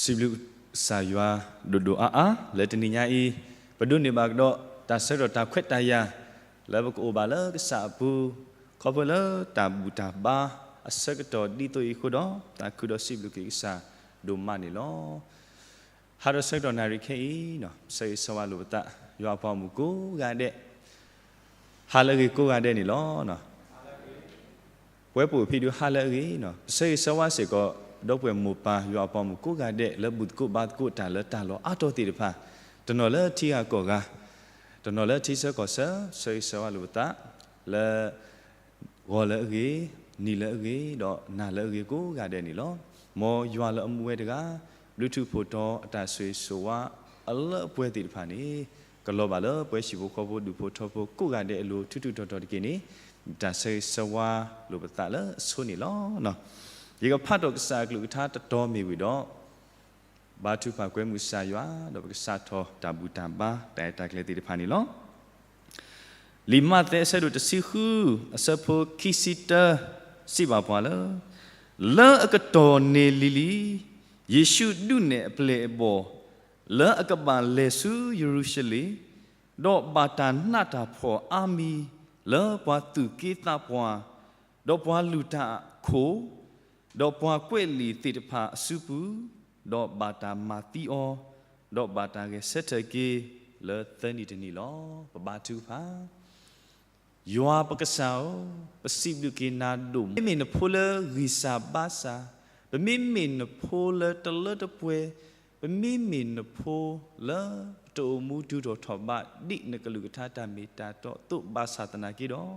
စံးဘျုးကစၢ်ယွၤဒိၣ်ဒိၣ်အါအါ လၢတနံၤညါအံၤ ပဒိးန့ၢ်ဘၣ်ကဒီးတၢ်ဆၢကတီၢ်တၢ်ခွဲးတၢ်ယာ် လၢပကအိၣ်ဘၣ်လၢကစၢ်အပူၤ ခီဖျိလၢတၢ်ဘူၣ်တၢ်ဘါအဆၢကတီၢ်ဒ်သိးအံၤအဃိဒီး သးခုဒီးစံးဘျုးက့ၤကစၢ်ဒိၣ်မးန့ၣ်လီၤ. ဟါဒီးဆၢကတီၢ်နၣ်ရံၣ်ခဲအံၤ ဆၢဂ့ၤဆၢဝါလိာ်ပသး ယွၤအပှၤမုၣ်ကိးဂၤဒဲး ဟါလၢအဂ့ၤကိးဂၤဒဲးန့ၣ်လီၤ. ပဝဲပအိၣ်ဖဲဒုးဟါလၢအဂ့ၤန့ၣ် ပဆၢဂ့ၤဆၢဝါစ့ၢ်ကီး ဒီပုၢ်ဝဲၢ်မိၢ်ပၢ်ယွၤအပှၤမုၣ်ကိးဂၤဒဲး လၢဘူၣ်သကိးဘါသကိးတၢ်လၢတၢ်လီၢ်အါတီၤသ့ၣ်တဖၣ် တနီၤလၢထံဂၤကီၢ်ဂၤ တနီၤလၢထံဆၢကီၢ်ဆၢ ဆၢဂ့ၤဆၢဝါလိာ်ပသး လၢ ဂီၤလၢအဂ့ၤ, နံၤလၢအဂ့ၤ, ဒီးနၤလၢအဂ့ၤကိးဂၤဒဲးန့ၣ်လီၤ. မ်ယွၤလၢအမူဝဲတဂၤ ဘျုးထူၣ်ဖှိၣ်တီၤအတၢ်ဆိၣ်ဂ့ၤဆိၣ်ဝါအလၢအပှဲၤသ့ၣ်တဖၣ်န့ၣ် ကလီၤဘၣ်လၢပဝဲဟံၣ်ဖိဃီဖိဒူၣ်ဖိထၢဖိကိးဂၤဒဲးအလိၤ ထူးထူးတီၤတီၤတက့ၢ်န့ၣ် တၢ်ဆၢဂ့ၤဆၢဝါလိာ်ပသးလၢအဆိန့ၣ်လီၤ. ယကဖးထီၣ်ကစၢ်အကလုၢ်ကထါတတီၤမ့ၢ်ဝံၤဒီး ဘါထုကဖၣ်ကွဲမုာ်ကစၢ်ယွၤ ဒီးပကစးထီၣ်တၢ်ဘူၣ်တၢ်ဘါတၢ်အဲၣ်တၢ်ကျဲၤသ့ၣ်တဖၣ်န့ၣ်လီၤ. လံာ်မးသဲအဆၢဒိၣ်တဆံဃု အဆၢဖိခံဆံတၢ စံးဘၣ်ပှၤလၢ လၢအကတီၢ်န့ၣ်လံၤလံၤ ယ့ၣ်ၡူးဒုးနဲၣ်အပျဲၢ်အဘီၣ် လၢအကဘၣ်လဲၤဆူယရူၤၡလ့ၣ်, ဒီးဘၣ်တၢ်နးတၢ်ဖှီၣ်အါမံၤ လၢပှၤသူၣ်က့သးပှၢ်, ဒီးပှၤလုၢ်တၢ်အခိၣ် ဒီးပှၤကွဲးလံာ်သ့ၣ်တဖၣ်အစုပူၤ, ဒီးဘၣ်တၢ်မၤသံအီၤ, ဒီးဘၣ်တၢ်ဂဲၤဆၢထၢၣ်က့ၤ လၢသၢနံၤတနံၤလီၤ. ပဘါထုကဖၣ်. ယွၤပကစၢ်ဧၢ, ပစံးဘျုးက့ၤနၤဒိၣ်မး, ပမ့မ့ၢ်နဖိလၢဂံၢ်စၢ်ဘါစၢ်, ပမ့မ့ၢ်နဖိလၢတလၢတပှဲၤ, ပမ့မ့ၢ်နဖိလၢပတအိၣ်မူတုၤထီၣ်ထီၣ်ဘး ဒ်နကလုၢ်ကထါတၢ်မ့ၢ်တၢ်တီအသိးဘၣ်ဆၣ်သနာ်က့ဒီး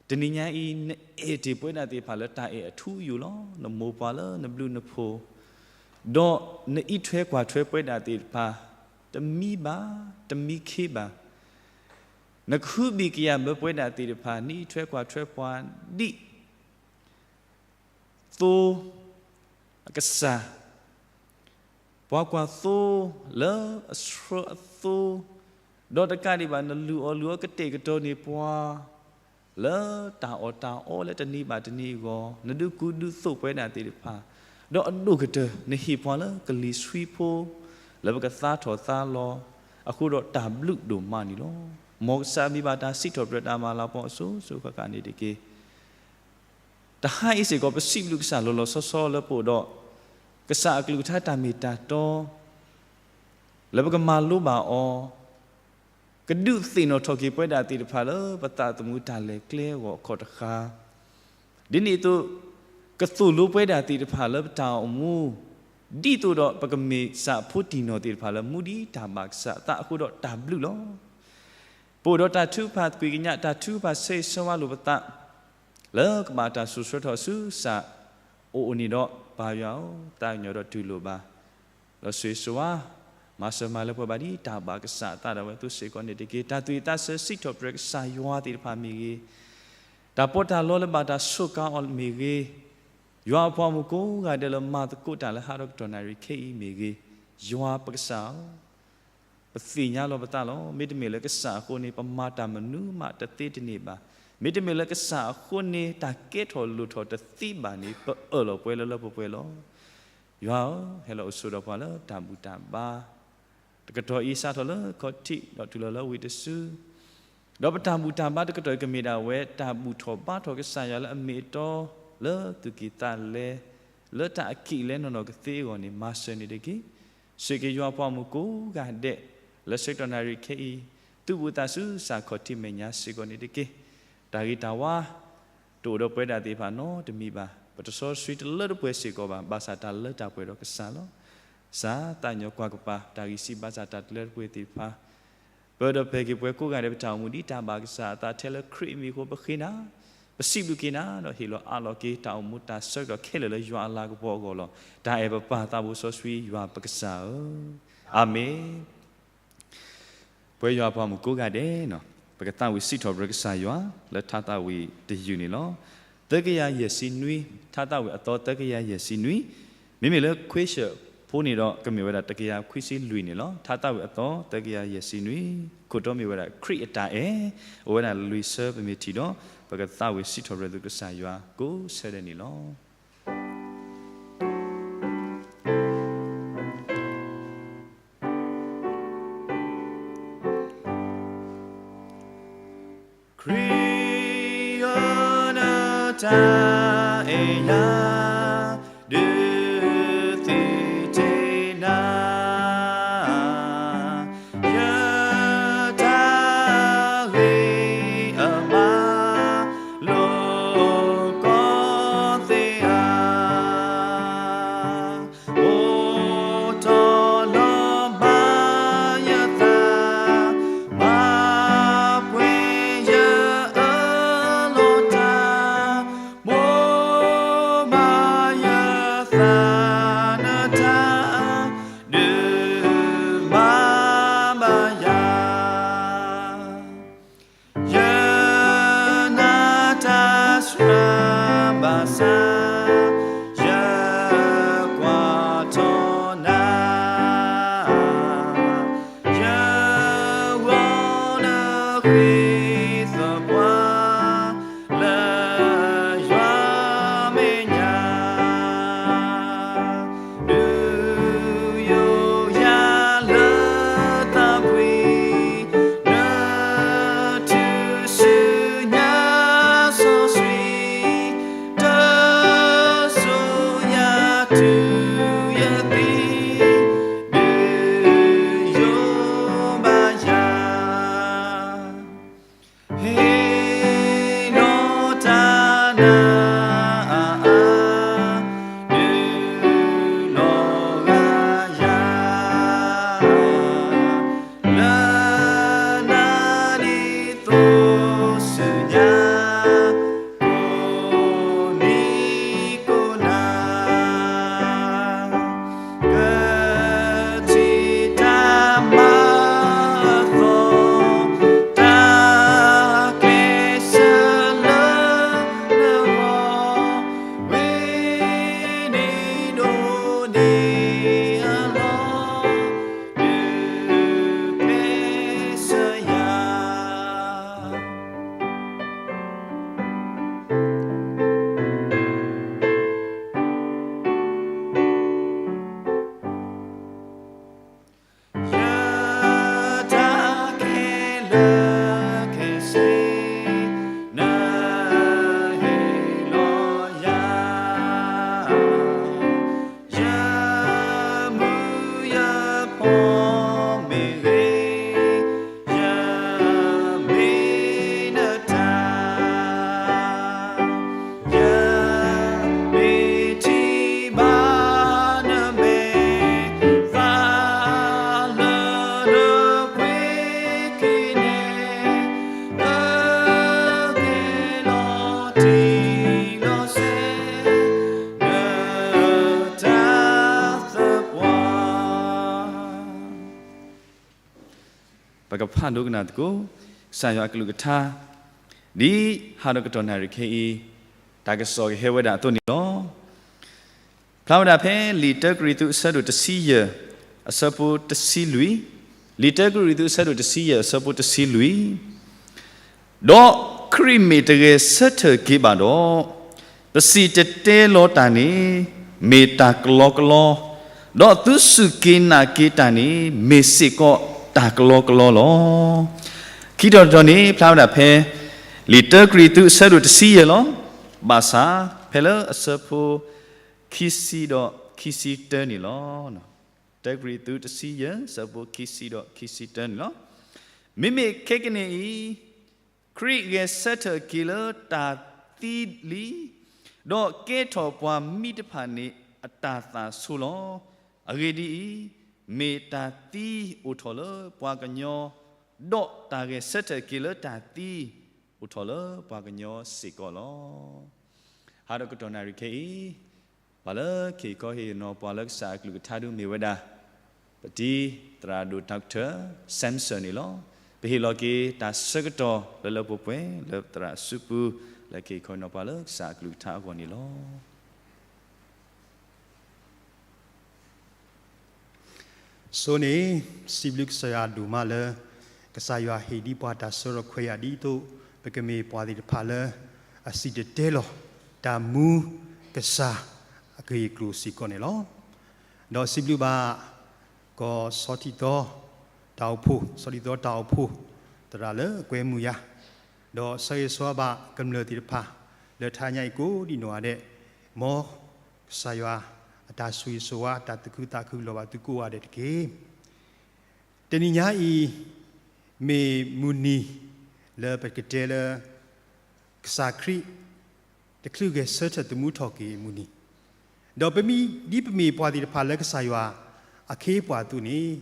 တနံၤညါအံၤ နအဲၣ်တ့ၢ်ပဝဲဒၣ်သ့ၣ်တဖၣ်လၢတၢ်အဲၣ်အထူအယိာ်လီၤ. နမိၢ်ပှၢ်လၢနဘျုးနဖှိၣ်, ဒီးနအံးထွဲကွၢ်ထွဲပဝဲဒၣ်သ့ၣ်တဖၣ် တမံဘၣ်, တမံခ့ဘၣ်. နကဟုဘံၣ်ကယာ်ဘၢပဝဲဒၣ်သ့ၣ်တဖၣ် နအံးထွဲကွၢ်ထွဲပှၤ ဒ် သိ အကစၢ်, ပှၤကွၢ်သိလၢအဆှၢအသိ, ဒီးတကးဒံးဘၣ် နလုၢ်အီၣ်လုၢ်အီကတဲာ်ကတီၤန့ၢ်ပှၤ လၢတၢ်အီၣ်တၢ်အီလၢတနံၤဘၣ်တနံၤအဂီၢ်, နဒုးကူဒုးသိးပဝဲဒၣ်သ့ၣ်တဖၣ်, ဒီးအဒိၣ်ကတၢၢ် နဟ့ၣ်ပှၤလၢကလံၤဆှံဖိ လၢပကသါထီၣ်သါလီၤ, အဃိဒီးတၢ်ဘျုးဒိၣ်မးန့ၣ်လီၤ. မ်ကစၢ်မံၤဘၣ်တၢ်စံးထီၣ်ပတြၢၤတၢ်မၤလၤကပီၤအစိၤစိၤဃၣ်ဃၣ်န့ၣ်တက့ၢ်. တဟါအံၤစ့ၢ်ကီး ပစံးဘျုးကစၢ်လီၤလီၤဆီဆီလၢပအိၣ်ဒီး ကစၢ်အကလုၢ်ကထါတၢ်မ့ၢ်တၢ်တီ လၢပကမၤလိဘၣ်အီၤ, ကဒုးသ့ၣ်နီၣ်ထီၣ်က့ၤပဝဲဒၣ်သ့ၣ်တဖၣ်လၢပသးသမူတၢ်လဲၤကျဲအဂီၢ်အခီၣ်တဃာ်, ဒ်န့ၣ်အသိး ကသိၣ်လိပဝဲဒၣ်သ့ၣ်တဖၣ်လၢပတၢ်အိၣ်မူ, ဒ်သိးဒီးပကမ့ၢ်ကစၢ်အဖိတံၢ်နီၢ်သ့ၣ်တဖၣ်လၢမူဒံးတၢ်ဘၣ်ကစၢ်အသးအဃိဒီးတၢ်ဘျုးလီၤ. ပအိၣ်ဒီးတၢ်ထုကဖၣ်သကွံာ်ကညး တၢ်ထုကဖၣ်ဆၢဂ့ၤဆၢဝါလိာ်ပသး လၢကဘၣ်တၢ်စိာ်ဆှၢထီၣ်ဆူကစၢ်အအိၣ်န့ၣ်ဒီး ပၢ်ယွၤဧၢ, သးကညီၤဒီးတူၢ်လိာ်ဘၣ်, ဒီးဆိၣ်ဂ့ၤဆိၣ်ဝါ, မၤစၢၤမၤလၢပှဲၤဘၣ်ဒ်တၢ်ဘၣ်ကစၢ်အသးဒၣ်ဝဲအသိးစ့ၢ်ကီးန့ၣ်တက့ၢ်. တၢ်သူၣ်ဝံၣ်သးဆၢစံးထီၣ်ပတြၢၤကစၢ်ယွၤသ့ၣ်တဖၣ်မ့ၢ်ဂ့ၤ, တၢ်ပီးတၢ်လီလၢဘၣ်တၢ်စူးကါအီၤမ့ၢ်ဂ့ၤ, ယွၤအပှၤမုၣ်ကိးဂၤဒဲးလၢမၤသကိးတၢ်လၢဟးဒီးကတီၢ်နၣ်ရံၣ်ခဲအံၤမ့ၢ်ဂ့ၤ, ယွၤပကစၢ်ဧၢ, ပသ့ၣ်ညါလီၤပသးလီၤ. မ့တမ့ၢ်လၢကစၢ်အဃိန့ၣ် ပမၤတၢ်မနုၤမးတသ့တန့ၢ်ဘၣ်. မ့တမ့ၢ်လၢကစၢ်အဃိန့ၣ် တၢ်ကဲထီၣ်လိၣ်ထီၣ်တသ့ဘၣ်န့ၣ် ပအၢၣ်လီၤပှဲၤလၢလၢပှဲၤပှဲၤလီၤ. ယွၤဧၢ, ဟဲလီၤအိၣ်ဆိးဒီးပှၤလၢတၢ်ဘူၣ်တၢ်ဘါ တကတီၢ်အံၤ စးထီၣ်လၢခီၣ်ထံး ဒီးတုၤလီၤလၢဝံၤတစု, ဒီးပတၢ်ဘူၣ်တၢ်ဘါတကတီၢ်အံၤ ကမ့ၢ်ဒၣ်ဝဲ တၢ်ဘူၣ်ထီၣ်ဘါထီၣ်ကစၢ်ယွၤလၢအမ့ၢ်အတီ လၢသူၣ်ကံၢ်သးလဲ, လၢတၢ်အကံၢ်အလဲနီၢ်နီၢ်ကသ့အဂီၢ်န့ၣ် မၤစၢၤန့ၣ်တက့ၢ်. စံးက့ၤယွၤပှၤမုၣ်ကိးဂၤဒဲး လၢဆၢကတီၢ်နၣ်ရံၣ်ခဲအံၤ သူၣ်ဘူၣ်သးစူၤ စးခီၣ်ထံးမဲာ်ညါစ့ၢ်ကီးန့ၣ်တက့ၢ်. တၢ်ဂ့ၤတၢ်ဝါ တအိၣ်ဒီးပဝဲဒၣ်သ့ၣ်တဖၣ်နီတမံၤဘၣ်. ပတစီတဆှံတလၢတပှဲၤစ့ၢ်ကီးဘၣ်, ဘၣ်ဆၣ်တၢ်လၢတၢ်ပှဲၤဒီးကစၢ်လီၤ. စးသးကညီၤကွၢ်ကပၤ တၢ်ဂံၢ်စၢ်ဘါစၢ်တၢ်တလၢတပှဲၤသ့ၣ်တဖၣ်, ပၢၢ်ဒီးဖဲက့ၤပှၤကိးဂၤဒဲး ပတၢ်အိၣ်မူဒ်တၢ်ဘၣ်ကစၢ်အသးထဲလၢခရံာ်အမံၤအဃိ ပဃ့နၤ, ပစံးဘျုးက့ၤနၤ ဒီးဟ့ၣ်လီၤအးလီၤက့ၤတၢ်အိၣ်မူတၢ်ဆၢကတီၢ်ခဲလၢာ်လၢယွၤအလၤကပီၤအဂီၢ်လီၤ. တၢ်အဲၣ်ပပၢ်သးဘိစီဆှံယွၤပကစၢ်ဧၢ, အၤမ့ၣ်. ပဝဲယွၤပှၤမုၣ်ကိးဂၤဒဲးနီၤ, ပကသးဝံၣ်စံးထီၣ်ပတြၢၤကစၢ်ယွၤ လၢထါသးဝံၣ်တယုၢ်န့ၣ်လီၤ. သၢကယၤယဲၢ်ဆံနွံ, ထါသးဝံၣ်အသီသၢကယၤယဲၢ်ဆံနွံ, မ့မ့ၢ်လၢခွ့ၡၢၣ်ဖိန့ၣ်ဒီး ကမ့ၢ်ဝဲဒၣ်တကယၤခွံဆံလွံၢ်န့ၣ်လီၤ. ထါသးဝံၣ်အသီသၢကယၤယဲၢ်ဆံနွံ, ခိၣ်တီမ့ၢ်ဝဲဒၣ်ခရံာ်အတၢ်အဲၣ်, အိၣ်ဝဲဒၣ်လွံၢ်ဆၢပမ့ၢ်ထံၣ်ဒီး ပကသးဝံၣ်စံးထီၣ်ပတြၢၤသုကစၢ်ယွၤကိးဆၢဒဲးန့ၣ်လီၤ. ပျံၤအီၤနတၢ်အဲၣ်ယၤ, ဒုးသ့ၣ်တ့ၢ်နၤ, ယတၢ်ဂ့ၤအမၤလိာ်ကီသ့ၣ်ဧၢ. အိၣ်ထီၣ်လီၤမၤယသး, မၤပှဲၤယအၢၣ်လီၤတၢ်, မိၢ်မၤယသးနတၢ်, ဒုးမၤဘၣ်ယၤ. ယနာ်တၢ်စှၤဘၣ်ဆၣ်, ယကွၢ်ထီၣ်နၤ, ယဂီၤနဃ့သပှၢ်လၢယွၤမဲာ်ညါ. ဒုးယိယၤလၢသးပှ့ၤ, နထုးစုညါစီဆှံ, တစိၤယၤတုၤယသံ, ဒုးယိဘၣ်ယၤ. ဟ့ၣ်နီၤတၢ်နၤအါအါ, ဒုးလီၤဂာ်ယၤ, လၢနၤဒ်သိးဆူညါ, ကိးနံၤကိးနၤ. ကထံၣ်တၢ်မၤအသီ, တၢ်ကျဲးစၢးလၢနဂီၢ်, ဝဲန့ၣ်ဒိးန့ၢ်အလီၢ်, ဒုးကျဲးစၢးယၤ. ယတၢ်ခဲလၢာ်ခဲဆ့နဟ့ၣ်လီၤယၤ, ယမုၢ်ယဖီမ့ၢ်ဂ့ၤ, ယမ့ၢ်နတၢ်, ယမ့ၢ်ထံၣ်ဘၣ်နမဲာ်သၣ်လၢနပှ့ၤက့ၤန့ၣ်, ကကဲလီၤတံၢ်လီၤဆဲး နတၢ်သပှၢ်. ပကဖးဒိကနၣ်သကိး ကစၢ်ယွၤအကလုၢ်ကထါ, ဒ်ဟါဒီးကတီၢ်နၣ်ရံၣ်ခဲအံၤ တၢ်ကစီၣ်ကဟဲဝဲဒၣ်အသိးန့ၣ်လီၤ. ဖျါဝဲဒၣ်ဖဲလံာ်တၢကရံၣ်သူးအဆၢဒိၣ်တဆံယဲၢ် အဆၢဖိတဆံလွံၢ်, လံာ်တၢကရံၣ်သူးအဆၢဒိၣ်တဆံယဲၢ် အဆၢဖိတဆံလွံၢ်, ဒီးခရံာ်မ့ၢ်တဂဲၤဆၢထၢၣ်က့ၤဘၣ်ဒီး, ပစံၣ်တဲၤတဲလီၤတၢ်န့ၣ် မ့ၢ်တၢ်ကလီကလီ, ဒီးသုစူၢ်က့ၤနာ်က့ၤတၢ်န့ၣ် မ့ၢ်စ့ၢ်ကီးတၢ်ကလီကလီလီၤ. ခံတီၤတတီၤန့ၣ် ဖျါဝဲဒၣ်ဖဲ လံာ်တၢကရံၣ်သူးအဆၢဒိၣ်တဆံယဲၢ်လီၤ. ဘၣ်ဆၣ်ဖဲလၢအဆၢဖိ ခံဆံဒီးခံဆံတၢန့ၣ်လီၤ. တၢကရံၣ်သူးတဆံယဲၢ် အဆၢဖိခံဆံဒီးခံဆံတၢန့ၣ်လီၤ. မ့မ့ၢ်ခဲကနံၣ်အံၤ ခရံာ်ဂဲၤဆၢထၢၣ်က့ၤလၢတၢ်သံလံ, ဒီးကဲထီၣ်ပှၤမံတဖၣ်န့ၣ်အတၢ်သးဆိလီၤ. အဂ့ၢ်ဒ်အံၤ, မ့ၢ်တၢ်သံအိၣ်ထီၣ်လၢပှၤကညီ, ဒီးတၢ်ဂဲၤဆၢထၢၣ်က့ၤလၢတၢ်သံ အိၣ်ထီၣ်လၢပှၤကညီစ့ၢ်ကီးလီၤ. ဟါဒီးကတီၢ်နၣ်ရံၣ်ခဲအံၤ, ပှၤလၢကဟ့ၣ်ခီဟ့ၣ်နီၤပှၤလၢကစၢ်အကလုၢ်ကထါဒုးမ့ၢ်ဝဲဒၣ် ပတံၤသရၣ်ဒိၣ် Doctor Samson န့ၣ်လီၤ. ပဟ့ၣ်လီၤက့ၤတၢ်ဆၢကတီၢ်လၢလၢပှဲၤပှဲၤ လၢသရၣ်အစုပူၤ လၢကဟ့ၣ်ခီဟ့ၣ်နီၤပှၤလၢကစၢ်အကလုၢ်ကထါအဂီၢ်န့ၣ်လီၤ. ဆိန့ၣ် စံးဘျုးကစၢ်ယွၤဒိၣ်မးလၢ ကစၢ်ယွၤဟ့ၣ်ဒံးပှၤတၢ်ဆၢထၢၣ်ခွဲးယာ်ဒ်သိး ပကမ့ၢ်ပှၤသ့ၣ်တဖၣ်လၢ အစံၣ်တဲၤတဲလီၤ တၢ်မူကစၢ်အဂ့ၢ်အကျိၤစ့ၢ်ကီးန့ၣ်လီၤ. ဒီးစံးဘျုးဘၣ် ကီၢ်ဆီထံသီတၢ်အိၣ်ဖှိၣ် ဆီထံသီတၢ်အိၣ်ဖှိၣ် သရၣ်လၢအကွဲမုာ်ယၤ ဒီးဆၢဂ့ၤဆၢဝါဘၣ်ကမျၢၢ်သ့ၣ်တဖၣ် လၢတဟါညါအံၤကိးဒံးနီၢ်ဂၤဒဲး, မ်ကစၢ်ယွၤအတၢ်ဆိၣ်ဂ့ၤဆိၣ်ဝါ တၢ်သူၣ်ခုသးခုလီၤဘၣ်သုကိးဂၤဒဲးတက့ၢ်. တနံၤညါအံၤ မ့ၢ်မုၢ်နံၤလၢပကတဲလၢ ကစၢ်ခရံာ် တချုးဂဲၤဆၢထၢၣ်သမူထီၣ်က့ၤအမုၢ်နံၤ, ဒီးပမ့ၢ်ဒ်ပမ့ၢ်ပှၤသ့ၣ်တဖၣ်လၢကစၢ်ယွၤအခ့အပှၤအသိးန့ၣ်,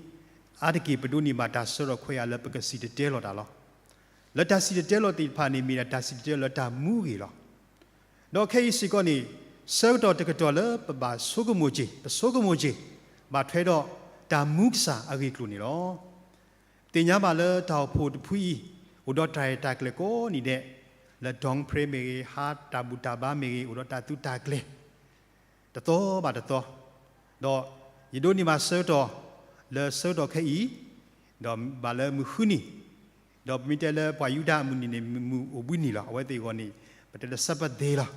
အါတက့ၢ်ပဒိးန့ၢ်ဘၣ်တၢ်ဆၢထၢၣ်ခွဲးယာ်လၢပကစံၣ်တဲၤတဲလီၤတၢ်လီၤ. လၢတၢ်စံၣ်တဲၤတဲလီၤသ့ၣ်တဖၣ်န့ၣ် မ့ၢ်ဒၣ်တၢ်စံၣ်တဲၤတဲလီၤလၢတၢ်မူအဂ့ၢ်လီၤ. ဒီးခဲအံၤစ့ၢ်ကီးန့ၣ် ဆၢကတီၢ်တကတီၢ်လၢပဘၣ်ဆိကမိၣ်က့ၤ, ပဆိကမိၣ်က့ၤ ဘၣ်ထွဲဒီးတၢ်မူကစၢ်အဂ့ၢ်အကျိၤန့ၣ်လီၤ. သ့ၣ်ညါဘၣ်လၢတၢ်အိၣ်ဖှိၣ်တဖုအံၤ အိၣ်ဒီးတၢ်ရဲၣ်တၢ်ကျဲၤကိးနံၤဒဲး, လၢ Dongpre မ့ၢ်ဂ့ၤ, ဟါတၢ်ဘူၣ်တၢ်ဘါမ့ၢ်ဂ့ၤ, အိၣ်ဒီးတၢ်သုးတၢ်ကျဲၤ တသီဘၣ်တသီ, ဒီးယဒိးန့ၢ်ဘၣ်ဆၢကတီၢ် လၢဆၢကတီၢ်ခဲအံၤ, ဒီးဘၣ်လၢမုၢ်ဃုနံၤ, ဒီးပမ့ၢ်တဲလၢပှၤယူဒၤအမုၢ်နံၤန့ၣ် မုၢ်အိၣ်ဘှံးနံၤလီၤ. အဝဲသ့ၣ်အဂီၢ်န့ၣ် ပတဲလၢ Sabbath day လီၤ.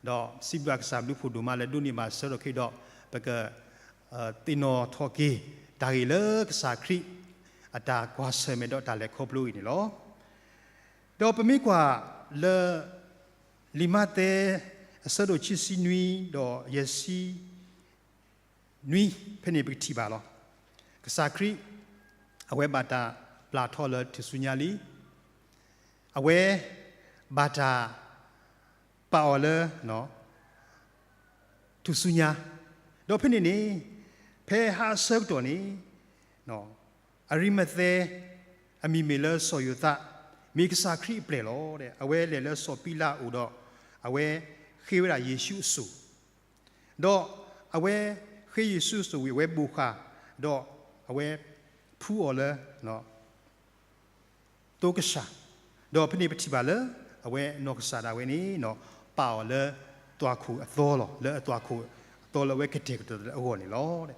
ဒီးစံးဘျုးကစၢ်ဘျုးဖှိၣ်ဒိၣ်မးလၢဒိးန့ၢ်ဘၣ်ဆၢကတီၢ်ခဲအံၤဒီး ပက သ့ၣ်နီၣ်ထီၣ်က့ၤ တၢ်ဂ့ၢ်လၢကစၢ်ခရံာ် အတၢ်ကွၢ်ဆၢၣ်မဲာ်ဒီးတၢ်လဲၤခီဖျိအံၤန့ၣ်လီၤ. ဒီးပမ့ၢ်ကွၢ်လၢ လံာ်မးသဲ အဆၢဒိၣ်ခံဆံနွံ ဒီးယဲၢ်ဆံနွံ ဖဲန့ၣ်ပကထံၣ်ဘၣ်လီၤ. ကစၢ်ခရံာ် အဝဲဘၣ်တၢ်ပျၢ်ထီၣ်လၢထူၣ်စုညါလံ. အဝဲ ဘၣ်တၢ် ပာ်အီၤလၢ ထူၣ်စုညါ, ဒီးဖဲန့ၣ်န့ၣ် ဖဲဟါအဆၢကတီၢ်န့ၣ် အရံမသဲ အမံၤမ့ၢ်လၢစီၤယိၤသး မ့ၢ်ကစၢ်ခရံာ်အပျဲၢ်လီၤ. အဝဲလဲၤလၢစီၤပံလးအအိၣ်ဒီး အဝဲဃ့ဝဲဒၣ်ယ့ၣ်ၡူးအစိၣ်, ဒီးအဝဲဃ့ယ့ၣ်ၡူးအစိၣ်ဝံၤ အဝဲဘိၣ်ဃာ် ဒီးအဝဲဖှူအီၤလၢ သိကစၢ်, ဒီးဖဲန့ၣ်ပထံၣ်ဘၣ်လၢ အဝဲနီၢ်ကစၢ်ဒၣ်ဝဲန့ၣ် ပာ်အီၤလၢသွၣ်ခိၣ်အသီလီၤ. လၢအသွၣ်ခိၣ်အသီလၢအဝဲကတဲာ်ကတီၤလၢအဂီၢ်န့ၣ်လီၤ.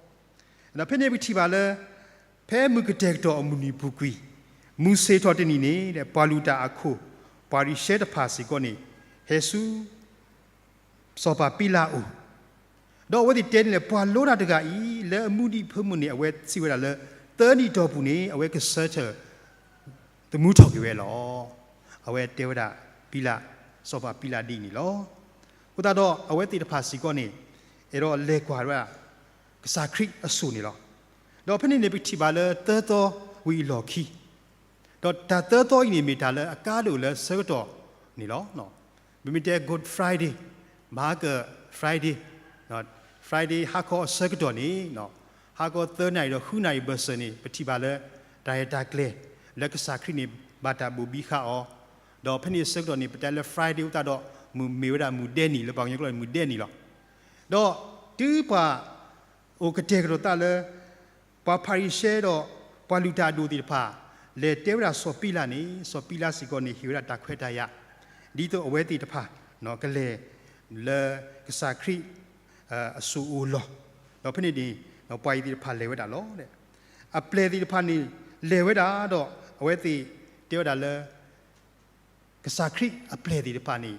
ဒီးဖဲန့ၣ်ပထံၣ်ဘၣ်လၢ ဖဲမုၢ်ကတဲာ်ကတီၤအမုၢ်နံၤပူၤကွံာ် မုၢ်ဆ့ၣ်ထီၣ်တနံၤန့ၣ် ပှၤလုၢ်တၢ်အခိၣ် ပှၤရံၤၡဲတဖၣ်စ့ၢ်ကီးန့ၣ် ဟဲဆူ စီၤပၤပံလးအအိၣ်, ဒီးအဝဲသ့ၣ်တဲန့ၣ်လၢ ပှၤလိတၢ်တဂၤအံၤ လၢအမူဒံးအဖၢမုၢ်န့ၣ် အဝဲစံးဝဲဒၣ်လၢ သၢနံၣ်အတီၢ်ပူၤန့ၣ် အဝဲကဆၢထၢၣ် သမူထီၣ်က့ၤဝဲလီၤ. အဝဲတဲဝဲဒၣ်ပံလး, စီၤပၤပံလးဒ်အံၤန့ၣ်လီၤ. အဃိသတးဒီးအဝဲသ့ၣ်တဖၣ်စ့ၢ်ကီးန့ၣ် အဲၣ်ဒိးလဲၤကွၢ်ဝဲဒၣ် ကစၢ်ခရံာ်အစိၣ်န့ၣ်လီၤ. ဒီးဖဲန့ၣ်န့ၣ် ပကထံၣ်ဘၣ်လၢသၢသီဝံၤအလီၢ်ခံ ဒီးတၢ်သၢသီအံၤန့ၣ် မ့ၢ်တၢ်လၢအကါဒိၣ်လၢဆၢကတီၢ်န့ၣ်လီၤ. ပမ့ၢ်တဲ Good Friday, မဟါကၢၣ် Friday, Friday ဟါခီအဆၢကတီၢ်န့ၣ် ဟါခီသၢနၣ်ရံၣ်ဒီးဃုနၣ်ရံၣ်ဘၢၣ်စၢၤန့ၣ် ပထံၣ်ဘၣ်လၢ တၢ်ရဲၣ်တၢ်ကျဲၤ လၢကစၢ်ခရံာ်န့ၣ် ဘၣ်တၢ်ဘိၣ်ဘံဃာ်အီၤ, ဒီးဖဲန့ၣ်အဆၢကတီၢ်န့ၣ် ပတဲလၢ Friday အဃိသတးဒီး မ့ၢ်မ့ၢ်ဝဲဒၣ်မုၢ်ဒဲနံၤ လၢပှၤကညီကျိာ်န့ၣ် မုၢ်ဒဲနံၤလီၤ. ဒီးတုၤပှၤ အိၣ်ကတဲာ်ကတီၤသးလၢ ပှၤဖၤရံၤၡဲဒီး ပှၤလုၢ်တၢ်အဒိၣ်သ့ၣ်တဖၣ် လဲၤတဲဝဲဒၣ်စီၤပံလးန့ၣ် စီၤပံလးစ့ၢ်ကီးန့ၣ် ဟ့ၣ်ဝဲဒၣ်တၢ်ခွဲးတၢ်ယာ် ဒ်သိးအဝဲသ့ၣ်တဖၣ် ကလဲၤလၢကစၢ်ခရံာ် အစိၣ်အအိၣ်လီၤ. ဒီးဖဲန့ၣ်န့ၣ် ပှၤအံၤသ့ၣ်တဖၣ်လဲၤဝဲဒၣ်လီၤ. အပျဲၢ်သ့ၣ်တဖၣ်န့ၣ် လဲၤဝဲဒၣ်ဒီး အဝဲသ့ၣ်တဲဝဲဒၣ်လၢ ကစၢ်ခရံာ်အပျဲၢ်သ့ၣ်တဖၣ်န့ၣ်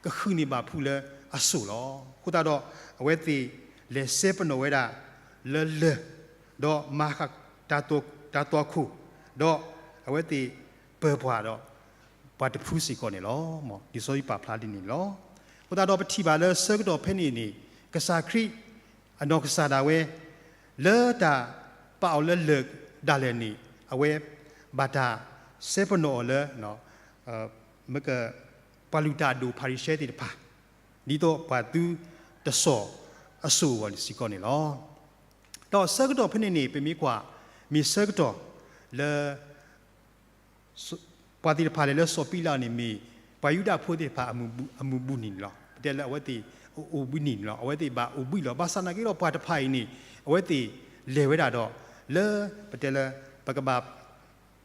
ကဃုန့ၢ်ဘၣ်ဖုးလၢအစိၣ်လီၤ. အဃိသတးဒီး အဝဲသ့ၣ်လဲၤစဲပနီၣ်ဝဲဒၣ်လၢလၢၢ်, ဒီးမၤဃာ် တၢ်သွၣ်ခိၣ်, ဒီးအဝဲသ့ၣ်ပၢၤပှၤဒီး ပှၤတဖုစ့ၢ်ကီးန့ၣ်လီၤ. လံာ်စီဆှံပာ်ဖျါဒ်န့ၣ်လီၤ. အဃိသတးဒီးပထံၣ်ဘၣ်လၢဆၢကတီၢ်ဖဲန့ၣ်န့ၣ် ကစၢ်ခရံာ် အနီၢ်ကစၢ်ဒၣ်ဝဲ လၢတၢ်ပာ်အီၤလၢလၢၢ်ဒၣ်လဲာ်န့ၣ် အဝဲဘၣ်တၢ်စဲပနီၣ်အီၤလၢ မ့ၢ်က ပှၤလုၢ်တၢ်အဒိၣ်ဖၤရံၤၡဲသ့ၣ်တဖၣ် ဒ်သိးပှၤသုတစိာ်အစိၣ်အဂီၢ်စ့ၢ်ကီးန့ၣ်လီၤ. ဒီးဆၢကတီၢ်ဖဲန့ၣ်န့ၣ် ပမ့ၢ်ကွၢ် မ့ၢ်ဆၢကတီၢ်လၢ ပှၤသ့ၣ်တဖၣ်လဲၤလၢစီၤပံလးန့ၣ်မ့ၢ် ပှၤယူဒၤဖိသ့ၣ်တဖၣ်အမုၢ်ဘူးနံၤန့ၣ်လီၤ. ပတဲလၢအဝဲသ့ၣ်အိၣ်ဘူးနံၤန့ၣ်လီၤ. အဝဲသ့ၣ်ဘၣ်အိၣ်ဘူးလီၤ. ဘၣ်ဆၣ်နာ်က့ဒီးပှၤတဖၣ်အံၤန့ၣ် အဝဲသ့ၣ်လဲၤဝဲဒၣ်ဒီး လၢပတဲလၢ ပကဘၣ်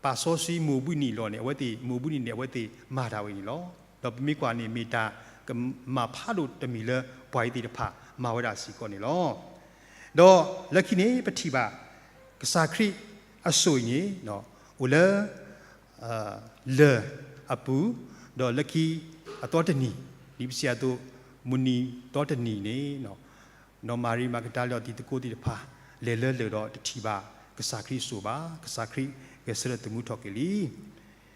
ပာ်စီဆှံမုၢ်ဘူးနံၤလီၤန့ၣ် အဝဲသ့ၣ်မုၢ်ဘူးနံၤန့ၣ် အဝဲသ့ၣ်မၤတၢ်ဝဲန့ၣ်လီၤ. ဒီးပမ့ၢ်ကွၢ်န့ၣ် မ့ၢ်တၢ်ကမၣ်ဖးဒိၣ်တမံၤလၢပှၤအံၤသ့ၣ်တဖၣ်မၤဝဲဒၣ်စ့ၢ်ကီးန့ၣ်လီၤ. ဒီးလၢခံန့ၣ် ပထံၣ်ဘၣ် ကစၢ်ခရံာ်အစိၣ်အံၤန့ၣ် အိၣ်လၢ လၢၢ်အပူၤ, ဒီးလၢခံအသီတနံၤ ဒ်ပစံးအသိး မုၢ်နံၤသီတနံၤန့ၣ် နီၢ်မၤရံမၤကဒၤလီၤ တံၤသကိးသ့ၣ်တဖၣ် လဲၤလၢလၢၢ်ဒီးတထံၣ်ဘၣ်ကစၢ်ခရံာ်အစိၣ်ဘၣ်. ကစၢ်ခရံာ်ဂဲၤဆၢထၢၣ်သမူထီၣ်က့ၤလံ.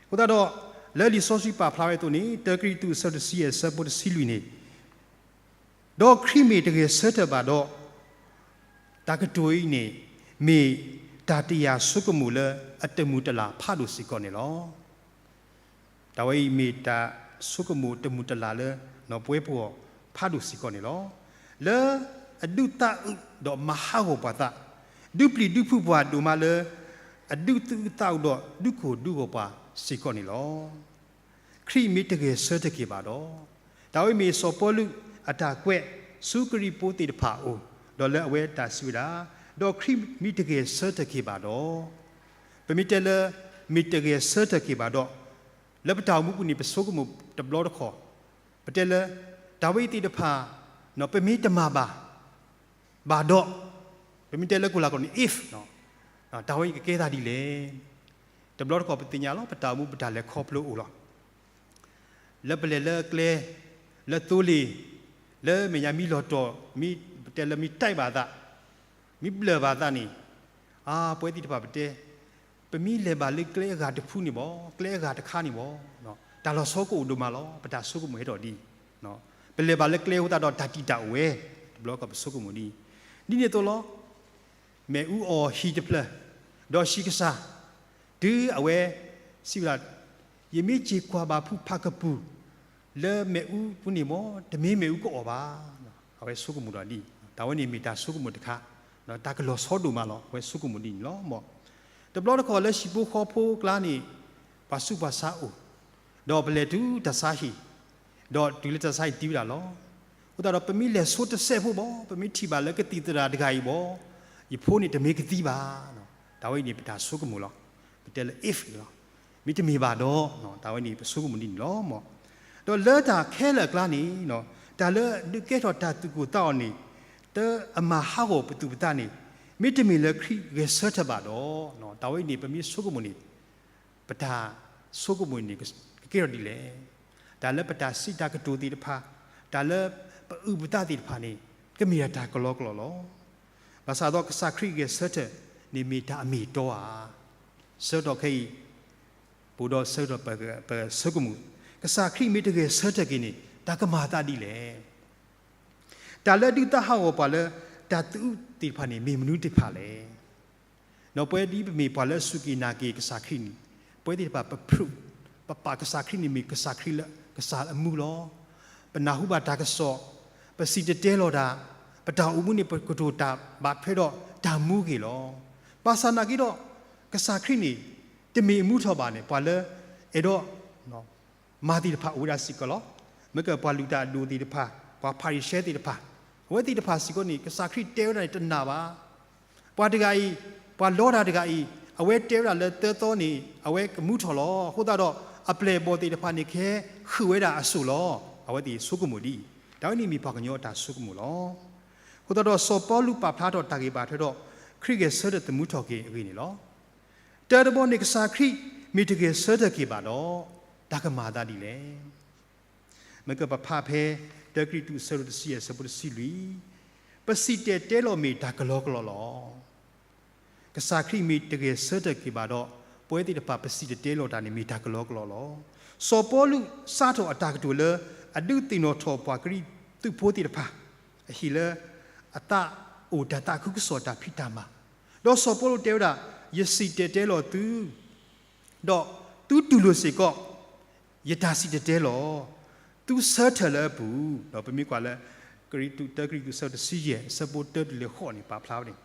အဃိသတးဒီး လၢလံာ်စီဆှံပာ်ဖျါဝဲအသိးန့ၣ် တၢကရံၣ်သူး အဆၢတဆံယဲၢ် အဆၢဖိတဆံလွံၢ်န့ၣ်, ဒီးခရံာ်မ့ၢ်တဂဲၤဆၢထၢၣ်ဘၣ်ဒီး, တၢ်ကတိၤအံၤန့ၣ် မ့ၢ်တၢ်တယာ်ဆိကမိၣ်လၢအတမုာ်တလၤဖးဒိၣ်စ့ၢ်ကီးန့ၣ်လီၤ. တၢ်ဝဲအံၤမ့ၢ်တၢ်ဆိကမိၣ်တမုာ်တလၤလၢ ပဝဲပဂီၢ်ဖးဒိၣ်စ့ၢ်ကီးန့ၣ်လီၤ. လၢအဒုးသးအုးဒီးမၤဟးဂီၤပှၤသး, ဒုးပျံၤဒုးဖုးပှၤဒိၣ်မးလၢ အဒုးသူၣ်အုးသးအုးဒီးဒုးခိၣ်ဒုးဂီၤပှၤစ့ၢ်ကီးန့ၣ်လီၤ. ခရံာ်မ့ၢ်တဂဲၤဆၢထၢၣ်က့ၤဘၣ်ဒီး, တၢ်ဝဲမ့ၢ်စီၤပီလူးအတၢ်ကွဲးဆူကရံၣ်ဖိသ့ၣ်တဖၣ်အအိၣ်, ဒီးလၢအဝဲတၢ်စံးဝဲဒၣ်, ဒီးခရံာ်မ့ၢ်တဂဲၤဆၢထၢၣ်က့ၤဘၣ်ဒီး, ပမ့ၢ်တဲလၢ မ့ၢ်တဂဲၤဆၢထၢၣ်က့ၤဘၣ်ဒီး, လၢပတၢ်အိၣ်မူပူၤန့ၣ် ပဆိကမိၣ်တဘျီတခီၣ်, ပတဲလၢ တၢ်ဝဲအံၤသ့ၣ်တဖၣ် ပမ့ၢ်တမၤဘၣ် ဘၣ်ဒီး, ပမ့ၢ်တဲလၢကိၣ်လၤကီၢ်န့ၣ် if တၢ်ဝဲအံၤကကဲသးဒ်လဲၣ်. တဘျီတခီၣ်ပသ့ၣ်ညါလီၤ ပတၢ်အိၣ်မူပတၢ်လဲၤခီဖျိအိၣ်လီၤ. လၢပလဲၤလၢကျဲ, လၢသိလ့ၣ်, လၢမဲာ်ညါမ့ၢ်လီၤတီၤ, မ့ၢ်ပတဲလၢမ့ၢ်တဲဘၣ်သး, မ့ၢ်ဘျၢၣ်ဘၣ်သးန့ၣ်, အါ ပဝဲသ့ၣ်တဖၣ်ပတဲ ပမ့ၢ်လဲၤဘၣ်လၢကျဲအဂၤတဖုန့ၣ်ဘၣ်, ကျဲအဂၤတခါန့ၣ်ဘၣ်, တၢ်လီၤဆီကအိၣ်ဒိၣ်မးလီၤ. ပတၢ်ဆိကမိၣ်ဟဲထီၣ်ဒ်အံၤ, ပလဲၤဘၣ်လၢကျဲအဃိသတးဒီးတၢ်တံာ်တာ်အိၣ်ဝဲ, တဘျီတခီၣ်ပဆိကမိၣ်ဒ်အံၤ, ဒ်န့ၣ်အသိးလီၤ. မ့ၣ်အူအီၣ်ဟံၣ်တဖျၢၣ်, ဒီးဟံးကစၢ်, တုၤအဝဲစံးဝဲဒၣ်, ယမ့ၢ်စ့ၢ်ကွၢ်ဘၣ်ဖုဖးကပူၤ လၢမ့ၣ်အူပူၤန့ၣ်မ့ၢ် တမ့ၢ်မ့ၣ်အူကအီၣ်ဘၣ်. အဝဲဆိကမိၣ်ဒီးဒ်အံၤ, တၢ်ဝဲန့ၣ်မ့ၢ်တၢ်ဆိကမိၣ်တခါ, တၢ်ကလီၤဆီဒိၣ်မးလီၤ. အဝဲဆိကမိၣ်ဒ်န့ၣ်လီၤ. တဘျီတခီၣ်လၢဟံၣ်ဖိဃီဖိအကျါန့ၣ် ပှၤဆူးပှၤဆါအိၣ်, ဒီးပလဲၤတုၤတၢ်ဆါဟံၣ်, ဒီးတုၤလၢတၢ်ဆါဟံၣ်သံဝဲဒၣ်လီၤ. အဃိသတးဒီး ပမ့ၢ်လဲၤဆိတစဲးဖိဘၣ်, ပမ့ၢ်ထံၣ်ဘၣ်လၢကသံၣ်သရၣ်တဂၤအံၤဘၣ်, ယဖိန့ၣ်တမ့ၢ်ကသံဘၣ်. တၢ်ဝဲအံၤန့ၣ်ပတၢ်ဆိကမိၣ်လီၤ. ပတဲလၢ if န့ၣ်လီၤ. မ့တမ့ၢ်ဘၣ်ဒီး, တၢ်ဝဲန့ၣ်ပဆိကမိၣ်ဒ်န့ၣ်လီၤ. ဒီးလၢတၢ်ခဲလၢာ်အကျါန့ၣ်, တၢ်လၢဒုးကဲထီၣ်တၢ်သူၣ်ကိၢ်သးဂီၤန့ၣ်, တအမၤဟးဂီၤပသူၣ်ပသးန့ၣ်, မ့တမ့ၢ်လၢခရံာ်ဂဲၤဆၢထၢၣ်ဘၣ်ဒီး, တၢ်ဝဲအံၤန့ၣ် ပမ့ၢ်ဆိကမိၣ်န့ၣ် ပတၢ်ဆိကမိၣ်န့ၣ် ကကဲထီၣ်ဒ်လဲၣ်. တၢ်လၢပတၢ်စံးတၢ်ကတိၤသ့ၣ်တဖၣ်, တၢ်လၢပအုၣ်ပသးသ့ၣ်တဖၣ်န့ၣ် ကမ့ၢ်ဒၣ်တၢ်ကလီကလီလီၤ. ဘၣ်ဆၣ်ဒီးကစၢ်ခရံာ်ဂဲၤဆၢထၢၣ်န့ၣ်မ့ၢ်တၢ်အမ့ၢ်အတီဧါ. ဆၢကတီၢ်ခဲအံၤ, ပအိၣ်ဒီးဆၢကတီၢ်ပကဆိကမိၣ်, ကစၢ်ခရံာ်မ့ၢ်တဂဲၤဆၢထၢၣ်က့ၤန့ၣ် တၢ်ကမၤအသးဒ်လဲၣ်. တၢ်လၢဒုးသးဟးဂီၤပှၤလၢတၢ်သူၣ်အုးသ့ၣ်တဖၣ်န့ၣ် မ့ၢ်မနုၤသ့ၣ်တဖၣ်လဲၣ်. ဒီးပဝဲဒ်ပမ့ၢ်ပှၤလၢအစူၢ်က့ၤနာ်က့ၤကစၢ်ခရံာ်န့ၣ်, ပဝဲသ့ၣ်တဖၣ်ပ prove, ပပာ်ကစၢ်ခရံာ်န့ၣ်မ့ၢ်ကစၢ်ခရံာ်လၢကစၢ်အမူလီၤ. ပနၢ်ဟူဘၣ်တၢ်ကစီၣ်, ပစံၣ်တဲၤတဲလီၤတၢ်, ပတၢ်အိၣ်မူန့ၣ် ပကတိၤတၢ်ဘၣ်ထွဲဒီးတၢ်မူအဂ့ၢ်လီၤ. ဘၣ်ဆၣ်နာ်က့ဒီး, ကစၢ်ခရံာ်န့ၣ် တမ့ၢ်အမူထီၣ်ဘၣ်န့ၣ် ပှၤလၢအဲၣ်ဒိး မၤသ့ၣ်တဖၣ်အိၣ်ဝဲဒၣ်စ့ၢ်ကီးလီၤ. မ့ၢ်ကပှၤလုၢ်တၢ်အဒိၣ်သ့ၣ်တဖၣ်, ပှၤဖၤရံၤၡဲသ့ၣ်တဖၣ်, အဝဲသ့ၣ်တဖၣ်စ့ၢ်ကီးန့ၣ် ကစၢ်ခရံာ်တဲဝဲဒၣ်န့ၣ်တနာ်ဘၣ်. ပှၤတဂၤအံၤ, ပှၤလီတၢ်တဂၤအံၤ, အဝဲတဲဝဲဒၣ်လၢသၢသီန့ၣ် အဝဲကမူထီၣ်လီၤ. အဃိသတးဒီး အပျဲၢ်အဘီၣ်သ့ၣ်တဖၣ်န့ၣ်ကဟဲဃုာ်ဝဲဒၣ်အစိၣ်လီၤ. အဝဲသ့ၣ်ဆိကမိၣ်ဒ်အံၤ, တၢ်ဝဲန့ၣ်မ့ၢ်ပှၤကညီအတၢ်ဆိကမိၣ်လီၤ. အဃိသတးဒီးစီၤပီလူးပာ်ဖျါထီၣ်တၢ်ဂ့ၢ်ဘၣ်ထွဲဒီး ခရံာ်ဂဲၤဆၢထၢၣ်သမူထီၣ်က့ၤအဂ့ၢ်န့ၣ်လီၤ. တၢတဘီန့ၣ် ကစၢ်ခရံာ်မ့ၢ်တဂဲၤဆၢထၢၣ်က့ၤဘၣ်ဒီး, တၢ်ကမၤအသးဒ်လဲၣ်. မ့ၢ်ကပဖးဖဲ တၢကရံၣ်သူး အဆၢဒိၣ်တဆံယဲၢ် အဆၢဖိတဆံလွံၢ်, ပစံၣ်တဲၤတဲလီၤမ့ၢ်တၢ်ကလီကလီလီၤ. ကစၢ်ခရံာ်မ့ၢ်တဂဲၤဆၢထၢၣ်က့ၤဘၣ်ဒီး, ပဝဲသ့ၣ်တဖၣ်ပစံၣ်တဲၤတဲလီၤတၢ်န့ၣ်မ့ၢ်တၢ်ကလီကလီလီၤ. စီၤပီလူးစးထီၣ်အတၢ်ကတိၤလၢ အဒုးသ့ၣ်နီၣ်ထီၣ်ပှၤကရံၣ်သူးဖိသ့ၣ်တဖၣ် အဟံၣ်လၢ အသးအိၣ်တၢ်သးခုကစီၣ်တၢ်ဖံးတၢ်မၤ, ဒီးစီၤပီလူးတဲဝဲဒၣ်, ယစံၣ်တဲၤတဲလီၤသု ဒီးသုတူၢ်လိာ်စ့ၢ်ကီး ယတၢ်စံၣ်တဲၤတဲလီၤ, သုဆၢထၢၣ်လၢအပူၤ, ဒီးပမ့ၢ်ကွၢ်လၢ ကရံၣ်သူး တၢကရံၣ်သူး အဆၢဒိၣ်တဆံယဲၢ် အဆၢဖိတၢတုၤလၢဃိးန့ၣ် ပာ်ဖျါဝဲန့ၣ်, ဒီး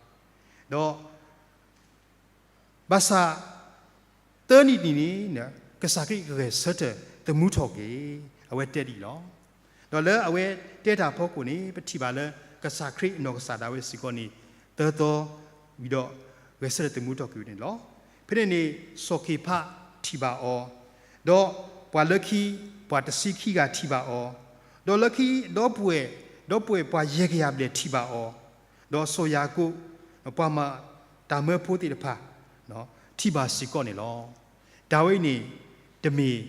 ဘၣ်ဆၣ် သၢနံၣ်န့ၣ်န့ၣ် ကစၢ်ခရံာ်ကဂဲၤဆၢထၢၣ်သမူထီၣ်က့ၤ, အဝဲတဲဒ်အံၤလီၤ. ဒီးလၢအဝဲတဲတၢ်အဖီခိၣ်န့ၣ် ပထံၣ်ဘၣ်လၢ ကစၢ်ခရံာ်အနီၢ်ကစၢ်ဒၣ်ဝဲစ့ၢ်ကီးန့ၣ် သၢသီဝံၤဒီး ဂဲၤဆၢထၢၣ်သမူထီၣ်က့ၤဝဲန့ၣ်လီၤ. ဖဲန့ၣ်န့ၣ် စီၤက့ၤဖးထံၣ်ဘၣ်အီၤ, ဒီးပှၤလၢခံ ပှၤတဆံခံဂၤထံၣ်ဘၣ်အီၤ, ဒီးလၢခံ ဒီပုၢ်ဝဲၢ်, ဒီပုၢ်ဝဲၢ်ပှၤယဲၢ်ကယၤဘျဲၣ်ထံၣ်ဘၣ်အီၤ, ဒီးစီၤယၤကိာ် ပှၤမၤတၢ်မၢဖိသ့ၣ်တဖၣ် ထံၣ်ဘၣ်စ့ၢ်ကီးန့ၣ်လီၤ. တၢ်ဝဲအံၤန့ၣ် တမ့ၢ်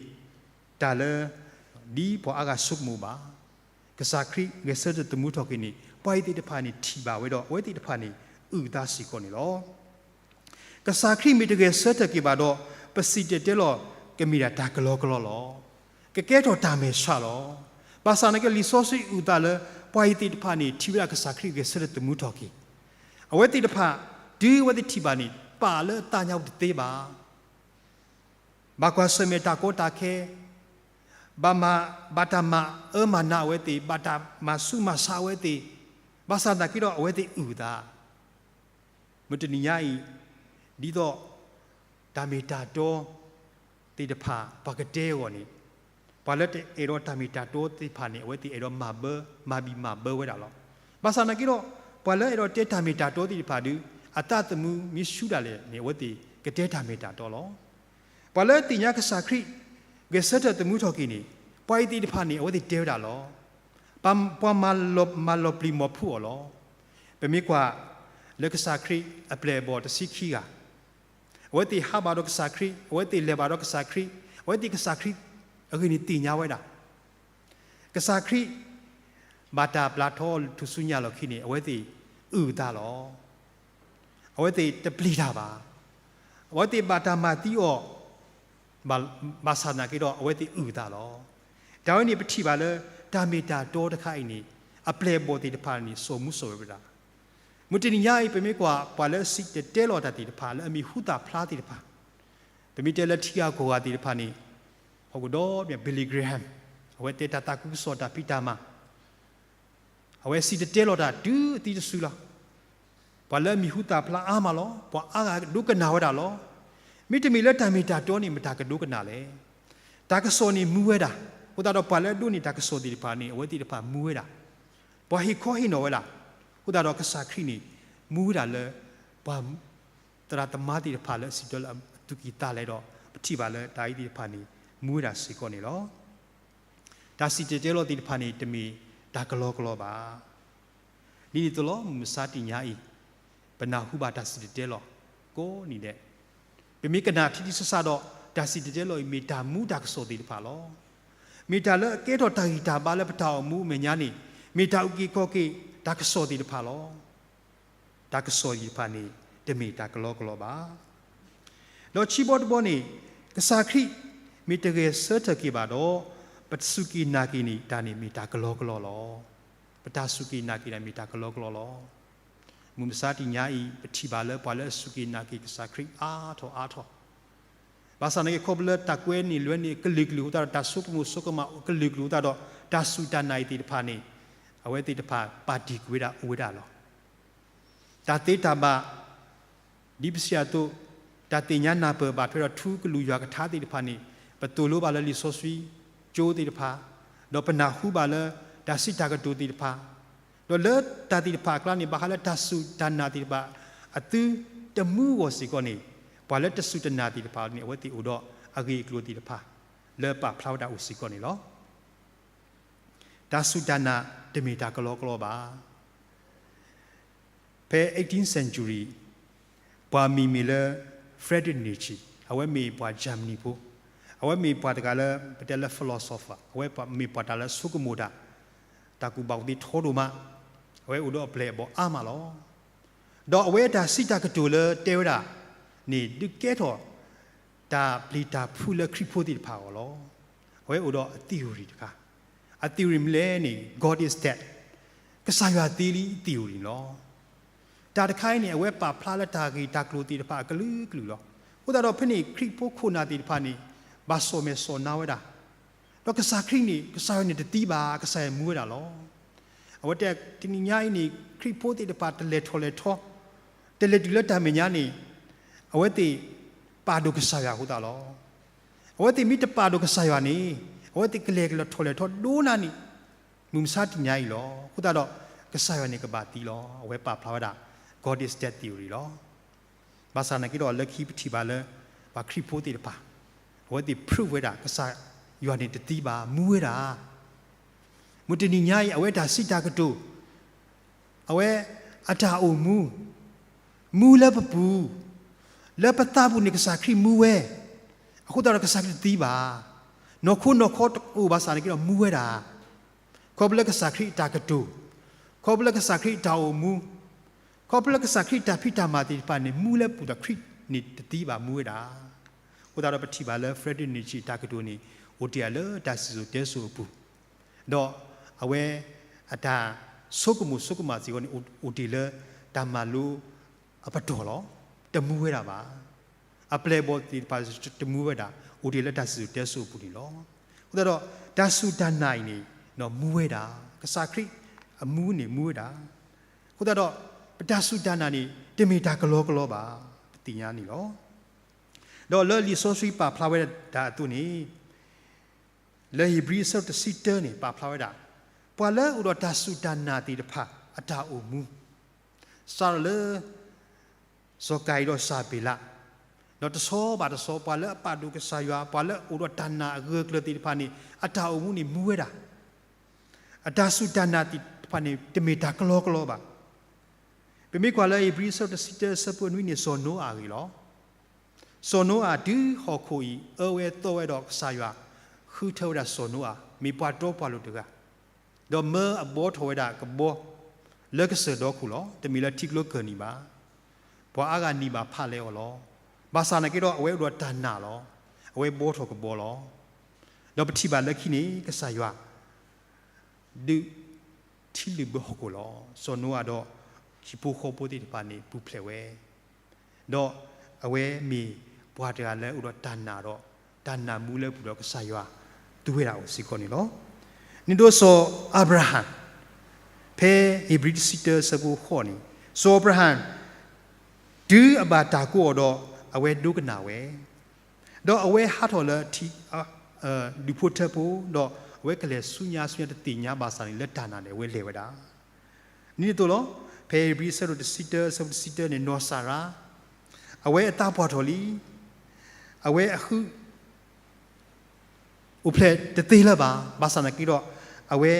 တၢ်လၢ ဒ်ပှၤအါဂၤဆိကမိၣ်ဘၣ်. ကစၢ်ခရံာ်ဂဲၤဆၢထၢၣ်သမူထီၣ်က့ၤန့ၣ် ပှၤအံၤသ့ၣ်တဖၣ်န့ၣ်ထံၣ်ဘၣ်ဝဲဒီး အဝဲသ့ၣ်တဖၣ်န့ၣ် အုၣ်အသးစ့ၢ်ကီးန့ၣ်လီၤ. ကစၢ်ခရံာ်မ့ၢ်တဂဲၤဆၢထၢၣ်က့ၤဘၣ်ဒီး ပစံၣ်တဲၤတဲလီၤ ကမ့ၢ်ဒၣ်တၢ်ကလီကလီလီၤ. ကကဲထီၣ်တၢ်မဲာ်ဆှးလီၤ. ဘၣ်ဆၣ်သနာ်က့ လံာ်စီဆှံအုၣ်သးလၢ ပှၤအံၤသ့ၣ်တဖၣ်န့ၣ် ထံၣ်ဝဲဒၣ်ကစၢ်ခရံာ်ဂဲၤဆၢထၢၣ်သမူထီၣ်က့ၤ အဝဲသ့ၣ်တဖၣ် တုၤအဝဲသ့ၣ်ထံၣ်ဘၣ်န့ၣ် ပာ်လၢအသးညါပူၤတသ့ဘၣ်. ဘၣ်ကွၢ်ဆၢၣ်မဲာ်တၢ်ကီတၢ်ခဲ, ဘၣ်မၤ, ဘၣ်တၢ်မၤအၢမၤနးအဝဲသ့ၣ်, ဘၣ်တၢ်မၤဆူးမၤဆါအဝဲသ့ၣ်, ဘၣ်ဆၣ်သနာ်က့ဒီး အဝဲသ့ၣ်အုၣ်သး မုၢ်တနံၤညါအံၤ, ဒ်သိး တၢ်မ့ၢ်တၢ်တီသ့ၣ်တဖၣ် ပှၤကတဲအဂီၢ်န့ၣ်, ပှၤလၢတအဲၣ်ဒိးတၢ်မ့ၢ်တၢ်တီသ့ၣ်တဖၣ်န့ၣ် အဝဲသ့ၣ်အဲၣ်ဒိးမၤဘၢ, မၤဘံၣ်မၤဘၢဝဲဒၣ်လီၤ. ဘၣ်ဆၣ်သနာ်က့ဒီး ပှၤလၢအဲၣ်ဒိးတဲတၢ်မ့ၢ်တၢ်တီသ့ၣ်တဖၣ်ဒီး အသးသမူမ့ၢ်ဆူးဒၣ်လဲာ်န့ၣ် အဝဲသ့ၣ်ကတဲတၢ်မ့ၢ်တၢ်တီလီၤ. ပှၤလၢသ့ၣ်ညါကစၢ်ခရံာ် ဂဲၤဆၢထၢၣ်သမူထီၣ်က့ၤန့ၣ်, ပှၤအံၤသ့ၣ်တဖၣ်န့ၣ် အဝဲသ့ၣ်တဲဝဲဒၣ်လီၤ. ပှၤမၤလီၤ, မၤလီၤပျံၤမီၤဖုးအီၤလီၤ. ပမ့ၢ်ကွၢ်လၢကစၢ်ခရံာ်အပျဲၢ်အဘီၣ်တဆံခံဂၤ, အဝဲသ့ၣ်ဟးဘၣ်ဒီးကစၢ်ခရံာ်, အဝဲသ့ၣ်လဲၤဘၣ်ဒီးကစၢ်ခရံာ်, အဝဲသ့ၣ်ကစၢ်ခရံာ်အဂ့ၢ်န့ၣ်သ့ၣ်ညါဝဲဒၣ်. ကစၢ်ခရံာ် ဘၣ်တၢ်ပျၢ်ထီအီၤလၢထူၣ်စုညါအလီၢ်ခံန့ၣ် အဝဲသ့ၣ်အုၣ်သးလီၤ. အဝဲသ့ၣ်တပျံၤတၢ်ဘၣ်. အဝဲသ့ၣ်ဘၣ်တၢ်မၤသံအီၤ, ဘၣ်ဆၣ်သနာ်က့ဒီး အဝဲသ့ၣ်အုၣ်သးလီၤ. တၢ်ဝဲန့ၣ်ပထံၣ်ဘၣ်လၢ တၢ်မ့ၢ်တၢ်တီတခါအံၤန့ၣ် အပျဲၢ်အဘီၣ်သ့ၣ်တဖၣ်န့ၣ် စိာ်မူစိာ်ဝဲဒၣ်. မုၢ်တနံၤညါအံၤ ပမ့ၢ်ကွၢ်ပှၤလၢစံၣ်တဲၤတဲလီၤတၢ်သ့ၣ်တဖၣ် လၢအမံၤဟူသၣ်ဖျါသ့ၣ်တဖၣ်, ပမ့ၢ်တဲလၢထံဂၤကီၢ်ဂၤသ့ၣ်တဖၣ်န့ၣ်, ဟီၣ်ခိၣ်ဒီဘ့ၣ် Billy Graham အဝဲတဲတၢ်သးခုကစီၣ်တၢ်ဖံးတၢ်မၤ အဝဲစံၣ်တဲၤတဲလီၤတၢ်တုၤအသံတစုလီၤ. ပှၤလၢအမံၤဟူသၣ်ဖျါအါမးလီၤ. ပှၤအါဂၤဒိကနၣ်ဝဲဒၣ်လီၤ. မ့တမ့ၢ်လၢတၢ်မ့ၢ်တၢ်တီန့ၣ် မတၤကဒိကနၣ်လဲၣ်. တၢ်ကစီၣ်န့ၣ်မူဝဲဒၣ်. အဃိသတးဒီးပှၤလၢအဒိးန့ၢ်တၢ်ကစီၣ်သ့ၣ်တဖၣ်န့ၣ် အဝဲသ့ၣ်တဖၣ်မူဝဲဒၣ်. ပှၤဟ့ၣ်ခီဟ့ၣ်နီၤဝဲဒၣ်. အဃိသတးဒီးကစၢ်ခရံာ်န့ၣ် မူဝဲဒၣ်လၢ ပှၤသရၣ်သမါသ့ၣ်တဖၣ်လၢအစံၣ်တဲၤတဲလီၤအသူၣ်ကံၢ်သးလဲဒီး ပထံၣ်ဘၣ်လၢတၢ်အံၤသ့ၣ်တဖၣ်န့ၣ် မူဝဲဒၣ်စ့ၢ်ကီးန့ၣ်လီၤ. တၢ်စံၣ်တဲၤတဲလီၤသ့ၣ်တဖၣ်န့ၣ် တမ့ၢ်တၢ်ကလီကလီဘၣ်. ဒ်န့ၣ်အသိးလီၤ မုၢ်မဆါတနံၤညါအံၤ ပနၢ်ဟူဘၣ်တၢ်စံၣ်တဲၤတဲလီၤကိးနံၤဒဲး, ပမ့ၢ်ကနၣ်ထံထံဆးဆးဒီး တၢ်စံၣ်တဲၤတဲလီၤအံၤ မ့ၢ်တၢ်မူတၢ်ကစီၣ်သ့ၣ်တဖၣ်လီၤ. မ့ၢ်တၢ်လၢအကဲထီၣ်တၢ်ဂံၢ်တၢ်ဘါလၢပတၢ်အိၣ်မူအမဲာ်ညါန့ၣ် မ့ၢ်တၢ်အုၣ်က့ၤခီၣ်က့ၤတၢ်ကစီၣ်သ့ၣ်တဖၣ်လီၤ. တၢ်ကစီၣ်သ့ၣ်တဖၣ်န့ၣ် တမ့ၢ်တၢ်ကလီကလီဘၣ်. ဒီးခံဘီတဘီန့ၣ် ကစၢ်ခရံာ်မ့ၢ်တဂဲၤဆၢထၢၣ်က့ၤဘၣ်ဒီး ပစူၢ်က့ၤနာ်က့ၤန့ၣ်တၢ်န့ၣ်မ့ၢ်တၢ်ကလီကလီလီၤ. ပတၢ်စူၢ်က့ၤနာ်က့ၤန့ၣ်မ့ၢ်တၢ်ကလီကလီလီၤ. မုၢ်မဆါတနံၤညါအံၤ ပထံၣ်ဘၣ်လၢပှၤလၢအစူၢ်က့ၤနာ်က့ၤကစၢ်ခရံာ်အါထီၣ်အါထီၣ် ဘၣ်ဆၣ်သနာ်က့ ခီဖျိလၢတၢ်ကွဲန့ၣ်လွဲန့ၣ် အကလုာ်ကလုာ်အဃိသတးဒီး တၢ်ဆိကမိၣ်ဆိကမးအကလုာ်ကလုာ်အဃိသတးဒီး တၢ်စူၢ်တၢ်နာ်အံၤသ့ၣ်တဖၣ်န့ၣ် အဝဲသ့ၣ်တဖၣ်ပာ်တံၢ်ကွံာ်ဝဲဒၣ်အိၣ်ဝဲဒၣ်လီၤ. တၢ်သ့တၢ်ဘၣ် ဒ်ပစံးအသိး, တၢ်သ့ၣ်ညါနၢ်ပၢၢ်ဘၣ်ထွဲဒီးထူကလုာ်ယွၤကထါသ့ၣ်တဖၣ်န့ၣ် ပသိၣ်လိဘၣ်လၢလံာ်စီဆှံကၠိသ့ၣ်တဖၣ်, ဒီးပနၢ်ဟူဘၣ်လၢတၢ်စံးတၢ်ကတိၤသ့ၣ်တဖၣ်, ဒီးလၢတၢ်သ့ၣ်တဖၣ်အကျါန့ၣ် ဘၣ်ဃးလၢတၢ်စူၢ်တၢ်နာ်သ့ၣ်တဖၣ် အသုတမူအဂီၢ်စ့ၢ်ကီးန့ၣ်, ပှၤလၢတစူၢ်တနာ်သ့ၣ်တဖၣ်န့ၣ် အဝဲသ့ၣ်အိၣ်ဒီးအဂ့ၢ်အကျိၤသ့ၣ်တဖၣ် လၢပာ်ဖျါဝဲဒၣ်အိၣ်စ့ၢ်ကီးန့ၣ်လီၤ. တၢ်စူၢ်တၢ်နာ်တမ့ၢ်တၢ်ကလီကလီဘၣ်. ဖဲ eighteen century ပှၤမံၤမ့ၢ်လၢ Friedrich Nietzsche အဝဲမ့ၢ်ပှၤ Germany ဖိ, အဝဲမ့ၢ်ပှၤတဂၤလၢ ပတဲလၢ philosopher အဝဲမ့ၢ်ပှၤတဂၤလၢဆိကမိၣ်တၢ် တၢ်ကူၣ်ဘၣ်ကူၣ်သ့ထီဒိၣ်မး, အဝဲအိၣ်ဒီးအပျဲၢ်အဘီၣ်အါမးလီၤ. ဒီးအဝဲတၢ်စံးတၢ်ကတိၤလၢတဲဝဲဒၣ်န့ၣ် ဒုးကဲထီၣ် တၢ်ပျံၤတၢ်ဖုးလၢခရံာ်ဖိသ့ၣ်တဖၣ်အဂီၢ်လီၤ. အဝဲအိၣ်ဒီးအ theory တခါ, အ theory မနုၤလဲၣ်န့ၣ် God is dead, ကစၢ်ယွၤသံလံ theory န့ၣ်လီၤ. တၢ်တခါအံၤန့ၣ် အဝဲပာ်ဖျါလၢတၢ်ဂ့ၢ်တၢ်ကျိၤသ့ၣ်တဖၣ်အကလုာ်ကလုာ်လီၤ. အဃိသတးဒီးဖဲန့ၣ် ခရံာ်ဖိခိၣ်နၢ်သ့ၣ်တဖၣ်န့ၣ် ဘၣ်စီၣ်မဲာ်စီၣ်နါဝဲဒၣ်, ဒီးကစၢ်ခရံာ်န့ၣ် ကစၢ်ယွၤန့ၣ်တသံဘၣ်, ကစၢ်ယွၤမူဝဲဒၣ်လီၤ. အဝဲတဲတနံၤညါအံၤန့ၣ် ခရံာ်ဖိသ့ၣ်တဖၣ်တလဲၤထီၣ်လဲၤထီ, တလဲၤတုၤလၢတၢ်မဲာ်ညါန့ၣ် အဝဲသ့ၣ်ပာ်ဒိၣ်ကစၢ်ယွၤအဃိသတးလီၤ. အဝဲသ့ၣ်မ့ၢ်တပာ်ဒိၣ်ကစၢ်ယွၤန့ၣ် အဝဲသ့ၣ်ကလဲၤကလဲၤထီၣ်လဲၤထီဒိၣ်နၤန့ၣ် မုၢ်မဆါတနံၤညါအံၤလီၤ. အဃိသတးဒီး ကစၢ်ယွၤန့ၣ်ကဘၣ်သံလီၤ. အဝဲပာ်ဖျါဝဲဒၣ် God is dead theory လီၤ. ဘၣ်ဆၣ်သနာ်က့ဒီး လၢခံပထံၣ်ဘၣ်လၢ ပှၤခရံာ်ဖိသ့ၣ်တဖၣ် အဝဲသ့ၣ် prove ဝဲဒၣ် ကစၢ်ယွၤန့ၣ်တသံဘၣ်, မူဝဲဒၣ်. မုၢ်တနံၤညါအံၤ အဝဲတၢ်စံးတၢ်ကတိၤ, အဝဲအတၢ်အိၣ်မူ မူလၢပပူၤ, လၢပသးပူၤန့ၣ် ကစၢ်ခရံာ်မူဝဲ, အဃိသတးဒီးကစၢ်ခရံာ်တသံဘၣ်. နီၢ်ခိနီၢ်ခီတအိၣ်ဘၣ်ဆၣ်သနာ်က့ဒီး မူဝဲဒၣ်. ခီဖျိလၢကစၢ်ခရံာ်အတၢ်ကတိၤ, ခီဖျိလၢကစၢ်ခရံာ်အတၢ်အိၣ်မူ, ခီဖျိလၢကစၢ်ခရံာ်အတၢ်ဖံးတၢ်မၤသ့ၣ်တဖၣ်န့ၣ် မူလၢပူၤဒီးခရံာ်န့ၣ်တသံဘၣ်, မူဝဲဒၣ်. အဃိသတးဒီးပထံၣ်ဘၣ်လၢ Frederick Nietzsche အတၢ်ကတိၤန့ၣ် အိၣ်တ့ၢ်လၢတၢ်စံၣ်စိၤတဲစိၤအပူၤ, ဒီးအဝဲအတၢ်ဆိကမိၣ်ဆိကမးစ့ၢ်ကီးန့ၣ် အိၣ်တ့ၢ်လၢတၢ်မၤလိအပတီၢ်လီၤ. တမူဝဲဒၣ်ဘၣ်. အပျဲၢ်အဘီၣ်သ့ၣ်တဖၣ်တမူဝဲဒၣ်, အိၣ်တ့ၢ်လၢတၢ်စံၣ်စိၤတဲစိၤအပူၤန့ၣ်လီၤ. အဃိသတးဒီး တၢ်စူၢ်တၢ်နာ်အံၤန့ၣ် မူဝဲဒၣ်, ကစၢ်ခရံာ်အမူန့ၣ်မူဝဲဒၣ်. အဃိသတးဒီး ပတၢ်စူၢ်တၢ်နာ်န့ၣ် တမ့ၢ်တၢ်ကလီကလီဘၣ်, ပသ့ၣ်ညါန့ၣ်လီၤ. ဒီးလၢလံာ်စီဆှံပာ်ဖျါဝဲဒၣ်အသိးန့ၣ် လၢဧ့ၤဘြံၤအဆၢတဆံတၢန့ၣ် ပာ်ဖျါဝဲဒၣ် ပှၤလၢအအိၣ်ဒီးတၢ်စူၢ်တၢ်နာ်သ့ၣ်တဖၣ်အတၢ်အိၣ်မူ, စးထီၣ်လၢ စီၤကၤယံၣ်ဒီးစီၤဘ့းလး, ဒီးတဆီဘၣ်တဆီ ပှၤလၢအပာ်ဒိၣ်ကစၢ်ယွၤ, ပှၤလၢအအိၣ်ဒီးတၢ်နာ်အဂၢၢ်ကျၢၤသ့ၣ်တဖၣ်န့ၣ် အတၢ်အိၣ်မူန့ၣ်မူဝဲဒၣ်. အတၢ်စူၢ်တၢ်နာ်သ့ၣ်တဖၣ်န့ၣ် တမ့ၢ်တၢ်ကလီကလီဘၣ်. ပမ့ၢ်ကွၢ်လၢဧ့ၤဘြံၤအဆၢတဆံတၢအဆၢဖိနွံန့ၣ် စီၤနိအၤအဂ့ၢ်လီၤ. စီၤနိအၤတုၤဟီၣ်ခိၣ်အံၤ အၢဝဲသီဝဲဒီးကစၢ်ယွၤ ဃုထၢဝဲဒၣ်စီၤနိအၤ မ့ၢ်ပှၤတီပှၤလိၤတဂၤ, ဒီးမၢအဘှီထီၣ်ဝဲဒၣ်ကဘီ လၢကစၢၢ်ဒီခိၣ်လီၤ. တမ့ၢ်လၢထံကျိကၢၢ်နံၤဘၣ်. ပှၤအါဂၤနံၤဘၣ်ဖးလဲအီၤလီၤ. ဘၣ်ဆၣ်သနာ်က့ဒီး အဝဲအိၣ်ဒီးတၢ်နာ်လီၤ. အဝဲဘှီထီၣ်ကဘီလီၤ. ဒီးပထံၣ်ဘၣ်လၢခံန့ၣ် ကစၢ်ယွၤ ဒုးထံလုၢ်ဘၢဟီၣ်ခိၣ်လီၤ. စီၤနိအၤဒီး ဟံၣ်ဖိဃီဖိသ့ၣ်တဖၣ်န့ၣ် ပူၤဖျဲးဝဲ, ဒီးအဝဲမ့ၢ်ပှၤတဂၤလၢအိၣ်ဒီးတၢ်နာ်ဒီး တၢ်နာ်မူလၢပူၤဒီးကစၢ်ယွၤ သူဝဲဒၣ်အီၤစ့ၢ်ကီးန့ၣ်လီၤ. နုာ်ဒိၣ်စီၤအၤဘြၤဟၣ်, ဖဲဧ့ၤဘြံၤတဆံတၢအဆၢဖိဃိးန့ၣ်, စီၤအၤဘြၤဟၣ် တုၤအဘၣ်တၢ်ကိးအီၤဒီး အဝဲဒိကနၣ်ဝဲ, ဒီးအဝဲဟးထီၣ်လၢထံ ဒူၣ်ဖိထၢဖိ, ဒီးအဝဲကလဲၤဆူညါဆူညါတသ့ၣ်ညါဘၣ်ဆၣ်န့ၣ် လၢတၢ်နာ်န့ၣ် အဝဲလဲၤဝဲဒၣ်. ဒ်န့ၣ်အသိးလီၤ. ဖဲဧ့ၤဘြံၤအဆၢဒိၣ်တဆံတၢ အဆၢဖိတဆံတၢန့ၣ် နီၢ်စၤရါ အဝဲအသးပှၢ်ထီၣ်လံ. အဝဲအဟု အိၣ်ဖျဲၣ်တသ့လၢၤဘၣ်. ဘၣ်ဆၣ်သနာ်က့ဒီး အဝဲ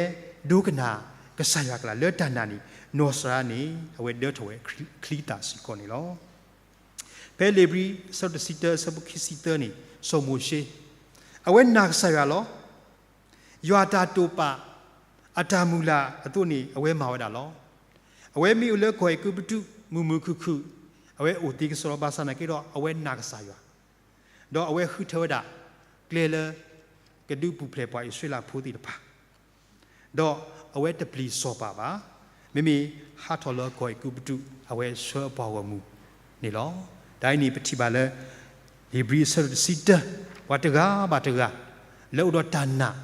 ဒိကနၣ်ကစၢ်ယွၤကလာ်လၢတၢ်နာ်န့ၣ် နီၢ်စၤရါန့ၣ် အဝဲဒၢထီၣ်ဝဲချံသၣ်စ့ၢ်ကီးန့ၣ်လီၤ. ဖဲလံာ်ဧ့ၤဘြံၤ အဆၢဒိၣ်တဆံတၢ အဆၢဖိခံဆံသၢန့ၣ် စီၤမိၤၡ့ အဝဲနာ်ကစၢ်ယွၤလီၤ. ယွၤအတၢ်တိာ်ပာ် အတၢ်မုၢ်လၢ်အသိးန့ၣ် အဝဲမၤဝဲဒၣ်လီၤ. အဝဲမ့ၢ်အိၣ်လၢကီၢ်အဲၤကူပတူး မုာ်မုာ်ခုၣ်ခုၣ် အဝဲအိၣ်သ့ကစီဒီ ဘၣ်ဆၣ်သနာ်က့ဒီး အဝဲနာ်ကစၢ်ယွၤ ဒီးအဝဲဃုထၢဝဲဒၣ် ကျဲလၢ ကဒုးပူၤဖျဲးပှၤအံၣ်စရ့လးဖိသ့ၣ်တဖၣ်, ဒီးအဝဲတပျံၤစီၤပၤဘၣ်. မ့မ့ၢ်ဟးထီၣ်လၢကီၢ်အဲၤကူပတူး အဝဲဆှၢအပှၤဂီၢ်မုၢ်န့ၣ်လီၤ. တၢ်အံၤန့ၣ် ပထံၣ်ဘၣ်လၢ ဧ့ၤဘြံၤအဆၢဒိၣ်တဆံတၢ, ပှၤတဂၤဘၣ်တဂၤ လၢအိၣ်ဒီးတၢ်နာ်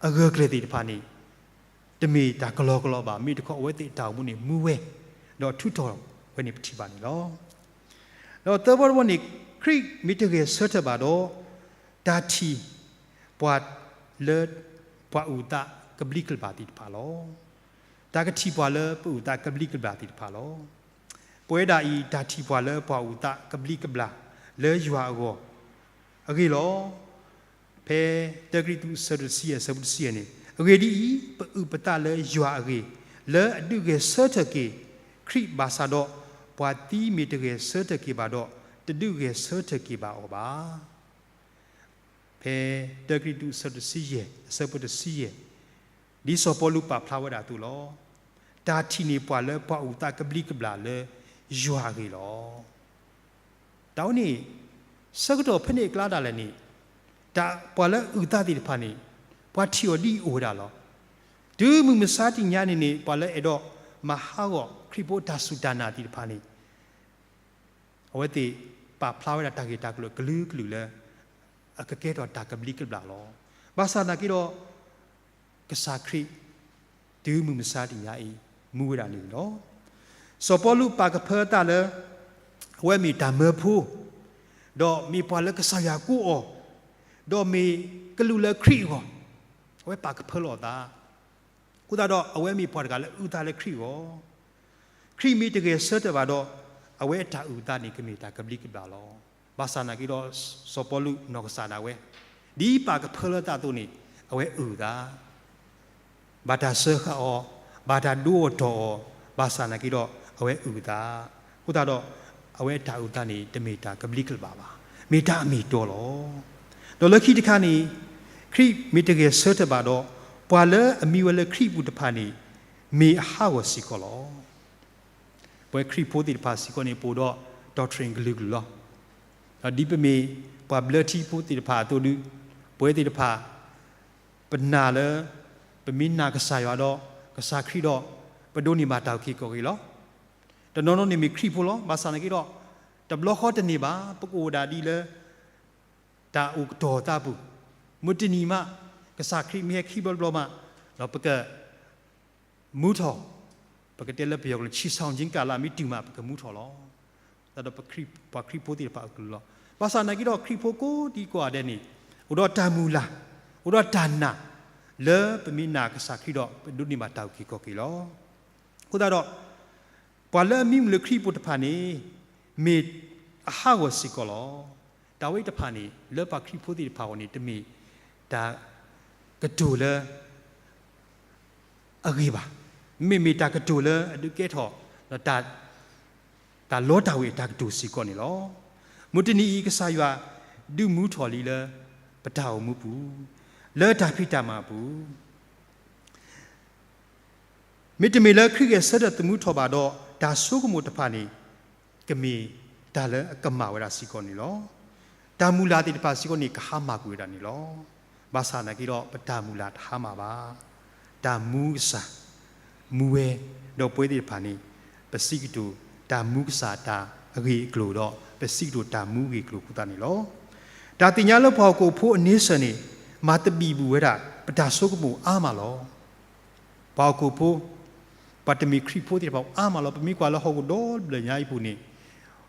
အဂၢၢ်ကျၢၤသ့ၣ်တဖၣ်န့ၣ် တမ့ၢ်တၢ်ကလီကလီဘၣ်. မ့ၢ်တခီ အဝဲသ့ၣ်အတၢ်အိၣ်မူန့ၣ် မူဝဲ ဒီးထုးထီၣ်ဝဲန့ၣ် ပထံၣ်ဘၣ်န့ၣ်လီၤ. ဒီးသၢဘီတဘီန့ၣ် ခရံာ်မ့ၢ်တဂဲၤဆၢထၢၣ်ဘၣ်ဒီး တၢ်ထံၣ်ပှၤလၢ ပှၤအုၣ်အသးကဘျံးကဘျၣ်သ့ၣ်တဖၣ်လီၤ. တၢ်ကထံၣ်ပှၤလၢပအုၣ်အသးကဘျံးကဘျၣ်သ့ၣ်တဖၣ်လီၤ. ပဝဲဒၣ်အံၤ တၢ်ထံၣ်ပှၤလၢပှၤအုၣ်အသးကဘျံးကဘျၣ်လၢယွၤအဂီၢ် အဂ့ၢ်လီၤ. ဖဲတၢကရံၣ်သူး အဆၢဒိၣ်တဆံယဲၢ် အဆၢဖိတဆံယဲၢ်န့ၣ်, အဂ့ၢ်ဒ်အံၤ, ပအုၣ်ပသးလၢယွၤအဂ့ၢ်, လၢအဒုးဂဲၤဆၢထၢၣ်က့ၤခရံာ်ဘၣ်ဆၣ်ဒီး, ပှၤသံမ့ၢ်တဂဲၤဆၢထၢၣ်က့ၤဘၣ်ဒီး, တဒုးဂဲၤဆၢထၢၣ်က့ၤဘၣ်အီၤဘၣ်. ဖဲတၢကရံၣ်သူး အဆၢဒိၣ်တဆံယဲၢ် အဆၢဖိတဆံယဲၢ်, ဒ်စီၤပီလူးပာ်ဖျါဝဲဒၣ်အသိးလီၤ. တၢ်ထံၣ်န့ၢ်ပှၤလၢပှၤအုၣ်အသးကဘျံးကဘျၣ်လၢယွၤအဂ့ၢ်လီၤ. တၢ်ဝဲန့ၣ် ဆၢကတီၢ်ဖဲန့ၣ်အကျါဒၣ်လဲာ်န့ၣ်, တၢ်ပှၤလၢအုၣ်အသးသ့ၣ်တဖၣ်န့ၣ်, ပှၤထံၣ်အီၤဒ်အံၤအိၣ်ဝဲဒၣ်လီၤ. တုၤမုၢ်မဆါတနံၤညါန့ၣ်န့ၣ် ပှၤလၢအဲၣ်ဒိးမၤဟးဂီၤခရံာ်ဖိတၢ်စူၢ်တၢ်နာ်သ့ၣ်တဖၣ်န့ၣ် အဝဲသ့ၣ်ပာ်ဖျါဝဲဒၣ်တၢ်ဂ့ၢ်တၢ်ကျိၤအကလုာ်ကလုာ်လၢ အကကဲထီၣ်တၢ်ကဘျံးကဘျၣ်လီၤ. ဘၣ်ဆၣ်သနာ်က့ဒီး ကစၢ်ခရံာ် တုၤမုၢ်မဆါတနံၤညါအံၤ မူဝဲဒၣ်န့ၣ်လီၤ. စီၤပီလူးပာ်ကဖၢအသးလၢ အဝဲမ့ၢ်တၢ်မၢဖိ, ဒီးမ့ၢ်ပှၤလၢကစၢ်ယွၤကိးအီၤ, ဒီးမ့ၢ်ကလူးလၢခရံာ်အဂီၢ်, အဝဲပာ်ကဖၢလီၤအသး. အဃိသတးဒီး အဝဲမ့ၢ်ပှၤတဂၤလၢအုၣ်အသးလၢခရံာ်အဂီၢ်, ခရံာ်မ့ၢ်တဂဲၤဆၢထၢၣ်ဘၣ်ဒီး အဝဲအတၢ်အုၣ်အသးန့ၣ် ကမ့ၢ်တၢ်ကဘျံးကဘျၣ်လီၤ. ဘၣ်ဆၣ်သနာ်က့ဒီး စီၤပီလူးနီၢ်ကစၢ်ဒၣ်ဝဲ ဒ်ပာ်ကဖၢလၢသးအသိးန့ၣ် အဝဲအုၣ်အသး, ဘၣ်တၢ်စၢဃာ်အီၤ, ဘၣ်တၢ်ဒိအီၤတီၢ်အီၤ, ဘၣ်ဆၣ်သနာ်က့ဒီး အဝဲအုၣ်အသး, အဃိသတးဒီး အဝဲအတၢ်အုၣ်အသးန့ၣ် တမ့ၢ်တၢ်ကဘျံးကဘျၣ်ဘၣ်, မ့ၢ်တၢ်အမ့ၢ်အတီလီၤ. ဒီးလၢခံတခါန့ၣ် ခရံာ်မ့ၢ်တဂဲၤဆၢထၢၣ်ဘၣ်ဒီး ပှၤလၢအမံဝဲလၢခရံာ်အပူၤတဖၣ်န့ၣ် မ့ၢ်အဟးဂီၤစ့ၢ်ကီးလီၤ. ပဝဲခရံာ်ဖိသ့ၣ်တဖၣ်စ့ၢ်ကီးန့ၣ် ပအိၣ်ဒီး doctrine ကလုာ်ကလုာ်လီၤ. ဒီးဒ်ပမ့ၢ် ပှၤဘျၢထံဖိသ့ၣ်တဖၣ်အသိးဒုး, ပဝဲသ့ၣ်တဖၣ် ပနာ်လၢ ပမ့ၢ်နာ်ကစၢ်ယွၤဒီး ကစၢ်ခရံာ်ဒီး ပဒိးန့ၢ်ဘၣ်တၢ်အုၣ်က့ၤခီၣ်က့ၤလီၤ. တနီၤနီၤန့ၣ်မ့ၢ်ခရံာ်ဖိလီၤ. ဘၣ်ဆၣ်သနာ်က့ဒီး တဘျီဃီတန့ၢ်ဘၣ်, ပကအိၣ်ဒၣ်ဒ်လၢ တၢ်အိၣ်ကတီၤသးအပူၤ, မုၢ်တနံၤမး ကစၢ်ခရံာ်မ့ၢ်ဟဲခံဘျီတဘျီမး, ဒီးပက မူထီၣ်, ပကတဲလၢပယီၤကျိာ် ခြေဆောင်ခြင်းကာလ မ့ၢ်တုၤမး ပကမူထီၣ်လီၤ. သတးဒီးပှၤခရံာ်ဖိသ့ၣ်တဖၣ်အကလုၢ်လီၤ. ဘၣ်ဆၣ်သနာ်က့ဒီး ခရံာ်ဖိကိးဒံကိးဂၤဒဲးန့ၣ် အိၣ်ဒီးတၢ်မုၢ်လၢ်, အိၣ်ဒီးတၢ်နာ် လၢပမ့ၢ်နာ်ကစၢ်ခရံာ်ဒီး ပဒိးန့ၢ်ဘၣ်တၢ်အုၣ်က့ၤခီၣ်က့ၤလီၤ. အဃိသတးဒီး ပှၤလၢအမံမုာ်လၢခရံာ်ဖိတဖၣ်န့ၣ် မ့ၢ်အဟးဂီၤစ့ၢ်ကီးလီၤ. တၢ်ဝဲတဖၣ်န့ၣ် လၢပှၤခရံာ်ဖိသ့ၣ်တဖၣ်အဂီၢ်န့ၣ် တမ့ၢ်တၢ်ကတိၤလၢ အဂ့ၤဘၣ်. မ့မ့ၢ်တၢ်ကတိၤလၢအဒုးကဲထီၣ် ဒီးတၢ်လီတၢ်ဝ့ၤအတၢ်ကတိၤစ့ၢ်ကီးန့ၣ်လီၤ. မုၢ်တနံၤအံၤ ကစၢ်ယွၤဒုးမူထီၣ်လံလၢပတၢ်အိၣ်မူပူၤ, လၢတၢ်ဖံးတၢ်မၤအပူၤ မ့တမ့ၢ်လၢခရံာ်ဂဲၤဆၢထၢၣ်သမူထီၣ်ဘၣ်ဒီး တၢ်ဆိကမိၣ်တဖၣ်န့ၣ် ကမ့ၢ်တၢ်လၢအကမၣ်ဝဲဒၣ်စ့ၢ်ကီးန့ၣ်လီၤ. တၢ်မုၢ်လၢ်သ့ၣ်တဖၣ်စ့ၢ်ကီးန့ၣ် ကဟါမၢ်ကွံာ်ဝဲဒၣ်န့ၣ်လီၤ. ဘၣ်ဆၣ်သနာ်က့ဒီး ပတၢ်မုၢ်လၢ်တဟါမၢ်ဘၣ်. တၢ်မူကစၢ် မူဝဲ, ဒီးပဝဲသ့ၣ်တဖၣ်န့ၣ် ပစံးကတိၤတၢ်မူကစၢ်တၢ်အဂ့ၢ်အကျိၤဒီး ပစံးကတိၤတၢ်မူအဂ့ၢ်အကျိၤအဃိသတးန့ၣ်လီၤ. တၢ်သ့ၣ်ညါလၢပှၤဟီၣ်ခိၣ်ဖိအန့ဆၢၣ်န့ၣ် မၤသဘံၣ်ဘုၣ်ဝဲဒၣ် ပတၢ်ဆိကမိၣ်အါမးလီၤ. ပှၤဟီၣ်ခိၣ်ဖိ, ပှၤတမ့ၢ်ခရံာ်ဖိသ့ၣ်တဖၣ်အါမးလီၤ. ပမ့ၢ်ကွၢ်လၢဟီၣ်ခိၣ်ဒီဘ့ၣ်ညါအံၤပူၤန့ၣ်,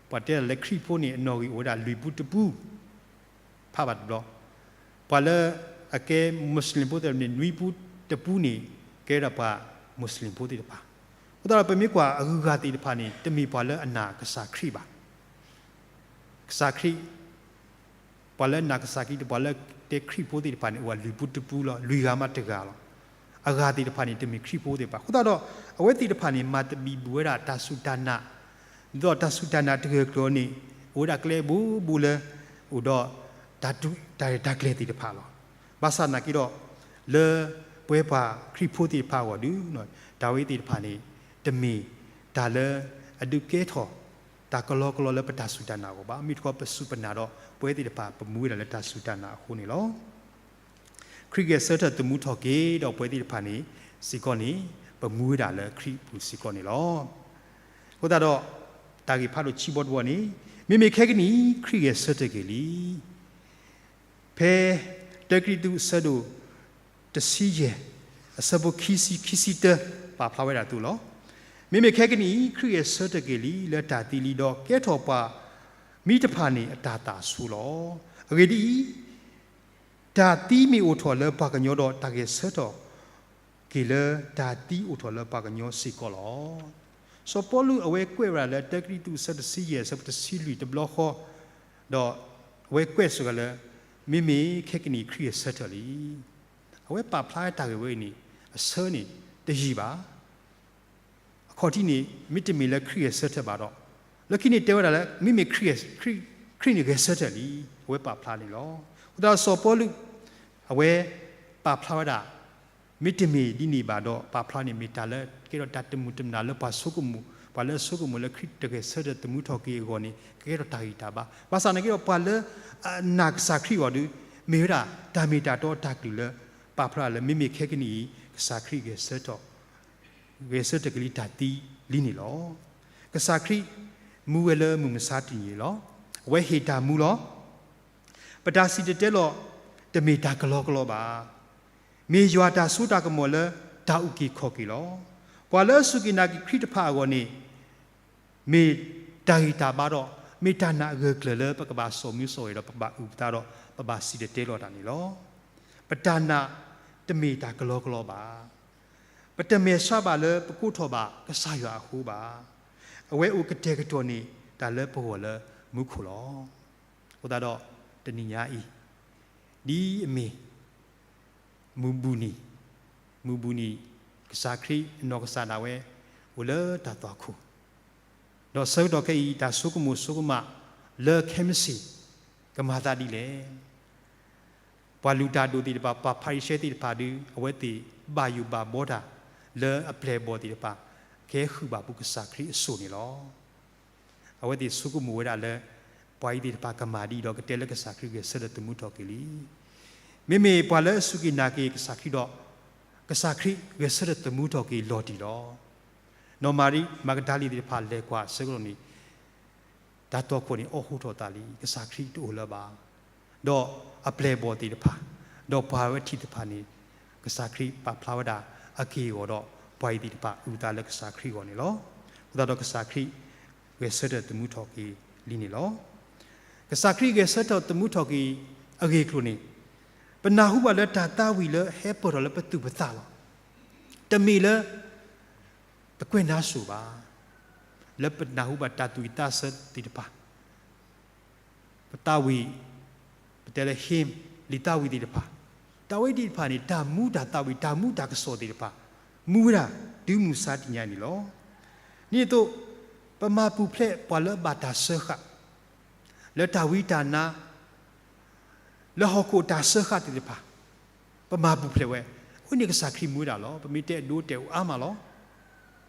ပှၤတဲလၢခရံာ်ဖိန့ၣ် အနီၣ်ဂံၢ်အိၣ်ဝဲဒၣ်လွံၢ်ပူတပူ ဖးဘၣ်တဘျီ, ပှၤလၢအကဲမူးစလ့ၣ်ဖိသ့ၣ်တဖၣ်န့ၣ် နွံပူတပူန့ၣ် ကဲဒၣ်ပှၤမူးစလ့ၣ်ဖိသ့ၣ်တဖၣ်. အဃိသတးဒီး ပမ့ၢ်ကွၢ်အဂုၤအဂၤသ့ၣ်တဖၣ်န့ၣ် တမ့ၢ်ပှၤလၢအနာ်ကစၢ်ခရံာ်ဘၣ်. ကစၢ်ခရံာ်, ပှၤလၢနာ်ကစၢ်ခရံာ် ပှၤလၢတဲခရံာ်ဖိသ့ၣ်တဖၣ်န့ၣ် အိၣ်ဝဲလွံၢ်ပူတပူလီၤ. လွံၢ်ဂၤမးတဂၤလီၤ. အဂၤသ့ၣ်တဖၣ်န့ၣ် တမ့ၢ်ခရံာ်ဖိသ့ၣ်တဖၣ်. အဃိသတးဒီး အဝဲသ့ၣ်တဖၣ်န့ၣ် မၤသဘံၣ်ဘုၣ်ဝဲဒၣ်တၢ်စူၢ်တၢ်နာ်, ဒီးတၢ်စူၢ်တၢ်နာ်တဂၢၢ်ကျၢၤန့ၣ် အိၣ်ဝဲဒၣ်ကျဲဘိဘိလၢ အိၣ်ဒီး တၢ်, တၢ်ရဲၣ်တၢ်ကျဲၤသ့ၣ်တဖၣ်လီၤ. ဘၣ်ဆၣ်သနာ်က့ဒီး လၢပဝဲပှၤခရံာ်ဖိသ့ၣ်တဖၣ်အဂီၢ်ဒီး တၢ်ဝဲသ့ၣ်တဖၣ်န့ၣ် တမ့ၢ်တၢ်လၢအဒုးကဲထီၣ် တၢ်ကလီကလီလၢပတၢ်စူၢ်တၢ်နာ်အဂီၢ်ဘၣ်. မ့ၢ်တခီပစူၢ်ပနာ်ဒီး ပဝဲသ့ၣ်တဖၣ် ပမူဝဲဒၣ်လၢတၢ်စူၢ်တၢ်နာ်အဃိန့ၣ်လီၤ. ခရံာ်ဂဲၤဆၢထၢၣ်သမူထီၣ်က့ၤဒီးပဝဲသ့ၣ်တဖၣ်န့ၣ် စ့ၢ်ကီးန့ၣ် ပမူဝဲဒၣ်လၢခရံာ်ပူၤစ့ၢ်ကီးန့ၣ်လီၤ. အဃိသတးဒီး တၢ်ဂ့ၢ်ဖးဒိၣ်ခံဘီတဘီန့ၣ်, မ့မ့ၢ်ခဲကနံၣ်အံၤ ခရံာ်ဂဲၤဆၢထၢၣ်က့ၤလံ. ဖဲ တၢကရံၣ်သူး အဆၢဒိၣ်တဆံယဲၢ် အဆၢဖိခံဆံ ခံဆံတၢ ပာ်ဖျါဝဲဒၣ်အသိးလီၤ. မ့မ့ၢ်ခဲကနံၣ်အံၤ ခရံာ်ဂဲၤဆၢထၢၣ်က့ၤလံ လၢတၢ်သံလံဒီး ကဲထီၣ်ပှၤမံတဖၣ်န့ၣ် အတၢ်သးဆူလီၤ. အဂ့ၢ်ဒ်အံၤ, တၢ်သံမ့ၢ်အိၣ်ထီၣ်လၢပှၤကညီဒီး တၢ်ဂဲၤဆၢထၢၣ်က့ၤလၢတၢ်သံအိၣ်ထီၣ်လၢပှၤကညီစ့ၢ်ကီးလီၤ. စီၤပီလူးအဝဲကွဲးဝဲဒၣ်လၢ တၢကရံၣ်သူး အဆၢတဆံယဲၢ် အဆၢဖိတဆံလွံၢ်တဘျီဃီ, ဒီးအဝဲကွဲးစ့ၢ်ကီးလၢ မ့မ့ၢ်ခဲကနံၣ်အံၤ ခရံာ်ဂဲၤဆၢထၢၣ်လံ. အဝဲပာ်ဖျါတၢ်ဂ့ၢ်ဝဲအံၤန့ၣ် အဆၢန့ၣ်တယံာ်ဘၣ်. အခီၣ်ထံးန့ၣ် မ့တမ့ၢ်လၢခရံာ်ဂဲၤဆၢထၢၣ်ဘၣ်ဒီး, လၢခံန့ၣ်တဲဝဲဒၣ်လၢ မ့မ့ၢ်ခရံာ်, ခရံာ်န့ၣ်ဂဲၤဆၢထၢၣ်လံ. အဝဲပာ်ဖျါန့ၣ်လီၤ. အဃိသတးဒီးစီၤပီလူး အဝဲပာ်ဖျါဝဲဒၣ် မ့တမ့ၢ်ဒ်န့ၣ်ဘၣ်ဒီး ပာ်ဖျါန့ၣ်မ့ၢ်တၢ်လၢကဲထီၣ်တၢ်တမုာ်တမုာ်လၢပှၤဆိကမိၣ်, ပှၤလၢအဆိကမိၣ်လၢခရံာ်တဂဲၤဆၢထၢၣ်သမူထီၣ်က့ၤအဂီၢ်န့ၣ် ကကဲထီၣ်တၢ်ဂံၢ်တၢ်ဘါ. ဘၣ်ဆၣ်သနာ်က့ဒီး ပှၤလၢအနာ်ကစၢ်ခရံာ်အဂီၢ်ဒီး မ့ၢ်ဝဲဒၣ်တၢ်မ့ၢ်တၢ်တီအတၢ်ကလုၢ်လၢ ပာ်ဖျါလၢ မ့မ့ၢ်ခဲကနံၣ်အံၤ ကစၢ်ခရံာ်ဂဲၤဆၢထၢၣ်, ဂဲၤဆၢထၢၣ်က့ၤလံတၢ်သံလံန့ၣ်လီၤ. ကစၢ်ခရံာ်မူဝဲလၢမုၢ်မဆါတနံၤလီၤ. အဝဲဟ့ၣ်တၢ်မူလီၤ. ပတၢ်စံၣ်တဲၤတဲလီၤ တမ့ၢ်တၢ်ကလီကလီဘၣ်. မ့ၢ်ယွၤတၢ်စိတၢ်ကမီၤလၢတၢ်အုၣ်က့ၤခီၣ်က့ၤလီၤ. ပှၤလၢအစူၢ်က့ၤနာ်က့ၤခရံာ်တဖၣ်အဂီၢ်န့ၣ် မ့ၢ်တၢ်ဂံၢ်တၢ်ဘါဒီး မ့ၢ်တၢ်နာ်အဂၢၢ်ကျၢၤလၢပကဘၣ်စိာ်မူစိာ်ဂဲၤဒီး ပကဘၣ်အုၣ်ပသးဒီး ပဘၣ်စံၣ်တဲၤတဲလီၤတၢ်န့ၣ်လီၤ. ပတၢ်နာ်တမ့ၢ်တၢ်ကလီကလီဘၣ်. ပတမဲာ်ဆှးဘၣ်လၢပကိးထီၣ်ဘၣ်ကစၢ်ယွၤအဃိဘၣ်. အဝဲအိၣ်ကတဲာ်ကတီၤန့ၢ်တၢ်လၢပဂီၢ်လၢမူခိၣ်လီၤ. အဃိသတးဒီး တနံၤညါအံၤ ဒ်အမ့ၢ် မုၢ်ဘူၣ်နံၤ, မုၢ်ဘူၣ်နံၤ ကစၢ်ခရံာ်အနီၢ်ကစၢ်ဒၣ်ဝဲ အိၣ်လၢတၢ်သွၣ်ခိၣ်, ဒီးဆၢကတီၢ်ခဲအံၤ တၢ်ဆိကမိၣ်ဆိကမးလၢခဲမုၢ်ဆ့ၣ် ကမၤသးဒ်လဲၣ်. ပှၤလုၢ်တၢ်ဒိၣ်သ့ၣ်တဖၣ် ပှၤဖၤရံၤၡဲသ့ၣ်တဖၣ်ဒီး အဝဲသ့ၣ်ဘၣ်ယိၣ်ဘၣ်ဘှီတၢ် လၢအပျဲၢ်အဘီၣ်သ့ၣ်တဖၣ် ကဟဲဃုာ်ဘၣ်ဖုကစၢ်ခရံာ်အစိၣ်န့ၣ်လီၤ. အဝဲသ့ၣ်ဆိကမိၣ်ဝဲဒၣ်လၢ ပှၤအံၤသ့ၣ်တဖၣ်ကမၤဒ်အံၤဒီး ကတဲလၢကစၢ်ခရံာ်ဂဲၤဆၢထၢၣ်သမူထီၣ်က့ၤလံ. မ့မ့ၢ်ပှၤလၢအစူၢ်က့ၤနာ်က့ၤကစၢ်ခရံာ်ဒီး ကစၢ်ခရံာ်ဂဲၤဆၢထၢၣ်သမူထီၣ်က့ၤလီၤတံၢ်လီၤ. နီၢ်မၤရံမၤကဒၤလံသ့ၣ်တဖၣ်လဲၤကွၢ်အဆၢကတီၢ်န့ၣ် တၢ်တီခိၣ်န့ၣ် အိၣ်ဟူထီၣ်သးလံ, ကစၢ်ခရံာ်တအိၣ်လၢၤဘၣ်. ဒီးအပျဲၢ်အဘီၣ်သ့ၣ်တဖၣ်, ဒီးပှၤဝဲထံသ့ၣ်တဖၣ်န့ၣ် ကစၢ်ခရံာ်ပာ်ဖျါဝဲဒၣ်အက့ၢ်အဂီၤဒီး ပှၤအံၤသ့ၣ်တဖၣ်အုၣ်သးလၢကစၢ်ခရံာ်အဂီၢ်န့ၣ်လီၤ. အဃိသတးဒီးကစၢ်ခရံာ် ဂဲၤဆၢထၢၣ်သမူထီၣ်က့ၤလံန့ၣ်လီၤ. ကစၢ်ခရံာ်ဂဲၤဆၢထၢၣ်သမူထီၣ်က့ၤအဂ့ၢ်အကျိၤန့ၣ် ပနၢ်ဟူဘၣ်လၢတၢ်သးဝံၣ်လၢဟဲပၢၢ်ထီၣ်လၢပသူၣ်ပသးလီၤ. တမ့ၢ်လၢ ပကွဲးနါစိၤဘၣ်, လၢပနၢ်ဟူဘၣ်တၢ်သူၣ်ဝံၣ်သးဆၢသ့ၣ်တဖၣ်, ပသးဝံၣ်, ပတဲလၢ hymn လံာ်သးဝံၣ်သ့ၣ်တဖၣ်, တၢ်ဝဲသ့ၣ်တဖၣ်န့ၣ် တၢ်မူတၢ်သးဝံၣ် တၢ်မူတၢ်ကစီၣ်သ့ၣ်တဖၣ် မူဝဲဒၣ်တုၤမုၢ်မဆါတနံၤအံၤန့ၣ်လီၤ. ဒ်န့ၣ်အသိး ပမၤပူၤဖျဲးပှၤလၢအဘၣ်တၢ်စၢဃာ် လၢတၢ်ဝံတၢ်နါ လၢဟီၣ်ခိၣ်တၢ်စၢဃာ်သ့ၣ်တဖၣ်, ပမၤပူၤဖျဲးဝဲ, အဝဲန့ၣ်ကစၢ်ခရံာ်မူဝဲဒၣ်လီၤ. ပမ့ၢ်တဲအဒိတဲအအါမးလီၤ.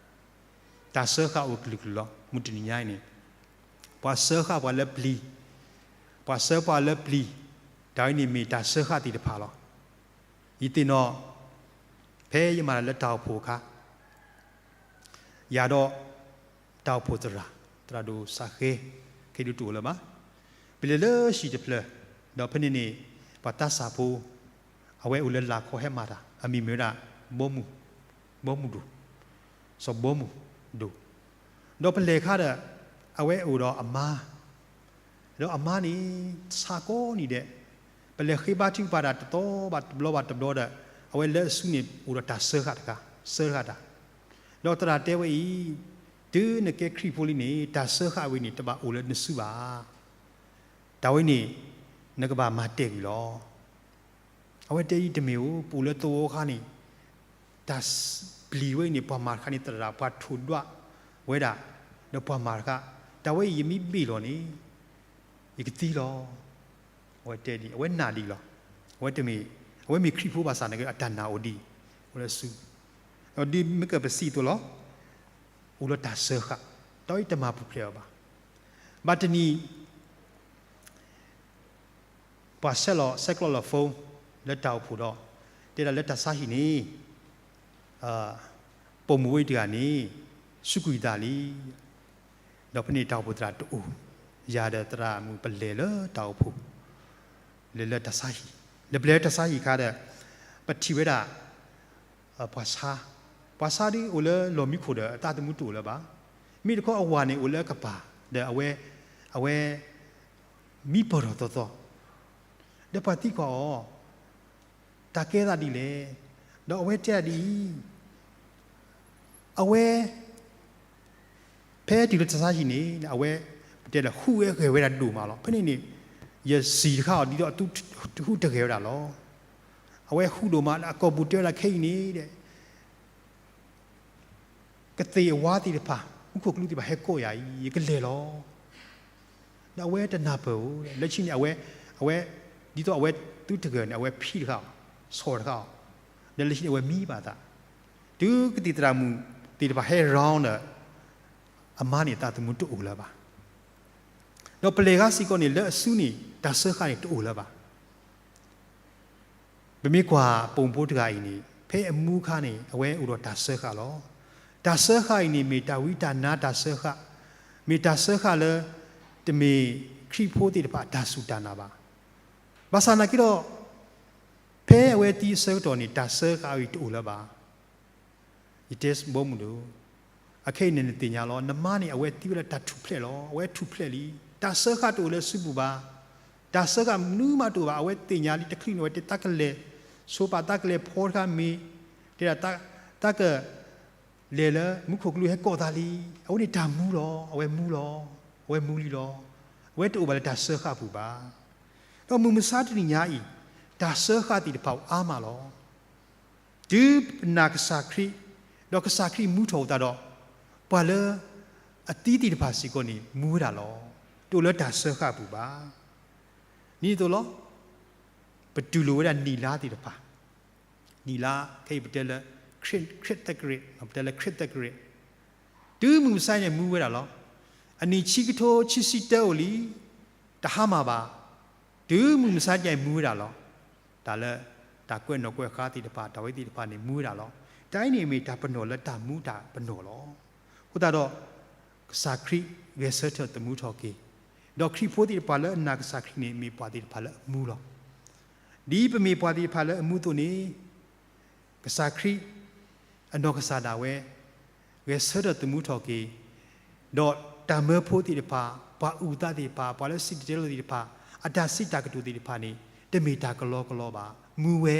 တၢ်စၢဃာ်အိၣ်ကလုာ်ကလုာ်လီၤ. မုၢ်တနံၤညါအံၤန့ၣ် ပှၤစၢဃာ်ပှၤလၢပျံၤ, ပှၤစၢပှၤလၢပျံၤ, တၢ်ဝဲန့ၣ်မ့ၢ်တၢ်စၢဃာ်သ့ၣ်တဖၣ်လီၤ. ယသ့ၣ်နီၣ် ဖဲယမၤတၢ်လၢတၢ်အိၣ်ဖှိၣ်အခါ ယၤဒီး တၢ်အိၣ်ဖှိၣ်သရၣ်, သရၣ်ဒိၣ်စးဃဲ, ခဲအံၤဒုးတအိၣ်လၢၤဘၣ်. ပလဲၤလၢဟံၣ်တဖျၢၣ်, ဒီးဖဲန့ၣ်န့ၣ် ပှၤသးစၢ်ဖိ အဝဲအိၣ်လၢလၢ်ခီဟဲမၤတၢ်, အမံၤမ့ၢ်ဝဲဒၣ် ဘီမုၢ်, ဘီမုၢ်ဒိၣ်, စီၤဘီမုၢ်ဒိၣ်, ဒီးပလဲၤခါဒီး အဝဲအိၣ်ဒီးအမါ ဒီးအမါန့ၣ် ဆါကိးနံၤဒဲး, ပလဲၤဃ့ဘါထုကဖၣ်တၢ် တသီဘၣ်တဘျီဘၣ်တဘျီဒီး အဝဲလၢအစုန့ၣ် အိၣ်ဒီးတၢ်စၢဃာ်တခါ, စၢဃာ်တၢ်, ဒီးသရၣ်တဲဝဲအံၤ, တုၤနကဲခရံာ်ဖိလံန့ၣ် တၢ်စၢဃာ်ဝဲန့ၣ် တဘၣ်အိၣ်လၢနစုဘၣ်. တၢ်ဝဲန့ၣ် နကဘၣ်မၤတဲာ်ကွံာ်လီၤ. အဝဲတဲအံၤတမ့ၢ်ဧိၤ, ပအိၣ်လၢသဝီခါန့ၣ် တၢ်ပျံၤဝဲအံၤန့ၣ် ပှၤမၤတခါန့ၣ် သရၣ်ပှၤထိၣ်ဒွးဝဲဒၣ်, ဒီးပှၤမၤတခါ, တၢ်ဝဲအံၤယမ့ၢ်ဘ့ၣ်လီၤန့ၣ် ယကသံလီၤ. အဝဲတဲဒ်, အဝဲနာ်ဒ်လီၤ. အဝဲတမ့ၢ်, အဝဲမ့ၢ်ခရံာ်ဖိဘၣ်ဆၣ်န့ၣ် အတၢ်နာ်အိၣ်ဒံး, အိၣ်လၢစု, ဒီးဒ်မ့ၢ်ကပစံးအသိးလီၤ. အိၣ်လၢတၢ်စၢဃာ်, တၢ်ဝဲအံၤတမၤပူၤဖျဲးအီၤဘၣ်. ဘၣ်တနံၤ ပှၤဆဲးလီၤဆဲးကျိးလီၤ phone လၢတၢ်အိၣ်ဖှိၣ်ဒီး တဲဒၣ်လၢတၢ်ဆါဟံၣ်န့ၣ် ပိာ်မုၣ်ဝဲတဂၤန့ၣ် စူးကွံာ်သးလံ. ဒီးဖဲန့ၣ်တၢ်အိၣ်ဖှိၣ်သရၣ်တအိၣ်, ယၤဒီးသရၣ်မုၣ်ပလဲၤလၢတၢ်အိၣ်ဖှိၣ်, လဲၤလၢတၢ်ဆါဟံၣ်, လဲၤပလဲၤလၢတၢ်ဆါဟံၣ်အခါဒီး ပထံၣ်ဝဲဒၣ် ပှၤဆါ, ပှၤဆါဒ်အိၣ်လၢလီၢ်မံခိၣ်ဒီး အသးသမူတအိၣ်လၢၤဘၣ်. မ့ၢ်တခီအဝၤန့ၣ်အိၣ်လၢအကပၤ ဒီးအဝဲ, အဝဲ မံပၢၢ်ထီၣ်သီသီ, ဒီးပှၤသံကွၢ်အီၤ, တၢ်ကဲသးဒ်လဲၣ်, ဒီးအဝဲတဲဒ်အံၤ, အဝဲ ဖဲတုၤလၢတၢ်ဆါဟံၣ်န့ၣ် အဝဲ ပတဲလၢဟူးဝဲဂဲၤဝဲဒၣ်ဒိၣ်မးလီၤ. ဖဲန့ၣ်န့ၣ် ယစံၣ်တခါအီၤ ဒ်သိးအသုတဟူးတဂဲၤဝဲဒၣ်လီၤ. အဝဲဟူးဒိၣ်မး အကိာ်ပူၤတဲဝဲဒၣ်ခဲအံၤန့ၣ်ဒီး ကသ့ၣ်အဝါသ့ၣ်တဖၣ် မူခိၣ်ကလူးသ့ၣ်တဖၣ်ဟဲကိးယၤအံၤ ယကလဲၤလီၤ. ဒီးအဝဲတနၢ်ပၢၢ်ဧိၤ, လၢခံန့ၣ် အဝဲ, အဝဲ, ဒ်သိးအဝဲသုတဂဲၤန့ၣ် အဝဲဖံးတခါအီၤ, ဆီၣ်တခါအီၤ, ဒီးလၢခံန့ၣ် အဝဲမံဘၣ်သး, တုၤကသံၣ်သရၣ်မုၣ်သ့ၣ်တဖၣ်ဟဲ round ဒီး အမါန့ၣ်အသးသမူတအိၣ်လၢၤဘၣ်. ဒီးပလဲၤဂၤစ့ၢ်ကီးန့ၣ် လၢအစုန့ၣ် တၢ်စၢဃာ်န့ၣ်တအိၣ်လၢၤဘၣ်. ပမ့ၢ်ကွၢ်ပိာ်မုၣ်ဖိတဂၤအံၤန့ၣ် ဖဲအမူအခါန့ၣ် အဝဲအိၣ်ဒီးတၢ်စၢဃာ်လီၤ. တၢ်စၢဃာ်အံၤန့ၣ် မ့ၢ်တၢ်ဝံတၢ်နါတၢ်စၢဃာ်, မ့ၢ်တၢ်စၢဃာ်လၢ တမ့ၢ်ခရံာ်ဖိသ့ၣ်တဖၣ်အတၢ်စူၢ်တၢ်နာ်ဘၣ်. ဘၣ်ဆၣ်နာ်က့ဒီး ဖဲအဝဲသံအဆၢကတီၢ်န့ၣ် တၢ်စၢဃာ်အံၤတအိၣ်လၢၤဘၣ်. ယတဲဘီမုၢ်ဒိၣ်, အခဲအံၤန့ၣ်နသ့ၣ်ညါလီၤ. နမါန့ၣ် အဝဲသံဝဲဒၣ်တၢ်ထူၣ်ဖျဲးလီၤ. အဝဲထူၣ်ဖျဲးလံ. တၢ်စၢဃာ်တအိၣ်လၢစုပူၤဘၣ်. တၢ်စၢဃာ်မနုၤမးတအိၣ်ဘၣ်. အဝဲသ့ၣ်ညါလံ တချုးန့ၣ် အဝဲတဲသးကလဲၤဆိပာ်သးကလဲၤဖီတခါမ့ၢ်, တဲဒၣ်သးကလဲၤလၢမူခိၣ်ကလူးဟဲကိးသးလံ. အဝဲန့ၣ်တၢ်မူလီၤ. အဝဲမူလီၤ. အဝဲမူလံလီၤ. အဝဲတအိၣ်ဘၣ်လၢတၢ်စၢဃာ်ပူၤဘၣ်. ဒီးမုၢ်မဆါတနံၤညါအံၤ တၢ်စၢဃာ်သ့ၣ်တဖၣ်အိၣ်အါမးလီၤ. တုၤပနာ်ကစၢ်ခရံာ်, ဒီးကစၢ်ခရံာ်မူထီၣ်အသးဒီး, ပှၤလၢအသံသ့ၣ်တဖၣ်စ့ၢ်ကီးန့ၣ် မူဝဲဒၣ်လီၤ. တအိၣ်လၢတၢ်စၢဃာ်အပူၤဘၣ်. ဒ်န့ၣ်အသိးလီၤ. ပတူၢ်လိာ်ဝဲဒၣ်နံၣ်လါသ့ၣ်တဖၣ်, နံၣ်လါ ခဲအံၤပတဲလၢ ခရံာ်သက္ကရာဇ်, ပတဲလၢခရံာ်သက္ကရာဇ်, တုၤမုၢ်မဆါန့ၣ်မူဝဲဒၣ်လီၤ. အနံၣ်ဆံကထိဆံဆံတၢအိၣ်လံ. တဟါမၢ်ဘၣ်, တုၤမုၢ်မဆါတနံၤအံၤမူဝဲဒၣ်လီၤ. တၢ်လၢ တၢ်ကွဲးနီၣ်ကွဲးဃါသ့ၣ်တဖၣ် တၢ်ဝဲသ့ၣ်တဖၣ်န့ၣ်မူဝဲဒၣ်လီၤ. တၢ်အံၤန့ၣ်မ့ၢ်တၢ်ပနီၣ်လၢတၢ်မူတၢ်ပနီၣ်လီၤ. အဃိသတးဒီး ကစၢ်ခရံာ်ဂဲၤဆၢထၢၣ်သမူထီၣ်က့ၤ, ဒီးခရံာ်ဖိသ့ၣ်တဖၣ်လၢအနာ်ကစၢ်ခရံာ်န့ၣ် မ့ၢ်ပှၤသ့ၣ်တဖၣ်လၢအမူလီၤ. ဒ်ပမ့ၢ်ပှၤသ့ၣ်တဖၣ်လၢအမူအသိးန့ၣ် ကစၢ်ခရံာ် အနီၢ်ကစၢ်ဒၣ်ဝဲ ဂဲၤဆၢထၢၣ်သမူထီၣ်က့ၤ, ဒီးတၢ်မၢဖိသ့ၣ်တဖၣ်, ပှၤအုၣ်သးသ့ၣ်တဖၣ်, ပှၤလၢစံၣ်တဲၤတဲလီၤသ့ၣ်တဖၣ် အတၢ်စံးတၢ်ကတိၤသ့ၣ်တဖၣ်န့ၣ် တမ့ၢ်တၢ်ကလီကလီဘၣ်, မူဝဲ,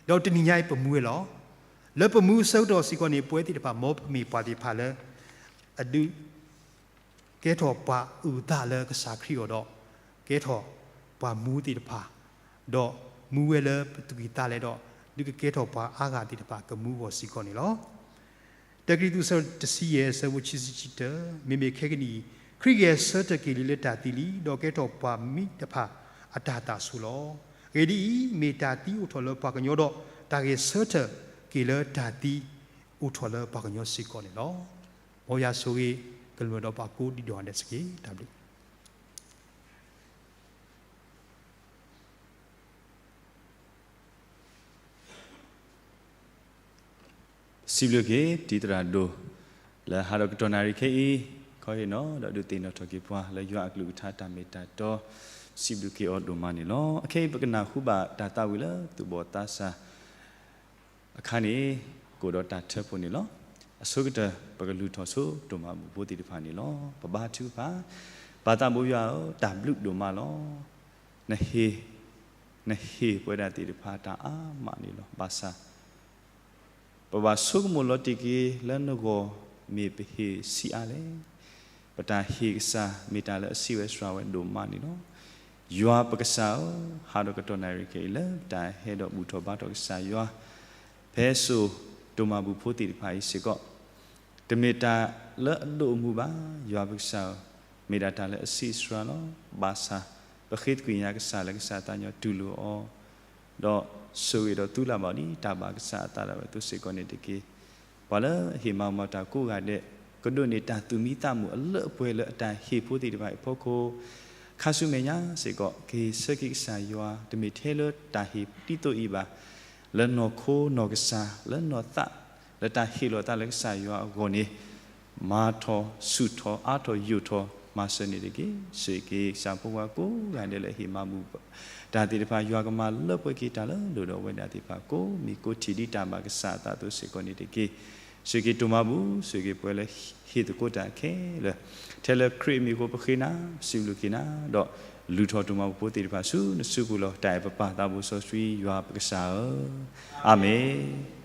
ဒီးတနံၤညါအံၤပမူဝဲလီၤ. လၢပမူအဆၢကတီၢ်စ့ၢ်ကီးန့ၣ် ပဝဲသ့ၣ်တဖၣ် မ်ပမ့ၢ်ပှၤသ့ၣ်တဖၣ်လၢ အဒုး ကဲထီၣ်ပှၤအုၣ်သးလၢကစၢ်ခရံာ်အအိၣ်ဒီး ကဲထီၣ်ပှၤမူသ့ၣ်တဖၣ်, ဒီးမူဝဲလၢပသူၣ်ကံၢ်သးလဲဒီး ဒုးကကဲထီၣ်ပှၤအါဂၤသ့ၣ်တဖၣ်ကမူအဂီၢ်စ့ၢ်ကီးန့ၣ်လီၤ. တၢ ကရံၣ်သူး အဆၢတဆံယဲၢ် အဆၢဖိခံဆံတၢ, မ့မ့ၢ်ခဲကနံၣ်အံၤ ခရံာ်ဂဲၤဆၢထၢၣ်က့ၤလံလၢတၢ်သံလံ, ဒီးကဲထီၣ်ပှၤမံတဖၣ်အတၢ်သးဆူၣ်လီၤ. အဂ့ၢ်ဒ်အံၤ, မ့ၢ်တၢ်သံအိၣ်ထီၣ်လၢပှၤကညီဒီး တၢ်ဂဲၤဆၢထၢၣ်က့ၤလၢတၢ်သံ အိၣ်ထီၣ်လၢပှၤကညီစ့ၢ်ကီးန့ၣ်လီၤ. မ်ယွၤဆိၣ်ဂ့ၤကလုၢ်ဒီးပှၤကိးဒံးဒီးဒဲးစ့ၢ်ကီး, တၢ်ဘျုး စံးဘျုးက့ၤ တံၤသရၣ်ဒိၣ် လၢဟးဒီးကတီၢ်နၣ်ရံၣ်ခဲအံၤ ခီဟ့ၣ်နီၤ ဒီးဒုးသ့ၣ်နီၣ်ထီၣ်က့ၤပှၤ လၢယွၤအကလုၢ်ကထါတၢ်မ့ၢ်တၢ်တီ, စံးဘျုးက့ၤအီၤဒိၣ်မးန့ၣ်လီၤ. အခဲအံၤ ပကနၢ်ဟူဘၣ်တၢ်သးဝံၣ်လၢသူၣ်ဘီၣ်သးစၢ် အခါန့ၣ် ကအိၣ်ဒီးတၢ်ထၢဖှိၣ်န့ၣ်လီၤ. အဆိကတၢၢ် ပကလုၢ်ထီၣ်ဆိ ဒိၣ်မးဘူၣ်ဖိသ့ၣ်တဖၣ်န့ၣ်လီၤ. ပဘါထုကဖၣ်, ပၢ်သးဘိယွၤဧၢ, တၢ်ဘျုးဒိၣ်မးလီၤ. နဟ့ၣ်, နဟ့ၣ်ပဝဲဒၣ်သ့ၣ်တဖၣ်တၢ်အါမးန့ၣ်လီၤ. ဘၣ်ဆၣ် ပဘၣ်ဆိကမိၣ်လီၤတံၢ်က့ၤလၢနဂီၢ် မ့ၢ်ပဟ့ၣ်ဆံးအါလဲၣ်. ပတၢ်ဟ့ၣ်ကစၢ် မ့ၢ်တၢ်လၢအဆံးဝဲစှၤဝဲဒိၣ်မးန့ၣ်လီၤ. ယွၤပကစၢ်ဧၢ, ဟးဒီးကတီၢ်နၣ်ရံၣ်ခဲအံၤ လၢပတၢ်ဟဲဒီးဘူၣ်ထီၣ်ဘါထီၣ်ကစၢ်ယွၤ ဖဲစိၤဒိၣ်မးဘူၣ်ဖိသ့ၣ်တဖၣ်အံၤစ့ၢ်ကီး တမ့ၢ်တၢ်လၢအဒိၣ်အမုၢ်ဘၣ်, ယွၤပကစၢ်ဧၢ, မ့ၢ်ဒၣ်တၢ်လၢအဆံးစှၤလီၤ. ဘၣ်ဆၣ် ပဃ့သကွံာ်ညါကစၢ်လၢကစၢ်သးညီတူၢ်လိာ်အီၤ, ဒီးဆိၣ်ဂ့ၤဒီးသူလၢ်ဘၣ်ဒ်တၢ်ဘၣ်ကစၢ်အသးဒၣ်ဝဲအသိးစ့ၢ်ကီးန့ၣ်တက့ၢ်. ပှၤလၢအဟ့ၣ်မၤမၤတၢ်ကိးဂၤဒဲး ကဒိးန့ၢ်တၢ်သူၣ်မံသးမုာ်အလၢအပှဲၤလၢအတၢ်ဟ့ၣ်ဖိသ့ၣ်တဖၣ်အံၤအဖီခိၣ် ခါဆူမဲာ်ညါစ့ၢ်ကီး ကဟ့ၣ်ဆၢက့ၤကစၢ်ယွၤ တမ့ၢ်ထဲလၢတၢ်ဟ့ၣ်ဒ်သိးအံၤဘၣ်, လၢနီၢ်ခိနီၢ်ကစၢ် လၢနီၢ်သး လၢတၢ်ဟ့ၣ်လီၤသးလၢကစၢ်ယွၤအဂီၢ်န့ၣ် မၤထီၣ်ဆူၣ်ထီၣ်အါထီၣ်ယိာ်ထီၣ်မၤစၢၤန့ၣ်တက့ၢ်. ဆိၣ်ဂ့ၤက့ၤကစၢ်ဖိခွါကိးဂၤဒဲးလၢအဟ့ၣ်မၤဘူၣ်တၢ်သ့ၣ်တဖၣ် ယွၤကမၤလၢပှဲၤက့ၤတၢ်လၢလိၣ်ဒီးအဝဲဒၣ်သ့ၣ်တဖၣ်ကိးမံၤကိးထံၣ်ဒ်တၢ်ဘၣ်ကစၢ်အသးအသိးစ့ၢ်ကီးန့ၣ်တက့ၢ်. ဆိၣ်ဂ့ၤက့ၤတိၢ်မၤဘူၣ်, ဆိၣ်ဂ့ၤက့ၤပဝဲလၢဟ့ၣ်သကိးတၢ်ခဲလၢာ်, ထဲလၢခရံာ်အမံၤအဃိပဃ့နၤ, ပစံးဘျုးက့ၤနၤ, ဒီးလုၢ်ထီၣ်တိၢ်မၤဘူၣ်ဖိသ့ၣ်တဖၣ်ဆူနစုပူၤလီၤ. တၢ်အဲၣ်ပပၢ်သးဘိစီဆှံယွၤပကစၢ်ဧၢ, အၤမ့ၣ်.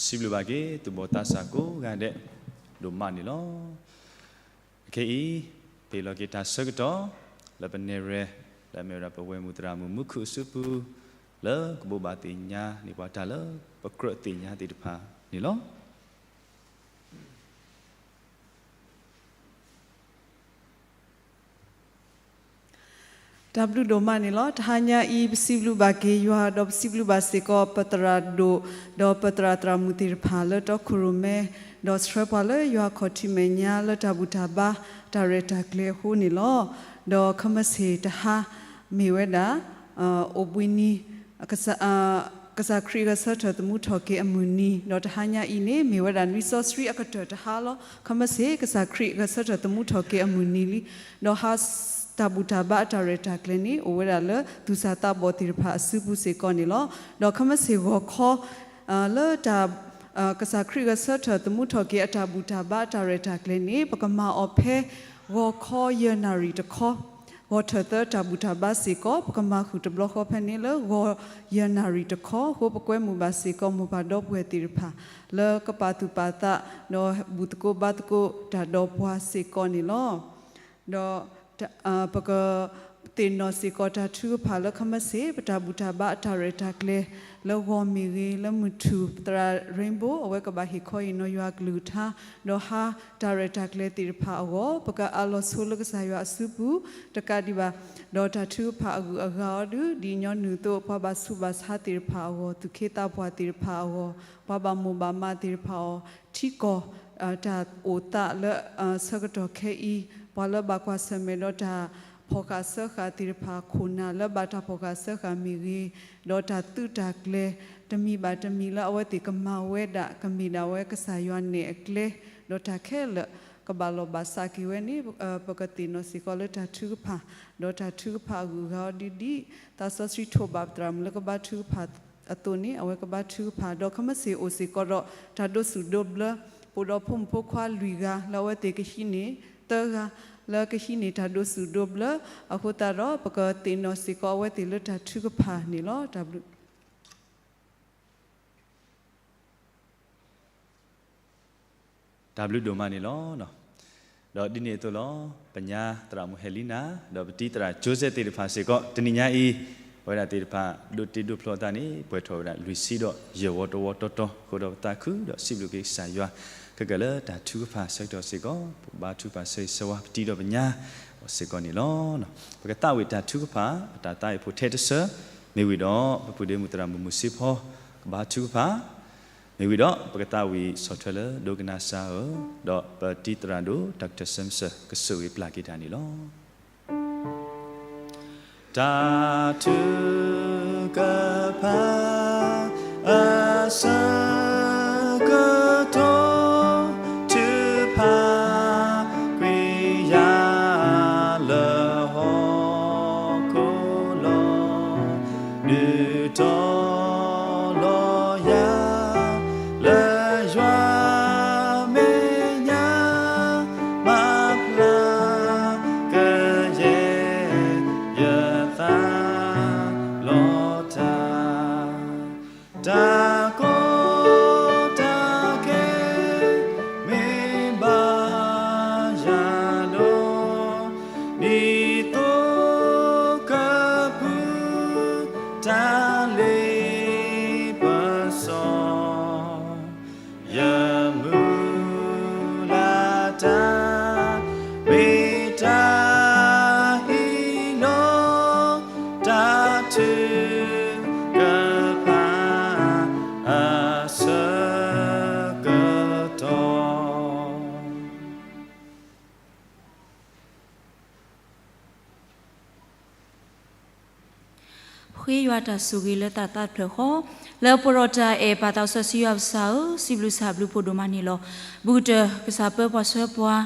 စံးဘျုးဘၣ်က့ၤ သူၣ်ဘီၣ်သးစၢ်ကိးဂၤဒဲး ဒိၣ်မးန့ၣ်လီၤ. ခဲအံၤ ပဟ့ၣ်လီၤက့ၤတၢ်ဆၢကတီၢ် လၢပနဲၣ်ရွဲၣ် လၢအမ့ၢ်ဝဲဒၣ်ပဝဲၢ်မုၢ်သရၣ်မုၣ်မူခိၣ်အစုပူၤ လၢကဘိးဘၣ်သ့ၣ်ညါန့ၢ်ပှၤတၢ်လၢ ပကြၢးသ့ၣ်ညါသ့ၣ်တဖၣ်န့ၣ်လီၤ. တၢ်ဘျုးဒိၣ်မးန့ၣ်လီၤ. တဟါညါအံၤ ပစံးဘျုးဘၣ်က့ၤယွၤ ဒီးပစံးဘျုးဘၣ်စ့ၢ်ကီး ပသရၣ်ဒိၣ် ဒီးပသရၣ်သရၣ်မုၣ်သ့ၣ်တဖၣ် လၢတီခိၣ်ရိၣ်မဲ ဒီးဆှၢပှၤလၢယွၤခီၣ်ထံးမဲာ်ညါ လၢတၢ်ဘူၣ်တၢ်ဘါ တၢ်ရဲၣ်တၢ်ကျဲၤအဃိန့ၣ်လီၤ. ဒီးခဲမုၢ်ဆ့ၣ်တဟါ မ့ၢ်ဝဲဒၣ် အိၣ်ဘှံးနံၤ ကစၢ်ခရံာ်ဂဲၤဆၢထၢၣ်သမူထီၣ်က့ၤအမုၢ်နံၤ ဒီးတဟါညါအံၤန့ၣ် မ့ၢ်ဝဲဒၣ်နွံစီဆှံအကတၢၢ်တဟါလီၤ. ခဲမုၢ်ဆ့ၣ် ကစၢ်ခရံာ်ဂဲၤဆၢထၢၣ်သမူထီၣ်က့ၤအမုၢ်နံၤလံ. ဒီးဟါ တၢ်ဘူၣ်တၢ်ဘါအတၢ်ရဲၣ်တၢ်ကျဲၤန့ၣ် အိၣ်ဝဲဒၣ်လၢသူၣ်စၢ်သးဘီၣ်သ့ၣ်တဖၣ်အစုပူၤစ့ၢ်ကီးန့ၣ်လီၤ. ဒီးခဲမုၢ်ဆ့ၣ်ဂီၤခီ လၢတၢ် ကစၢ်ခရံာ်ဂဲၤဆၢထၢၣ်သမူထီၣ်က့ၤအတၢ်ဘူၣ်တၢ်ဘါအတၢ်ရဲၣ်တၢ်ကျဲၤန့ၣ် ပကမၤအီၤဖဲ ဂီၤခီယဲၢ်နၣ်ရံၣ်တခီ, ဂီၤထၢၣ်သၢတၢ်ဘူၣ်တၢ်ဘါစ့ၢ်ကီး ပကမၤဃုာ်တဘျီဃီဖဲန့ၣ်လၢဂီၤယဲၢ်နၣ်ရံၣ်တခီ, အဃိပကွဲမုာ်ဘၣ်စ့ၢ်ကီးမိၢ်ပၢ်ဒီပုၢ်ဝဲၢ်သ့ၣ်တဖၣ် လၢကပာ်သူၣ်ပာ်သး ဒီးဘူၣ်သကိးဘါသကိးတၢ်ဒီးပှၤစ့ၢ်ကီးန့ၣ်လီၤ. ဒီး ပက သ့ၣ်နီၣ်စ့ၢ်ကီးတၢ်ထုကဖၣ်လၢခဲမုၢ်ဆ့ၣ် ပတၢ်ဘူၣ်တၢ်ဘါအတၢ်ရဲၣ်တၢ်ကျဲၤ လၢဂီၤမ့ၢ်ဂ့ၤ လၢမုၢ်ထူၣ် သရၣ် Rainbow အဝဲကဘၣ်ဟ့ၣ်ခီဟ့ၣ်နီၤယွၤအကလုၢ်ကထါ ဒီးဟါတၢ်ရဲၣ်တၢ်ကျဲၤသ့ၣ်တဖၣ်အဂီၢ် ပကအးလီၤဆိလၢကစၢ်ယွၤအစုပူၤ တကးဒံးဘၣ် ဒီးတၢ်ထုကဖၣ်အဂုၤအဂၤအီၤဒု ဒ်ညီနုၢ်အသိး ပှၤဘၣ်ဆူးဘၣ်ဆါသ့ၣ်တဖၣ်အဂီၢ် သူၣ်က့သးပှၢ်သ့ၣ်တဖၣ်အဂီၢ် ပှၤဘၣ်မိၢ်ဘၣ်မးသ့ၣ်တဖၣ်အီၤ ထံကီၢ် တၢ်အိၣ်သးလၢ ဆၢကတီၢ်ခဲအံၤ ပှၤလၢဘၣ်ကွၢ်ဆၢၣ်မဲာ်ဒီးတၢ်ဖီၣ်ဃာ်စၢဃာ်သ့ၣ်တဖၣ် ခိၣ်နၢ်လၢဘၣ်တၢ်ဖီၣ်ဃာ်စၢဃာ်မ့ၢ်ဂ့ၤ, ဒီးတၢ်သုးတၢ်ကျဲၤ တမံၤဘၣ်တမံၤလၢအဝဲသ့ၣ်ကမၤဝဲဒၣ် ကမ့ၢ်ဒၣ်ဝဲကစၢ်ယွၤနဲၣ်အကျဲ ဒီးတၢ်ခဲလၢာ် ကဘၣ်လီၢ်ဘၣ်စးက့ၤဝဲန့ၣ် ပကသ့ၣ်နီၣ်စ့ၢ်ကီးလၢတၢ်ထုကဖၣ်, ဒီးတၢ်ထုကဖၣ်အဂုၤအဂၤအီၤဒ်ဒ် သးစီဆှံထိးဘၣ်ပသရၣ်မုၣ်လၢကဘါထုကဖၣ်အသိးန့ၣ် အဝဲကဘါထုကဖၣ် ဒီးခဲမုၢ်ဆ့ၣ်အိၣ်စ့ၢ်ကီးဒီး တၢ်ဒိးဆူၣ်ဒိးဘျၢ ပအိၣ်ဒီးဖိမုၣ်ဖိခွါလွံၢ်ဂၤ လၢအဝဲသ့ၣ်ကဟံးန့ၢ် သၢဂၤ လၢကဟံးန့ၢ်တၢ်ဒိးဆူၣ်ဒိးဘျၢ အဃိသတးဒီး ပကသ့ၣ်နီၣ်စ့ၢ်ကီးအဝဲသ့ၣ်လၢတၢ်ထုကဖၣ်န့ၣ်လီၤ. တၢ်ဘျုး တၢ်ဘျုးဒိၣ်မးန့ၣ်လီၤ. ဒီးဒ်န့ၣ်အသိးလီၤ. ပညါသရၣ်မုၣ်ဟဲလံနၤ ဒီးပတံၤသရၣ်ကၠိစဲးသ့ၣ်တဖၣ်စ့ၢ်ကီး တနံၤညါအံၤ အဝဲဒၣ်သ့ၣ်တဖၣ် ဒိးတ့ဒိးဖျီအသးန့ၣ် ပှဲၤထီၣ်ဝဲဒၣ်လွံၢ်ဆံဒီးယဲၢ်ဝီတဝီတီတီ အဃိဒီးပသးခုဒီးစံးဘျုးက့ၤကစၢ်ယွၤ ခဲကၢၣ်လၢတၢ်ထုကဖၣ်ဆၢကတီၢ်စ့ၢ်ကီး ပဘါထုကဖၣ်ဆၢဂ့ၤဆၢဝါ ပတံၤဒီးပညါ စ့ၢ်ကီးန့ၣ်လီၤ. ပကသးဝံၣ်တၢ်ထုကဖၣ် ပတၢ်သးဝံၣ်ဖိထဲတဆၢ မ့ၢ်ဝံၤဒီး ပပုၢ်ဒ့မုၣ်သရၣ်မုၣ်မုၢ်စ့ဖီ ကဘါထုကဖၣ် မ့ၢ်ဝံၤဒီး ပကသးဝံၣ်ဆီၣ်ထွဲလၢဒိကနၣ်စၢ်ဧၢ, ဒီးပတံၤသရၣ်ဒိၣ် တၢ်ကတၢၢ်စၢမုၢ်စၢ် ကဆိၣ်ဂ့ၤပျၢ်က့ၤတၢ်န့ၣ်လီၤ. တၢ်ထုကဖၣ် အဆၢကတီၢ် ထုကဖၣ် ကွံာ်ယၤလၢဟီၣ်ခိၣ်လီၤ. ဒုးတီၤလီၤယၤ လၢယွၤမဲာ်ညါ မၤဖျါကယဲၢ်ယသး လီၤတၢ် တၢ်ကီတၢ်ခဲ မ့ၢ်ဘၣ်ယၤဒီး ဒ်သိးကဖု တၢ်လ့ပစီ ယမုၢ်လၢ်တၢ် မ့ၢ်တၢ်ဟံးလီၤ တၢ်ထုကဖၣ် အဆၢကတီၢ် ဃ့ယွၤတၢ်ဆိၣ်ဂ့ၤလၢသးသးတဖျၢၣ်ဃီ, လၢပှဲၤဒီးတၢ်အဲၣ်ပၢ်သးစီဆှံယွၤပစၢ်ဧၢ, စံးဘျုးစၢ်ဘျုးဖှိၣ်ဒိၣ်မးန့ၣ်လီၤ. ဘူးကတၢၢ်ကစၢ်ပၢပှၤဆှၢပှၤ,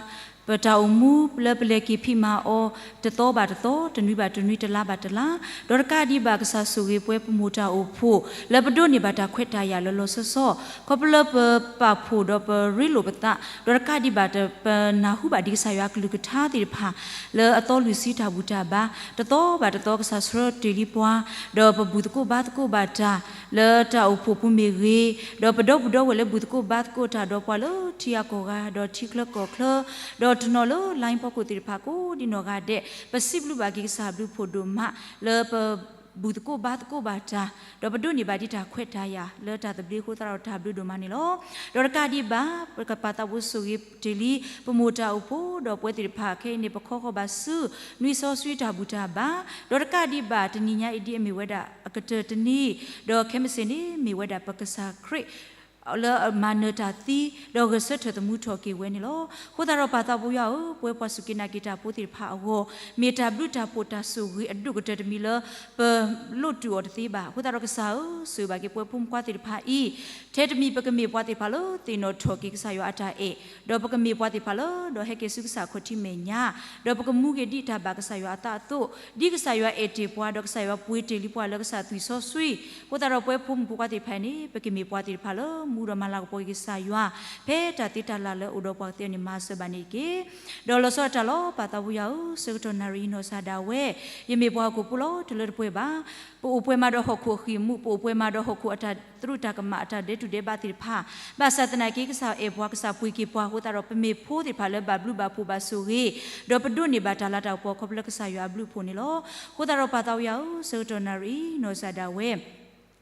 ပတၢ်အိၣ်မူလၢပလဲၤက့ၤဖံးမၤအီၤ တသီဘၣ်တသီ, တနွံဘၣ်တနွံ, တလါဘၣ်တလါ, ဒီးတကးဒံးဘၣ် ကစၢ်ဆိၣ်ဂ့ၤပှဲၤပမိၢ်တၢ်အိၣ်ဖှိၣ် လၢပဒိးန့ၢ်ဘၣ်တၢ်ခွဲးတၢ်ယာ်လၢလီၤဆီဆီ, ခီဖျိလၢပပာ်ဖှိၣ်ဒီးပရ့လိာ်ပသး, ဒီးတကးဒံးဘၣ် ပနၢ်ဟူဘၣ်ဒံးကစၢ်ယွၤအကလုၢ်ကထါသ့ၣ်တဖၣ် လၢအသီလုၢ်ဆံတၢ်ဘူၣ်တၢ်ဘါ, တသီဘၣ်တသီ ကစၢ်ဆှၢတ့ၢ်လံပှၤ, ဒီးပဘူၣ်သကိးဘါသကိးဘၣ်တၢ် လၢတၢ်အိၣ်ဖှိၣ်ပူၤမ့ၢ်ဂ့ၤ, ဒီးပဒီပုၢ်ဒီဝဲၢ်လၢဘူၣ်သကိးဘါသကိးတၢ်ဒီးပှၤလၢထံဂၤကီၢ်ဂၤ ဒီးထံချၢကီၢ်ချၢ, ဒီးတနီၤလၢ line ဖီခိၣ်သ့ၣ်တဖၣ်ကိးဒံနီၢ်ဂၤဒဲး, ပစံးဘျုးဘၣ်က့ၤကစၢ်ဘျုးဖှိၣ်ဒိၣ်မး လၢပဘူၣ်သကိးဘါသကိးဘၣ်တၢ်, ဒီးပဒိးန့ၢ်ဘၣ်ဒံးတၢ်ခွဲးတၢ်ယာ် လၢတၢ်သဘျ့အဃိသတးဒီးတၢ်ဘျုးဒိၣ်မးန့ၣ်လီၤ. ဒီးတကးဒံးဘၣ် ပကပာ်သးဖိဆိၣ်ဂ့ၤတ့ၢ်လံ ပမိၢ်တၢ်အိၣ်ဖှိၣ် ဒီးပဝဲသ့ၣ်တဖၣ်ခဲအံၤန့ၣ် ပခီဃီၤဘၣ်ဆူ နွံစီဆှံတၢ်ဘူၣ်တၢ်ဘါ, ဒီးတကးဒံးဘၣ် တနံၤညါအံၤဒ်အမ့ၢ်ဝဲဒၣ်အကတၢၢ်တနံၤ, ဒီးခဲမုၢ်ဆ့ၣ်န့ၣ် မ့ၢ်ဝဲဒၣ်ပကစၢ်ခရံာ် လၢအမၤနၢၤတၢ်သံ ဒီးဂဲၤဆၢထၢၣ်သမူထီၣ်က့ၤဝဲန့ၣ်လီၤ. အဃိသတးဒီးပၢ်သးဘိယွၤဧၢ, ပဝဲပှၤစူၢ်က့ၤနာ်က့ၤတၢ်ဖိသ့ၣ်တဖၣ်အဂီၢ် မ့ၢ်တၢ်ဘျုးတၢ်ဖှိၣ်တၢ်ဆိၣ်ဂ့ၤအဒိၣ်ကတၢၢ်တမံၤလၢ ပလိၣ်တူၢ်အီၤတသ့ဘၣ်. အဃိသတးဒီးကစၢ်ဧၢ, ဆိၣ်ဂ့ၤဘၣ်က့ၤပဝဲဖိမုၣ်ဖိခွါသ့ၣ်တဖၣ်အံၤ, ထဲတမံၤပကမ့ၢ်ပှၤသ့ၣ်တဖၣ်လၢသ့ၣ်နီၣ်ထီၣ်က့ၤကစၢ်ယွၤအတၢ်အဲၣ်, ဒီးပကမ့ၢ်ပှၤသ့ၣ်တဖၣ်လၢ ဒီးဟဲက့ၤဆူကစၢ်ခီၣ်ထံးမဲာ်ညါ, ဒီးပကမူက့ၤဒ်တၢ်ဘၣ်ကစၢ်ယွၤအသးအသိး, ဒ်ကစၢ်ယွၤအဲၣ်တ့ၢ်ပှၤ ဒီးကစၢ်ယွၤပှ့ၤတ့ၢ်လံပှၤလၢကစၢ်သွံၣ်စီဆှံ, အဃိသတးဒီးပဝဲဖိမုၣ်ဖိခွါသ့ၣ်တဖၣ်န့ၣ် ပကမ့ၢ်ပှၤသ့ၣ်တဖၣ်လၢ မူဒီးမၤလၤကပီၤက့ၤကစၢ်ယွၤ ဖဲတၢ်သ့တၢ်လၢ်လၢအအိၣ်ဒီးပှၤကသ့န့ၣ်မၤစၢၤဘၣ်န့ၣ်တက့ၢ်. ဒီးလီၤဆီဒၣ်တၢ်လီၤ ပၢ်သးဘိယွၤဧၢ, ဆၢကတီၢ်နၣ်ရံၣ်အံၤနီၢ်ကစၢ်ဒၣ်ဝဲ, ယမ့ၢ်ပှၤဟီၣ်ခိၣ်ဖိလီၤ တလၢတပှဲၤဘၣ်. ပအိၣ်ပှဲၤမးဒီးဟီၣ်ခိၣ်အဃံၢ်အမူ, ပအိၣ်ပှဲၤမးဒီးဟီၣ်ခိၣ်အတၢ်သရူးတၢ်ကမၣ်အတၢ်ဒဲးတူၢ်ဒဲးဘးသ့ၣ်တဖၣ်, ဘၣ်ဆၣ်သနာ်က့ ကစၢ်အဲၣ်ပှၤ ကစၢ်ပှ့ၤက့ၤပှၤအဃိသတးဒီး ပမ့ၢ်ဖိသ့ၣ်တဖၣ်လၢဘၣ်ဘျုးဘၣ်ဖှိၣ်ဘၣ်ဆိၣ်ဂ့ၤ, ဒီးပဒိးန့ၢ်ဘၣ်တၢ်လၤတၢ်ကပီၤခီဖျိလၢကစၢ်ယွၤအဘျုးအဖှိၣ်န့ၣ်လီၤ. အဃိသတးဒီးပၢ်သးဘိယွၤဧၢ, ဆၢကတီၢ်နၣ်ရံၣ်အံၤနီၢ်ကစၢ်ဒၣ်ဝဲ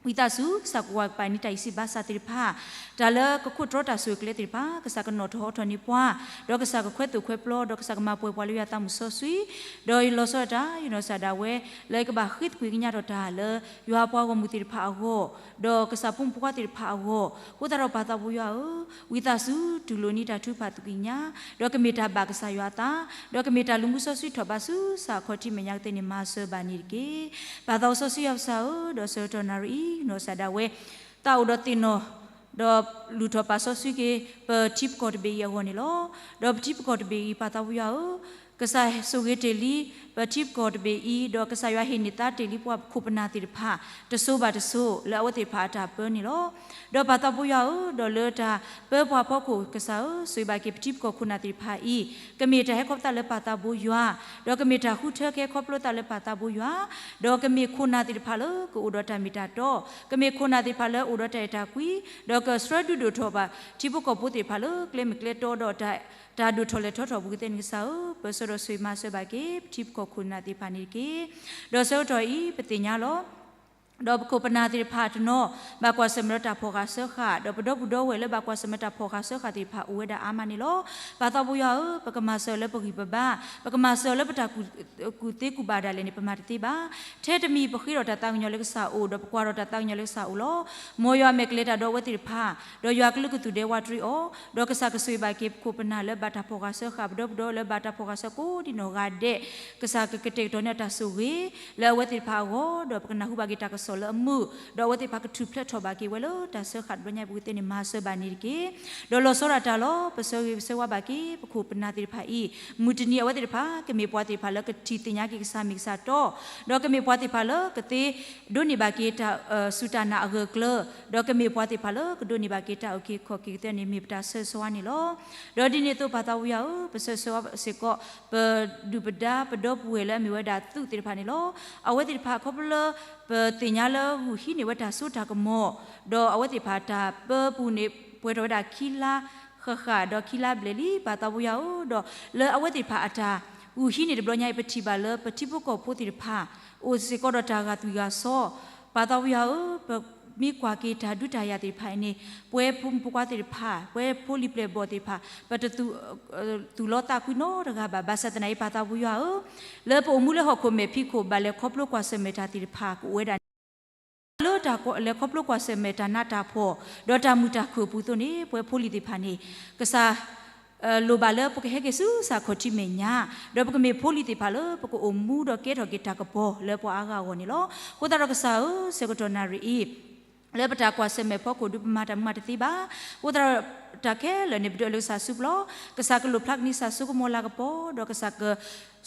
ဝံသးစူၤ ကစၢ်ကဝၤကပၤန့ၢ်တၢ်အံးစံးဘါစၢ်သ့ၣ်တဖၣ်, တၢ်လၢကခိၣ်တြီတၢ်ဆိၣ်ဂ့ၤကျဲသ့ၣ်တဖၣ် ကစၢ်ကနီၣ်ထီၣ်ဟီထီၣ်န့ၢ်ပှၤ, ဒီးကစၢ်ကခွဲသိၣ်ခွဲပျီ, ဒီးကစၢ်ကမၤပှဲၤပှၤလၢယွၤသးမုၢ်စီဆှံ, ဒီးလီၤဆီဒၣ်တၢ် ယနီၢ်ကစၢ်ဒၣ်ဝဲ လၢယကဘၣ်ဃ့သကွံာ်ကညးထီၣ်တၢ်လၢ ယွၤပှၤဂီၢ်မုၢ်သ့ၣ်တဖၣ်အဂီၢ်, ဒီးကစၢ်ဖိမုၣ်ဖိခွါသ့ၣ်တဖၣ်အဂီၢ်, အဃိသတးဒီးပၢ်သးဘိယွၤဧၢ, ဝံသးစူၤတူၢ်လိာ်န့ၢ်တၢ်ထုကဖၣ်သကွံာ်ကညး, ဒီးကမ့ၢ်တၢ်ဘၣ်ကစၢ်ယွၤအသး, ဒီးကမ့ၢ်တၢ်လူၤမူစီဆှံထီၣ်ဘးဆူကစၢ်ခီၣ်ထံးမဲာ်ညါကသ့န့ၣ် မၤစၢၤဘၣ်န့ၣ်တက့ၢ်. ပၢ်သးစီဆှံယွၤပၢ်ကစၢ်ဧၢ, ဒီးဆၢကတီၢ်နၣ်ရံၣ်အံၤ နီၢ်ကစၢ်ဒၣ်ဝဲ သးအိၣ်ဒီးသ့ၣ်နီၣ် ဒီးလုၢ်ထီၣ်ပာ်စီဆှံက့ၤ ပထံပကီၢ်တဘ့ၣ်အံၤအဂီၢ်န့ၣ်လီၤ. ဒီးပထံပကီၢ်တဘ့ၣ်အံၤ ပၢ်သးဘိယွၤဧၢ, ကစၢ်ဆိၣ်ဂ့ၤတ့ၢ်လံ ပထံပကီၢ်တဘ့ၣ်အံၤ, ဒီးကစၢ်ယွၤဟ့ၣ်န့ၢ်သါတ့ၢ်လံပှၤပခိၣ်ပနၢ်သ့ၣ်တဖၣ် တစိၤဘၣ်တစိၤ လၢအဝဲသ့ၣ်တဖၣ်အတၢ်ပၢန့ၣ်လီၤ. ဒီးပၢ်သးဘိယွၤဧၢ, ဒီးလၢတၢ်ပၢပှၤဖီခိၣ်ကစၢ်ဧၢ, ဆိၣ်ဂ့ၤဘၣ်က့ၤပထံပကီၢ်ခိၣ်နၢ်သ့ၣ်တဖၣ်အံၤ, ကမ့ၢ်တၢ်ဟဲခီဖျိသးလၢပၢ်သးဘိယွၤ, ဒီးကမ့ၢ်တၢ်ဃုထၢကဟဲခီဖျိသးလၢပၢ်သးဘိယွၤ, ဒီးကမ့ၢ်ခိၣ်နၢ်သ့ၣ်တဖၣ်လၢကအိၣ်ဒီးတၢ်မ့ၢ်တၢ်တီ, ကမ့ၢ်ခိၣ်နၢ်သ့ၣ်တဖၣ်လၢအိၣ်ဒီးတၢ်အဲၣ်တၢ်ကွံ, ဒီးကဆှၢဒုးဒိၣ်ထီၣ်ဘၣ် ထံဖိကီၢ်ဖိသ့ၣ်တဖၣ်လၢကျဲမုၢ်ကျဲတီဒီး တၢ်ဒိၣ်ထီၣ်လဲၢ်ထီၣ်ထီၣ်ပူၤကသ့န့ၣ်ကစၢ်ဧၢ, ပၢဆှၢဒီးဆိၣ်ဂ့ၤမၤစၢၤဘၣ်က့ၤ ပထံပကီၢ်ခိၣ်နၢ်သ့ၣ်တဖၣ်န့ၣ်တက့ၢ်. ဒီးဆၢကတီၢ်အံၤ ပသ့ၣ်ညါလီၤ. ဒီးပခိၣ်ပနၢ်သ့ၣ်တဖၣ်တနီၤ ဘၣ်ကွၢ်ဆၢၣ်မဲာ်ဒီးတၢ်ဖီၣ်ဃာ်စၢဃာ်, ဒီးပဒီပုၢ်ဒီဝဲၢ်လၢဘၣ်ကွၢ်ဆၢၣ်မဲာ်တၢ်ဖီၣ်ဃာ်စၢဃာ်သ့ၣ်တဖၣ်အိၣ်ဝဲဒၣ်အါမးန့ၣ်လီၤ. ပၢ်သးဘိယွၤဧၢ, ပကမၤစၢၤလၢပဂံၢ်ပဘါ, ပကမၤစၢၤလၢပတၢ်ကူၣ်သ့ကူၣ်ဘၣ်ဒၣ်လဲာ်န့ၣ် ပမၤတသ့ဘၣ်. ထဲတမံၤပဃ့ဒီးတၢ်သးကညီၤလၢကစၢ်အအိၣ်, ဒီးပကွၢ်ဒီးတၢ်သးကညီၤလၢကစၢ်အအိၣ်လီၤ. မ်ယွၤမဲာ်ကလဲၤတၢ်ဒီးအဝဲသ့ၣ်တဖၣ်, ဒီးယွၤကလုၢ်ကသူၣ်ဒဲးဝးတရံးအီၤ, ဒီးကစၢ်ကဆိၣ်ဂ့ၤဘၣ်က့ၤပခိၣ်ပနၢ်လၢဘၣ်တၢ်ဖီၣ်ဃာ်စၢဃာ်, ပဒီပုၢ်ဒီဝဲၢ်လၢဘၣ်တၢ်ဖီၣ်ဃာ်စၢကိးဒံနီၢ်ဂၤဒဲး, ကစၢ်ကကတဲာ်ကတီၤန့ၢ်တၢ်ဆိၣ်ဂ့ၤ လၢအဝဲသ့ၣ်တဖၣ်အဂီၢ်, ဒီးပကနၢ်ဟူဘၣ်က့ၤတၢ်ကစီၣ်လၢအမုာ်, ဒီးအဝဲသ့ၣ်တဖၣ်ကထူၣ်ဖျဲးထီၣ်ဘၣ်က့ၤဝဲလၢတၢ်စၢဃာ်တဘျီညါအံၤပူၤကသ့န့ၣ် မၤစၢၤဘၣ်န့ၣ်တက့ၢ်. ဒီးလီၤဆီဒၣ်တၢ်လီၤ ပဆၢဂ့ၤဆၢဝါဘၣ်က့ၤ ပခိၣ်ပနၢ်သ့ၣ်တဖၣ်အံၤ, မုၢ်တနံၤအဝဲသ့ၣ်တဖၣ် ကမ့ၢ်ပှၤသ့ၣ်တဖၣ်လၢကထံၣ်သ့ၣ်ညါက့ၤကစၢ်မ့ၢ်ကစၢ်တီ, ဒီးကမ့ၢ်ပှၤသ့ၣ်တဖၣ်လၢကသ့ဒိးန့ၢ်ဘၣ်က့ၤတၢ်စူၢ်တၢ်နာ်အဂၢၢ်အကျၢၤ, ဒီးကမ့ၢ်ပှၤသ့ၣ်တဖၣ်လၢကဒိးန့ၢ်ဘၣ်က့ၤတၢ်အုၣ်က့ၤခီၣ်က့ၤကသ့န့ၣ် မ့ၢ်ပတၢ်ဆၢဂ့ၤဆၢဝါန့ၣ်လီၤ. ဒီးဒ်န့ၣ်အသိးပၢ်သးဘိယွၤဧၢ, ပဆၢဂ့ၤဆၢဝါစ့ၢ်ကီး ပဒုၣ်ပဒါပဒီပုၢ်ဝဲၢ်လၢအမ့ၢ်ဝဲဒၣ်သုးသ့ၣ်တဖၣ်န့ၣ်လီၤ. အဝဲသ့ၣ်တဖၣ်ခီဖျိလၢ ပသ့ၣ်ညါလၢဂုၢ်ဟံးန့ၢ်ဝဲတၢ်စိတၢ်ကမီၤ, ဒီးအဝဲသ့ၣ်တဖၣ်တၢ်ပၢပူၤန့ၣ် ပှဲၤထီၣ်ဝဲဒၣ်ခံလါဃၣ်ဃၣ်ဒီးခံလါဘျဲၣ်လံ ပၢ်သးဘိယွၤဧၢ, ဒီးလၢအဝဲသ့ၣ်တဖၣ်အတၢ်ဂုၢ်ဟံးန့ၢ်တဘျီညါအံၤ ပထံၣ်ဘၣ်လၢပထံဖိကီၢ်ဖိသ့ၣ်တဖၣ် အိၣ်စ့ၢ်ကီးဒီးတၢ်ဂာ်သွံၣ်ဂာ်စီ, ပၢ်သးဘိယွၤဧၢ, ပမ့ၢ်ကွၢ်က့ၤတၢ်ဒုးတၢ်ယၤသ့ၣ်တဖၣ်အံၤန့ၣ် ပဝဲဖိမုၣ်ဖိခွါသ့ၣ်တဖၣ် ပဝဲဖိလံၤပျဲၢ်ဘီၣ်သ့ၣ်တဖၣ် ပတသူၣ် သူၣ်လီသးကွံနီတဂၤဘၣ်. ဘၣ်ဆၣ်သနာ်က့ ပၢ်သးဘိယွၤဧၢ, လၢပအိၣ်မူလၢဟီၣ်ခိၣ်မဲာ်ဖံးခိၣ် ဘၣ်လဲၤခီဖျိကွၢ်ဆၢၣ်မဲာ်တၢ်သ့ၣ်တဖၣ်ကအိၣ်ဝဲဒၣ်န့ၣ်, လၢတၢ်လဲၤခီဖျိကွၢ်ဆၢၣ်မဲာ်တၢ်နးတၢ်ဖှီၣ် ဒီးတၢ်မုာ်တၢ်ခုၣ်အပူၤအသိးန့ၣ် ပဝဲဖိလံၤသ့ၣ်တဖၣ်န့ၣ် ကစၢ် လိၣ်ဘၣ်လၢပကဟဲက့ၤဆူကစၢ်ခီၣ်ထံးမဲာ်ညါ, ဒီးပကမ့ၢ်ဖိလံၤသ့ၣ်တဖၣ်လၢ ပကအိၣ်မူဒီးကဲထီၣ်က့ၤတၢ်ကပီၤလၢပှၤအါဂၤအဂီၢ်န့ၣ်လီၤ. အဃိသတးဒီးကစၢ်ဧၢ, ဆၢကတီၢ်နၣ်ရံၣ်အံၤ လၢပတၢ်ကွၢ်ဆၢၣ်မဲာ်ဖီခိၣ်ဒုးပမၤတၢ်မုာ်မးတသ့ဘၣ်. အဃိသတးဒီး တၢ်ခဲလၢာ်န့ၣ် ပဒုးအၢၣ်လၢကစၢ်စုပူၤလီၤ. ကစၢ်ကလိၣ်ဖျါကနံၤစၢ်စိကမီၤလၤကပီၤ, ဒီးကစၢ်က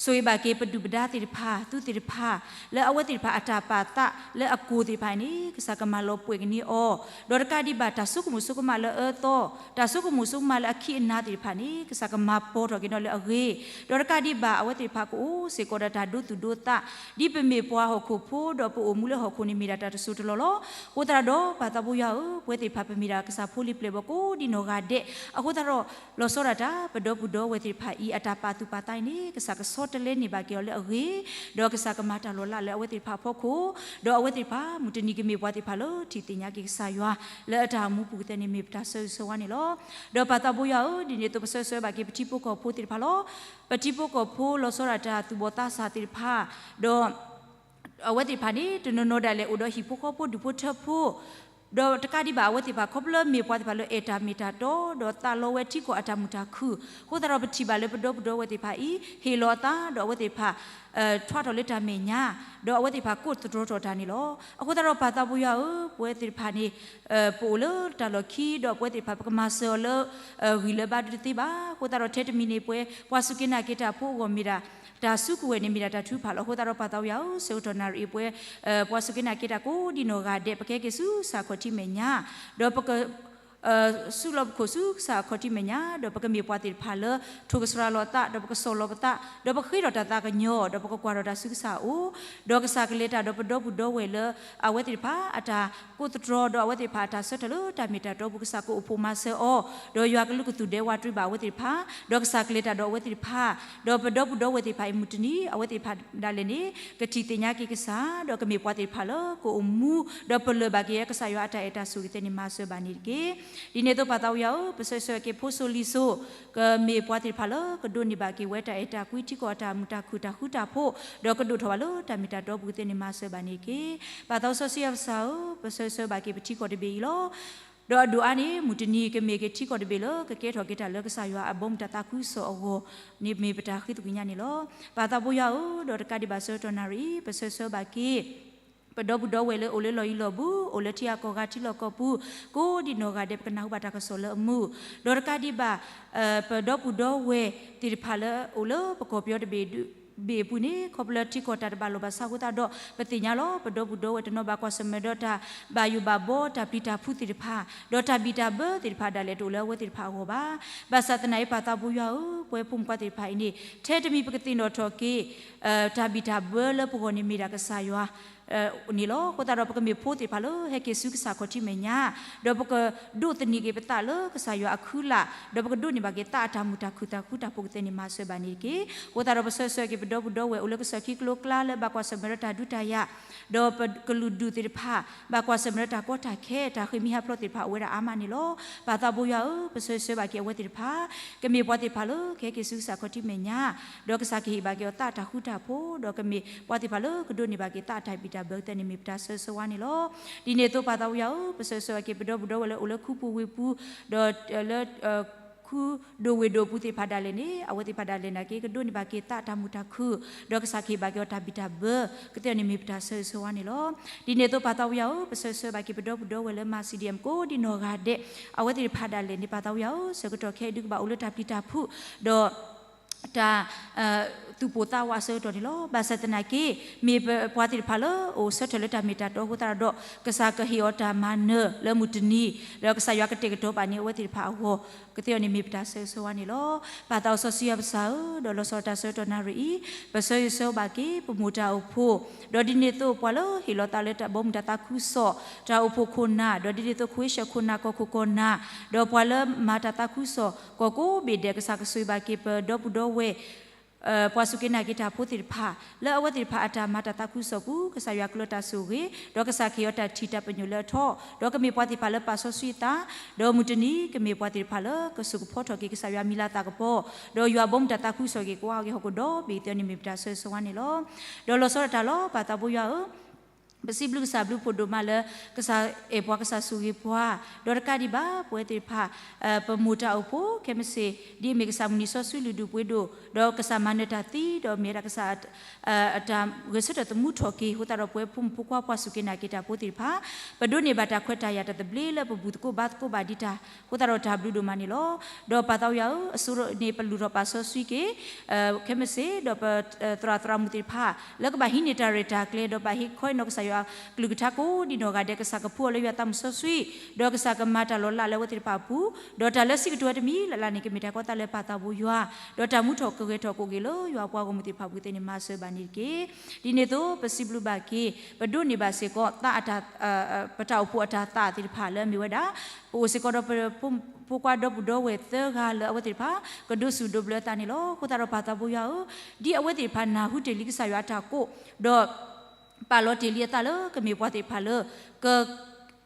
ဆိၣ်ဂ့ၤဘၣ်က့ၤပဒုၣ်ပဒါသ့ၣ်တဖၣ် သုးသ့ၣ်တဖၣ် လၢအဝဲသ့ၣ်တဖၣ်အတၢ်ပာ်သးလၢအကိၢ်သ့ၣ်တဖၣ်န့ၣ် ကစၢ်ကမၤလီၤပှီၢ်ကန့ၢ်အီၤ, ဒီးတကးဒံးဘၣ်တၢ်ဆိကမိၣ်ဆိကမးလၢအအၢသီ, တၢ်ဆိကမိၣ်ဆိကမးလၢအခံးအနၤသ့ၣ်တဖၣ်န့ၣ် ကစၢ်ကမၤပိာ်ထီၣ်က့ၤဒီးလၢအဂ့ၤ, ဒီးတကးဒံးဘၣ်အဝဲသ့ၣ်တဖၣ်ကအိၣ်စ့ၢ်ကီးဒီးတၢ်ဒိသူၣ်ဒိသး, ဒ်ပမ့ၢ်ပှၤဟီၣ်ခိၣ်ဖိ ဒီးပအိၣ်မူလၢဟီၣ်ခိၣ်န့ၣ်မ့ၢ်ဒၣ်တၢ်တစိၢ်တလီၢ်လီၤ. အဃိသတးဒီး ပၢ်သးဘိယွၤဧၢ, ပဝဲသ့ၣ်တဖၣ်ပမ့ၢ်ဒၣ်ကစၢ်ဖိလံၤပျဲၢ်ဘီၣ်ကိးဒံနီၢ်ဂၤဒဲး, အဃိသတးဒီး လီၤဆီဒၣ်တၢ် ပဒီပုၢ်ဒီဝဲၢ်သ့ၣ်တဖၣ်အံၤ အတၢ်ပာ်သူၣ်ပာ်သးအံၤန့ၣ် ကစၢ်ကဆီတလဲန့ၢ်ဘၣ်က့ၤအီၤလၢအဂ့ၤ, ဒီးကစၢ်ကမၤတၢ်လီၤလးလၢအဝဲသ့ၣ်တဖၣ်အဖီခိၣ်, ဒီးအဝဲသ့ၣ်တဖၣ် မုၢ်တနံၤကမ့ၢ်ပှၤသ့ၣ်တဖၣ်လၢထံၣ်သ့ၣ်ညါက့ၤကစၢ်ယွၤ လၢအတၢ်အိၣ်မူပူၤကသ့န့ၣ်မ့ၢ်ပတၢ်ဆၢဂ့ၤဆၢဝါန့ၣ်လီၤ. ဒီးပၢ်သးဘိယွၤဧၢ, ဒ်န့ၣ်အသိးပဆၢဂ့ၤဆၢဝါဘၣ်က့ၤပထံဖိကီၢ်ဖိသ့ၣ်တဖၣ်လီၤ. ပထံဖိကီၢ်ဖိလီၤဆီဒၣ်တၢ်သူၣ်ဘီၣ်သးစၢ်သ့ၣ်တဖၣ်, ဒီး အဝဲသ့ၣ်တဖၣ်န့ၣ် တနီၤနီၤဒၣ်လဲာ်အိၣ်ဒီးဟံၣ်ဖိဃီဖိဒူၣ်ဖိထၢဖိ, ဒီးတကးဒံးဘၣ်အဝဲသ့ၣ်တဖၣ် ခီဖျိလၢမ့ၢ်ပှၤသ့ၣ်တဖၣ်လၢအဲၣ်တၢ်မ့ၢ်တၢ်တီ ဒီးသးလီဝဲထံကီၢ်အတၢ်မုာ်တၢ်ခုၣ်, အဃိသတးဒီးပထံၣ်ဘၣ်လၢပဒီပုၢ်ဒီဝဲၢ်သ့ၣ်တဖၣ်အံၤ ဟ့ၣ်လီၤအသး ဒီးအဝဲသ့ၣ်တဖၣ် ထွါထီၣ်လၢတၢ်မဲာ်ညါ, ဒီးအဝဲသ့ၣ်တဖၣ်ကိးသတြီထီၣ်တၢ်န့ၣ်လီၤ. အဃိသတးဒီးပၢ်သးဘိယွၤဧၢ, ပဝဲသ့ၣ်တဖၣ်န့ၣ် ပအိၣ်လၢတၢ်လီၢ်ခံ ဒီးပဝဲသ့ၣ်တဖၣ်ပကမၤစၢၤအီၤလၢ ဂံၢ်လၢဘါဒုးတသ့ဘၣ်. အဃိသတးဒီးထဲတမံၤန့ၣ် ပှၤစူၢ်က့ၤနာ်က့ၤတၢ်ဖိအဂီၢ်မ့ၢ်ဒၣ် တၢ်စုကဝဲၤန့ၣ်မ့ၢ်ဒၣ်တၢ်ထုကဖၣ်လီၤ. အဃိသတးဒီးပၢ်သးဘိယွၤဧၢ, ဆၢကတီၢ်နၣ်ရံၣ်အံၤပဝဲ ပှၤစူၢ်က့ၤနာ်က့ၤတၢ်ကိးဒံနီၢ်ဂၤဒဲး ပကဟဲက့ၤဆူကစၢ်ခီၣ်ထံးမဲာ်ညါ, ဒီးပက ဆူးလီၤပခိၣ်ဆူကစၢ်ခီၣ်ထံးမဲာ်ညါ, ဒီးပကမ့ၢ်ပှၤသ့ၣ်တဖၣ်လၢ ထိၣ်ကစှၤလီၤသး, ဒီးပကဆီၣ်လီၤပသး, ဒီးပဃ့ထီၣ်တၢ်သးကညီၤ, ဒီးပကကွၢ်ထီၣ်တၢ်ဆူကစၢ်အအိၣ်, ဒီးကစၢ်ကလဲၤတၢ်ဒီးပဒီပုၢ်ဒီဝဲၢ်လၢ အဝဲသ့ၣ်တဖၣ်အတၢ်ကိးသတြီ ဒီးအဝဲသ့ၣ်တဖၣ်အတၢ်ဆၢထၢၣ်လၢတၢ်မ့ၢ်တၢ်တီပူၤ ကစၢ်ကအိၣ်ဖှိၣ်မၤစၢၤအီၤ, ဒီးယွၤကလုၢ်ကသူၣ်ဒဲဝးတြံဘၣ်အဝဲသ့ၣ်တဖၣ်, ဒီးကစၢ်ကလဲၤတၢ်ဒီးအဝဲသ့ၣ်တဖၣ်, ဒီးပဒီပုၢ်ဒီဝဲၢ်သ့ၣ်တဖၣ်အံၤမုၢ်တနံၤ အဝဲသ့ၣ်တဖၣ်ဒၣ်လဲာ်န့ၣ် ကထံၣ်သ့ၣ်ညါက့ၤကစၢ်, ဒီးကမ့ၢ်ပှၤသ့ၣ်တဖၣ်လၢကအိၣ်မူ ဒီးပလၢၢ်ဘၣ်က့ၤကစၢ်ယွၤအတၢ်အဲၣ်တၢ်ဆိၣ်ဂ့ၤသ့ၣ်န့ၣ် မၤစၢၤဘၣ်န့ၣ်တက့ၢ်. ဒ်န့ၣ်အသိးပၢ်သးဘိယွၤဧၢ, ပဆၢဂ့ၤဆၢဝါက့ၤဖိစိၤလံၤစိၤ ကမ့ၢ်ပှၤသ့ၣ်တဖၣ်လၢကဒိးန့ၢ်ဘၣ်က့ၤဝဲတၢ်အဲၣ်တၢ်ကွံထံကီၢ်အတၢ်မုာ်တၢ်ခုၣ်တၢ်ဃူတၢ်ဖိး, ဒီးကဒိၣ်ထီၣ်ဘၣ်လၢတၢ်မ့ၢ်တၢ်တီပူၤသ့ၣ်န့ၣ် မၤစၢၤဘၣ်န့ၣ်တက့ၢ်. ပၢ်သးစီဆှံယွၤပကစၢ်ဧၢ, ပဆၢဂ့ၤဆၢဝါဘၣ်က့ၤပထံကီၢ်တဘ့ၣ်အံၤလီၤ. ဒီးအဒိၣ်အါန့ၣ် မုၢ်တနံၤကမ့ၢ်က့ၤထံကီၢ်တဘ့ၣ်လၢကကဲထီၣ်က့ၤတၢ်လၢကစၢ်ယွၤအဘီမုၢ်တၢ်သးခုကစီၣ်အဂီၢ်န့ၣ် မ့ၢ်ပတၢ်ဃ့သကွံာ်ညါန့ၣ်လီၤ. ပၢ်သးဘိယွၤဧၢ, ဒီးတကးဒံးဘၣ်ဆၢကတီၢ်နၣ်ရံၣ်အံၤ ပဆၢဂ့ၤဆၢဝါဘၣ်က့ၤ ပဒီပုၢ်ဒီဝဲၢ်လၢအိၣ်လၢလီၢ်ယံၤလီၢ်ဘူး, အိၣ်လၢထံဂၤကီၢ်ဂၤထံလီၢ်ကီၢ်ပူၤ ကိးဒံနီၢ်ဂၤဒဲး ပကနၢ်ဟူဘၣ်တၢ်ကစီၣ်လၢအမုာ်, ဒီးတကးဒံးဘၣ် ပဒီပုၢ်ဒီဝဲၢ်သ့ၣ်တဖၣ်လၢအိၣ်လၢပကီၢ်ပယီၤတဘ့ၣ် ဘ့ၣ်အပူၤန့ၣ် ခီဖျိလၢထံကီၢ်တၢ်တဘၣ်လိာ်ဘၣ်ဆးအဃိသတးဒီး ပသ့ၣ်ညါလီၤ. ပဒီပုၢ်ဒီဝဲၢ်တနီၤဘၣ်ကွၢ်ဆၢၣ်မဲာ်ဒီးတၢ်ဘၣ်ယိၣ်ဘၣ်ဘီ တၢ်ပျံၤတၢ်ဖုးသ့ၣ်တဖၣ်, ဒီးတၢ်ဘံၣ်တၢ်ဘၢသ့ၣ်တဖၣ်ဒၣ်လဲာ်တအိၣ်လၢအဝဲသ့ၣ်တဖၣ်အဂီၢ်ဘၣ်. ဘၣ်ဆၣ်သနာ်က့ ပၢ်သးဘိယွၤဧၢ, ပဝဲဖိမုၣ်ဖိခွါသ့ၣ်တဖၣ်အံၤန့ၣ် ထဲတမံၤပကသ့ၣ်နီၣ်ထီၣ်က့ၤ တၢ်ဘံၣ်တၢ်ဘၢလၢပဂီၢ်န့ၣ်မ့ၢ်ဒၣ်ကစၢ်ယွၤ န့ၣ်လီၤ. အဃိသတးဒီး ပကမ့ၢ်ဖိသ့ၣ်တဖၣ်လၢဟဲက့ၤဆူကစၢ်ခီၣ်ထံးမဲာ်ညါ, ဒီးပကဒိးသန့ၤက့ၤပသးလၢကစၢ်ယွၤအခုလၢ်, ဒီးပကဒိးန့ၢ်ဘၣ်က့ၤသးအတၢ်မုာ်တၢ်ခုၣ်တၢ်ဃူတၢ်ဖိးကသ့န့ၣ် မၤစၢၤဘၣ်န့ၣ်တက့ၢ်. အဃိသတးဒီး ပဆၢဂ့ၤဆၢဝါက့ၤပဒီပုၢ်ဒီဝဲၢ်အိၣ်လၢကစၢၢ်ခံကျိကျါလၢဘၣ်ကွၢ်ဆၢၣ်မဲာ်ဒီးတၢ်ဒုးတၢ်ယၤ, ဒီးပကလုာ်ဒူၣ်သ့ၣ်တဖၣ် ဘၣ်ကွၢ်ဆၢၣ်မဲာ်ဒီးတၢ်ကီတၢ်ခဲ တၢ်ဃ့ၢ်မှံဟးဖျိးသ့ၣ်တဖၣ်အိၣ်ဝဲဒၣ်အါမးန့ၣ်လီၤ. ပၢ်သးဘိယွၤဧၢ, ပဆၢဂ့ၤဆၢဝါဘၣ်က့ၤအဝဲသ့ၣ်တဖၣ် ကမ့ၢ်ပှၤသ့ၣ်တဖၣ်လၢကဟဲက့ၤဆူကစၢ်ခီၣ်ထံးမဲာ်ညါ, ဒီးကစၢ်ကဟ့ၣ်ဘၣ်က့ၤအီၤသးအတၢ်ဃူတၢ်ဖိး, ဒီးကမ့ၢ်ပှၤသ့ၣ်တဖၣ်လၢကဒိးန့ၢ်ဘၣ်က့ၤသးအတၢ်ဘံၣ်တၢ်ဘၢကသ့န့ၣ် မ့ၢ်ပတၢ်ဆၢဂ့ၤဆၢဝါန့ၣ်လီၤ. ဒ်န့ၣ်အသိးပၢ်သးဘိယွၤဧၢ, ပဆၢဂ့ၤဆၢဝါက့ၤပဒီပုၢ်ဒီဝဲၢ်လၢအိၣ်လၢခူပူၤဝ့ၢ်ပူၤ, ဒီးလၢ ခူဒိၣ်ဝ့ၢ်ဒိၣ်ပူၤသ့ၣ်တဖၣ်ဒၣ်လဲာ်န့ၣ် အဝဲသ့ၣ်တဖၣ်ဒၣ်လဲာ်နာ်က့ ကဒိးန့ၢ်ဘၣ်က့ၤသးအတၢ်မုာ်တၢ်ခုၣ်, ဒီးကစၢ်ကဟ့ၣ်ဘၣ်က့ၤအီၤတၢ်ဘံၣ်တၢ်ဘၢကသ့န့ၣ် မ့ၢ်ပတၢ်ဆၢဂ့ၤဆၢဝါန့ၣ်လီၤ. ဒ်န့ၣ်အသိးပၢ်သးဘိယွၤဧၢ, ပဆၢဂ့ၤဆၢဝါဘၣ်က့ၤပဒီပုၢ်ဒီဝဲၢ်လၢမၤစံၣ်ဒံၣ်အမ်ကိးဒံနီၢ်ဂၤဒဲး, အဝဲသ့ၣ်တဖၣ်ဒၣ်လဲာ်န့ၣ် ပၢ်သးဘိယွၤဧၢ, ဆၢကတီၢ်ခဲအံၤဒုးကဘၣ်အိၣ်လၢတၢ်ပျံၤတၢ်ဖုး, ဒီး တၢ် သူၣ်ပိၢ်သးဝးအဆၢကတီၢ်န့ၣ်လီၤ. ဘၣ်ဆၣ်သနာ်က့ မ့ၢ်ပပှၤသ့ၣ်တဖၣ်လၢအိၣ်ဆၢထၢၣ်လၢတၢ်မ့ၢ်တၢ်တီအဃိသတးဒီး ကစၢ်ကဟ့ၣ်အီၤတၢ်မၤနၢၤလၢမုၢ်တနံၤ, ဒီးကစၢ်ယွၤကတဲာ်ကတီၤပာ်န့ၢ်အဝဲသ့ၣ်တဖၣ်အဂီၢ် ကသ့အီၤန့ၣ်မ့ၢ်ပတၢ်ဆၢဂ့ၤဆၢဝါန့ၣ်လီၤ. ပၢ်သးစီဆှံယွၤပစၢ်ဧၢ, ဒီးလီၤဆီဒၣ်တၢ်ဆၢကတီၢ်နၣ်ရံၣ်အံၤ ပဆၢဂ့ၤဆၢဝါဘၣ်က့ၤ ပမိၢ်တၢ်အိၣ်ဖှိၣ်, ဒီးဒ်န့ၣ်အသိးပှၤလၢဟ့ၣ်လီၤသးလၢတၢ်ဘီမုၢ်တၢ်သးခုကစီၣ်, တၢ်အိၣ်ဖှိၣ်ခိၣ်နၢ်, ဒီးဒ်န့ၣ်အသိး ခဝ့ၡၢၣ်ခိၣ်နၢ် ကီၢ်ခိၣ်ကီၢ်နၢ်, ဒီးပှၤလၢမၤတၢ်သးခုကစီၣ် ကီၢ်ကိးဘ့ၣ်ဒဲး ကစၢ်ကဆိၣ်ဂ့ၤဘၣ်က့ၤပဒီပုၢ်ဒီဝဲၢ် ပှၤစူၢ်က့ၤနာ်က့ၤတၢ်ဖိသ့ၣ်တဖၣ် လၢအဝဲသ့ၣ်တဖၣ်အတၢ်မၤတၢ်သးခုကစီၣ်ပူၤ ကစၢ်ယွၤကလီတၢ်ဆိၣ်ဂ့ၤ, ဒီးကစၢ်ကဟ့ၣ်အီၤတၢ်ထံၣ်တၢ်ပညိၣ်လၢအထီ, ဒီးကမ့ၢ်ပှၤသ့ၣ်တဖၣ်လၢပာ်စီဆှံအသး, ဒီးမုၢ်တနံၤကမ့ၢ်ပှၤသ့ၣ်တဖၣ်လၢကစိာ်ကဖီထီၣ်က့ၤကစၢ်ယွၤမံၤလၤသးကပီၤ, ဒီးယွၤဘီမုၢ်တၢ်သးခုကစီၣ်က့ၤကွၢ်က့ၤဟီၣ်ခိၣ်ဒီဘ့ၣ်ကသ့န့ၣ်မ့ၢ်ပတၢ်ဆၢဂ့ၤဆၢဝါန့ၣ်လီၤ. ဒီးလီၤဆီဒၣ်တၢ်လီၤ ပၢ်သးဘိယွၤဧၢ, ပစံးဘျုးကစၢ်ဘျုးဖှိၣ်ဒိၣ်မးလၢ ကစၢ်အဲၣ်ပှၤ ကစၢ်ဆိၣ်ဂ့ၤပှၤ, ဒီးတကးဒံးဘၣ် ပဝဲသ့ၣ်တဖၣ် ပမိၢ်တၢ်အိၣ်ဖှိၣ် ခဲမုၢ်ဆ့ၣ် ဒ်အမ့ၢ်ကစၢ်မုၢ်နံၤစီဆှံလုၢ်ဒိၣ်ပှ့ၤဒိၣ် ဒီးကစၢ်မၤနၢၤတၢ်သံ ဒီးမ့ၢ်ဝဲဒၣ်ကစၢ် အတၢ်ဂဲၤဆၢထၢၣ်သမူထီၣ်က့ၤ အဃိသတးဒီး ပဝဲဖိမုၣ်ဖိခွါပှၤစူၢ်က့ၤနာ်က့ၤတၢ်ဖိသ့ၣ်တဖၣ် ပဒိးန့ၢ်ဘၣ်တၢ်ခွဲးတၢ်ယာ်တၢ်သဘျ့လၢ ပဘူၣ်သကိးဘါသကိးဘၣ်ဒံးတၢ် အဃိသတးဒီးတၢ်ဘျုးဒိၣ်မးန့ၣ်လီၤ. ဒီးပၢ်သးဝံၣ်ယွၤဧၢ, အစိၤန့ၣ်ပလူၤထီၣ်ပာ်စီဆှံက့ၤ ခဲမုၢ်ဆ့ၣ် ဒီးပသရၣ်သရၣ်မုၣ်သ့ၣ်တဖၣ် လၢကဘၣ်ဟံးန့ၢ်တၢ်ရဲၣ်တၢ်ကျဲၤ ဒီးဘၣ်ဟ့ၣ်ခီဟ့ၣ်နီၤကစၢ်ယွၤကလုၢ်ကထါကိးဒံနီၢ်ဂၤဒဲး ကစၢ်ကဖှူအီၤလၢယွၤသးမုၢ်စီဆှံ ဒီးကစၢ်ကမၤတၢ်လီၤလးလၢအဝဲသ့ၣ်တဖၣ်အပူၤ, ဒီးတၢ်လၢစံးကတိၤဝဲတမံၤလၢ်လၢ်န့ၣ် ကမ့ၢ်တၢ်ကီသးလၢပၢ်သးဘိယွၤ, ဒီးတၢ်မူထီၣ်ကဂဲၤထီၣ်ကိးက့ၤလၢယွၤအပှၤဂီၢ်မုၢ်သ့ၣ်တဖၣ်အပူၤသ့ၣ်န့ၣ် မၤစၢၤဘၣ်န့ၣ်တက့ၢ်. ဒ်န့ၣ်အသိး ပစံးဘျုးဘၣ်က့ၤ ပဒိးန့ၢ်ဘၣ်စ့ၢ်ကီး သးအတၢ် ပတၢ်အိၣ်ဖှိၣ်အတၢ်သးသ့ၣ်တဖၣ်လၢအမ့ၢ်ဝဲဒၣ် ပအိၣ်စ့ၢ်ကီးဒီးပဖိခွါဒီပုၢ်ဒီဝဲၢ်သၢဂၤလၢအဝဲသ့ၣ်တဖၣ် ကဒိးစူၣ်ဒိးဘျၢအသးန့ၣ်လီၤ. အဃိသတးဒီးပၢ်သးဘိယွၤဧၢ, ဒ်အဝဲသ့ၣ်တဖၣ်နၢ်ဟူတ့ၢ်လံကစၢ်ယွၤအတၢ်ကိး ဒီး ပာ်လီၤတ့ၢ်လံအသးလၢ ကမ့ၢ်ပှၤသ့ၣ်တဖၣ်လၢ က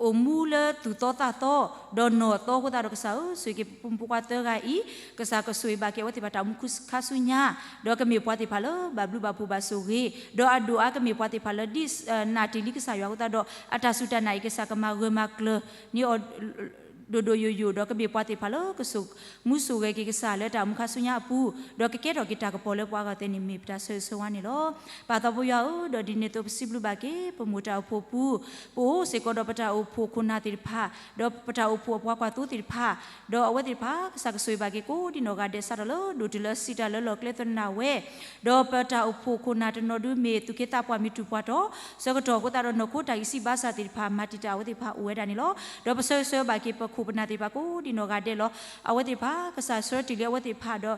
အိၣ်မူလၢသူၣ်သီသးသီ ဒီးနီၢ်သီအဃိသတးဒီးကစၢ်ဧၢ, ဆိၣ်ဂ့ၤက့ၤပဖိမုၣ်ဖိခွါသၢဂၤအံၤ, ကစၢ်ကဆိၣ်ဂ့ၤဘၣ်က့ၤအဝဲသ့ၣ်တဖၣ်တၢ်အိၣ်မူခါဆူညါ, ဒီးကမ့ၢ်ပှၤသ့ၣ်တဖၣ်လၢ ဘၣ်ဘျုးဘၣ်ဖှိၣ်ဘၣ်ဆိၣ်ဂ့ၤ, ဒီးအဒိၣ်အါကမ့ၢ်ပှၤသ့ၣ်တဖၣ်လၢဒ် နာ်တ့ၢ်လံကစၢ်ယွၤအဃိသတးဒီး အတၢ်စူၢ်တၢ်နာ်အံၤ ကစၢ်ကမၤဂၢၢ်မၤကျၢၤန့ၢ်အီၤ ဒိၣ်ဒိၣ်ယိာ်ယိာ် ဒီးကမ့ၢ်ပှၤသ့ၣ်တဖၣ်လၢကဆိၣ်မူဆိၣ်ဂဲၤက့ၤကစၢ်လၢတၢ်အိၣ်မူခါဆူညါအပူၤ, ဒီးကကဲထီၣ်က့ၤတၢ်ကပီၤလၢပှၤဂၤသ့ၣ်န့ၣ် မ့ၢ်ပတၢ်ဆၢဂ့ၤဆၢဝါန့ၣ်လီၤ. ပၢ်သးဘိယွၤဧၢ, ဒီးဒ်န့ၣ်အသိးပစံးဘျုးဘၣ်က့ၤ ပမိၢ်တၢ်အိၣ်ဖှိၣ်ပူၤ, ပအိၣ်စ့ၢ်ကီးဒီးပတၢ်အိၣ်ဖှိၣ်ခိၣ်နၢ်သ့ၣ်တဖၣ်, ဒီးပတၢ်အိၣ်ဖှိၣ်အပှၤကွၢ်သိသ့ၣ်တဖၣ်, ဒီးအဝဲသ့ၣ်တဖၣ် ကစၢ်ကဆိၣ်ဂ့ၤဘၣ်က့ၤကိးဒံနီၢ်ဂၤဒဲး စးထီၣ်လၢဒိၣ်တုၤလၢစံးတၢ်လၢလီၢ်ကျဲသနာ်ဝဲ ဒီးပတၢ်အိၣ်ဖှိၣ်ခိၣ်နၢ်တနီၤဒုးမ့ၢ်သူၣ်က့သးပှၢ်မ့ၢ်တူၢ်ပှၢ်တီၢ် ဆၢကတီၢ်အဃိသတးဒီးနီၢ်ခိတၢ်ဂံၢ်စၢ်ဘါစၢ်သ့ၣ်တဖၣ် မၤတံာ်တာ်အဝဲသ့ၣ်တဖၣ်အိၣ်ဝဲဒၣ်န့ၣ်လီၤ. ဒီးပဆၢဂ့ၤဆၢဝါဘၣ်က့ၤပခိၣ်ပနၢ်သ့ၣ်တဖၣ်ကိးဒံနီၢ်ဂၤဒဲးလီၤ. အဝဲသ့ၣ်တဖၣ် ကစၢ်ဆှၢတ့ၢ်လံအဝဲသ့ၣ်တဖၣ်ဒီး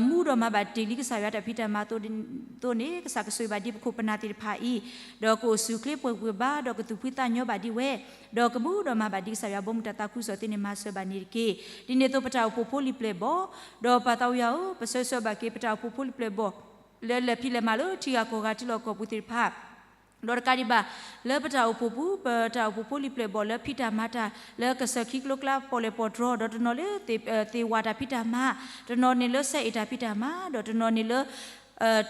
မူဒီးမၤဘၣ်တ့ၢ်လံကစၢ်ယွၤတၢ်ဖံးတၢ်မၤအသိးန့ၣ် ကစၢ်ကဆိၣ်ဂ့ၤဘၣ်ဒံးပခိၣ်ပနၢ်သ့ၣ်တဖၣ်အံၤ, ဒီးကအိၣ်ဆူၣ်အိၣ်ချ့ပှဲၤပှဲၤဘါ ဒီးကသူၣ်ဖှံသးညီဘၣ်ဒံးဝဲ, ဒီးကမူဒီးမၤဘၣ်ဒံးကစၢ်ယွၤဘီမုၢ်တၢ်သးခုကစီၣ်သ့ၣ်န့ၣ် မၤစၢၤဘၣ်န့ၣ်တက့ၢ်. ဒ်န့ၣ်အသိးပတၢ်အိၣ်ဖှိၣ်ဖိလံၤပျဲၢ်ဘီၣ်, ဒီးပၢ်သးဝံၣ်ယွၤဧၢ, ပဆၢဂ့ၤဆၢဝါဘၣ်က့ၤပတၢ်အိၣ်ဖှိၣ်ဖိလံၤပျဲၢ်ဘီၣ် လၢလဲၤဖံးလဲၤမၤလၢထံဂၤကီၢ်ဂၤထံလီၢ်ကီၢ်ပူၤသ့ၣ်တဖၣ် ဒီးတကးဒံးဘၣ် လၢပတၢ်အိၣ်ဖှိၣ်ပူၤ ပတၢ်အိၣ်ဖှိၣ်ဖိလံၤပျဲၢ်ဘီၣ်လၢဖံးတၢ်မၤတၢ် လၢကစၢၢ်ခံကျိကျါပီၣ်လဲၣ်ပီၣ်တြီၤ ဒီးတနီၤလၢ သ့ၣ်ဝၣ်တၢ်ဖံးတၢ်မၤ, တနီၤန့ၣ်လၢစဲးအ့ၣ်တၢ်ဖံးတၢ်မၤ, ဒီးတနီၤန့ၣ်လၢ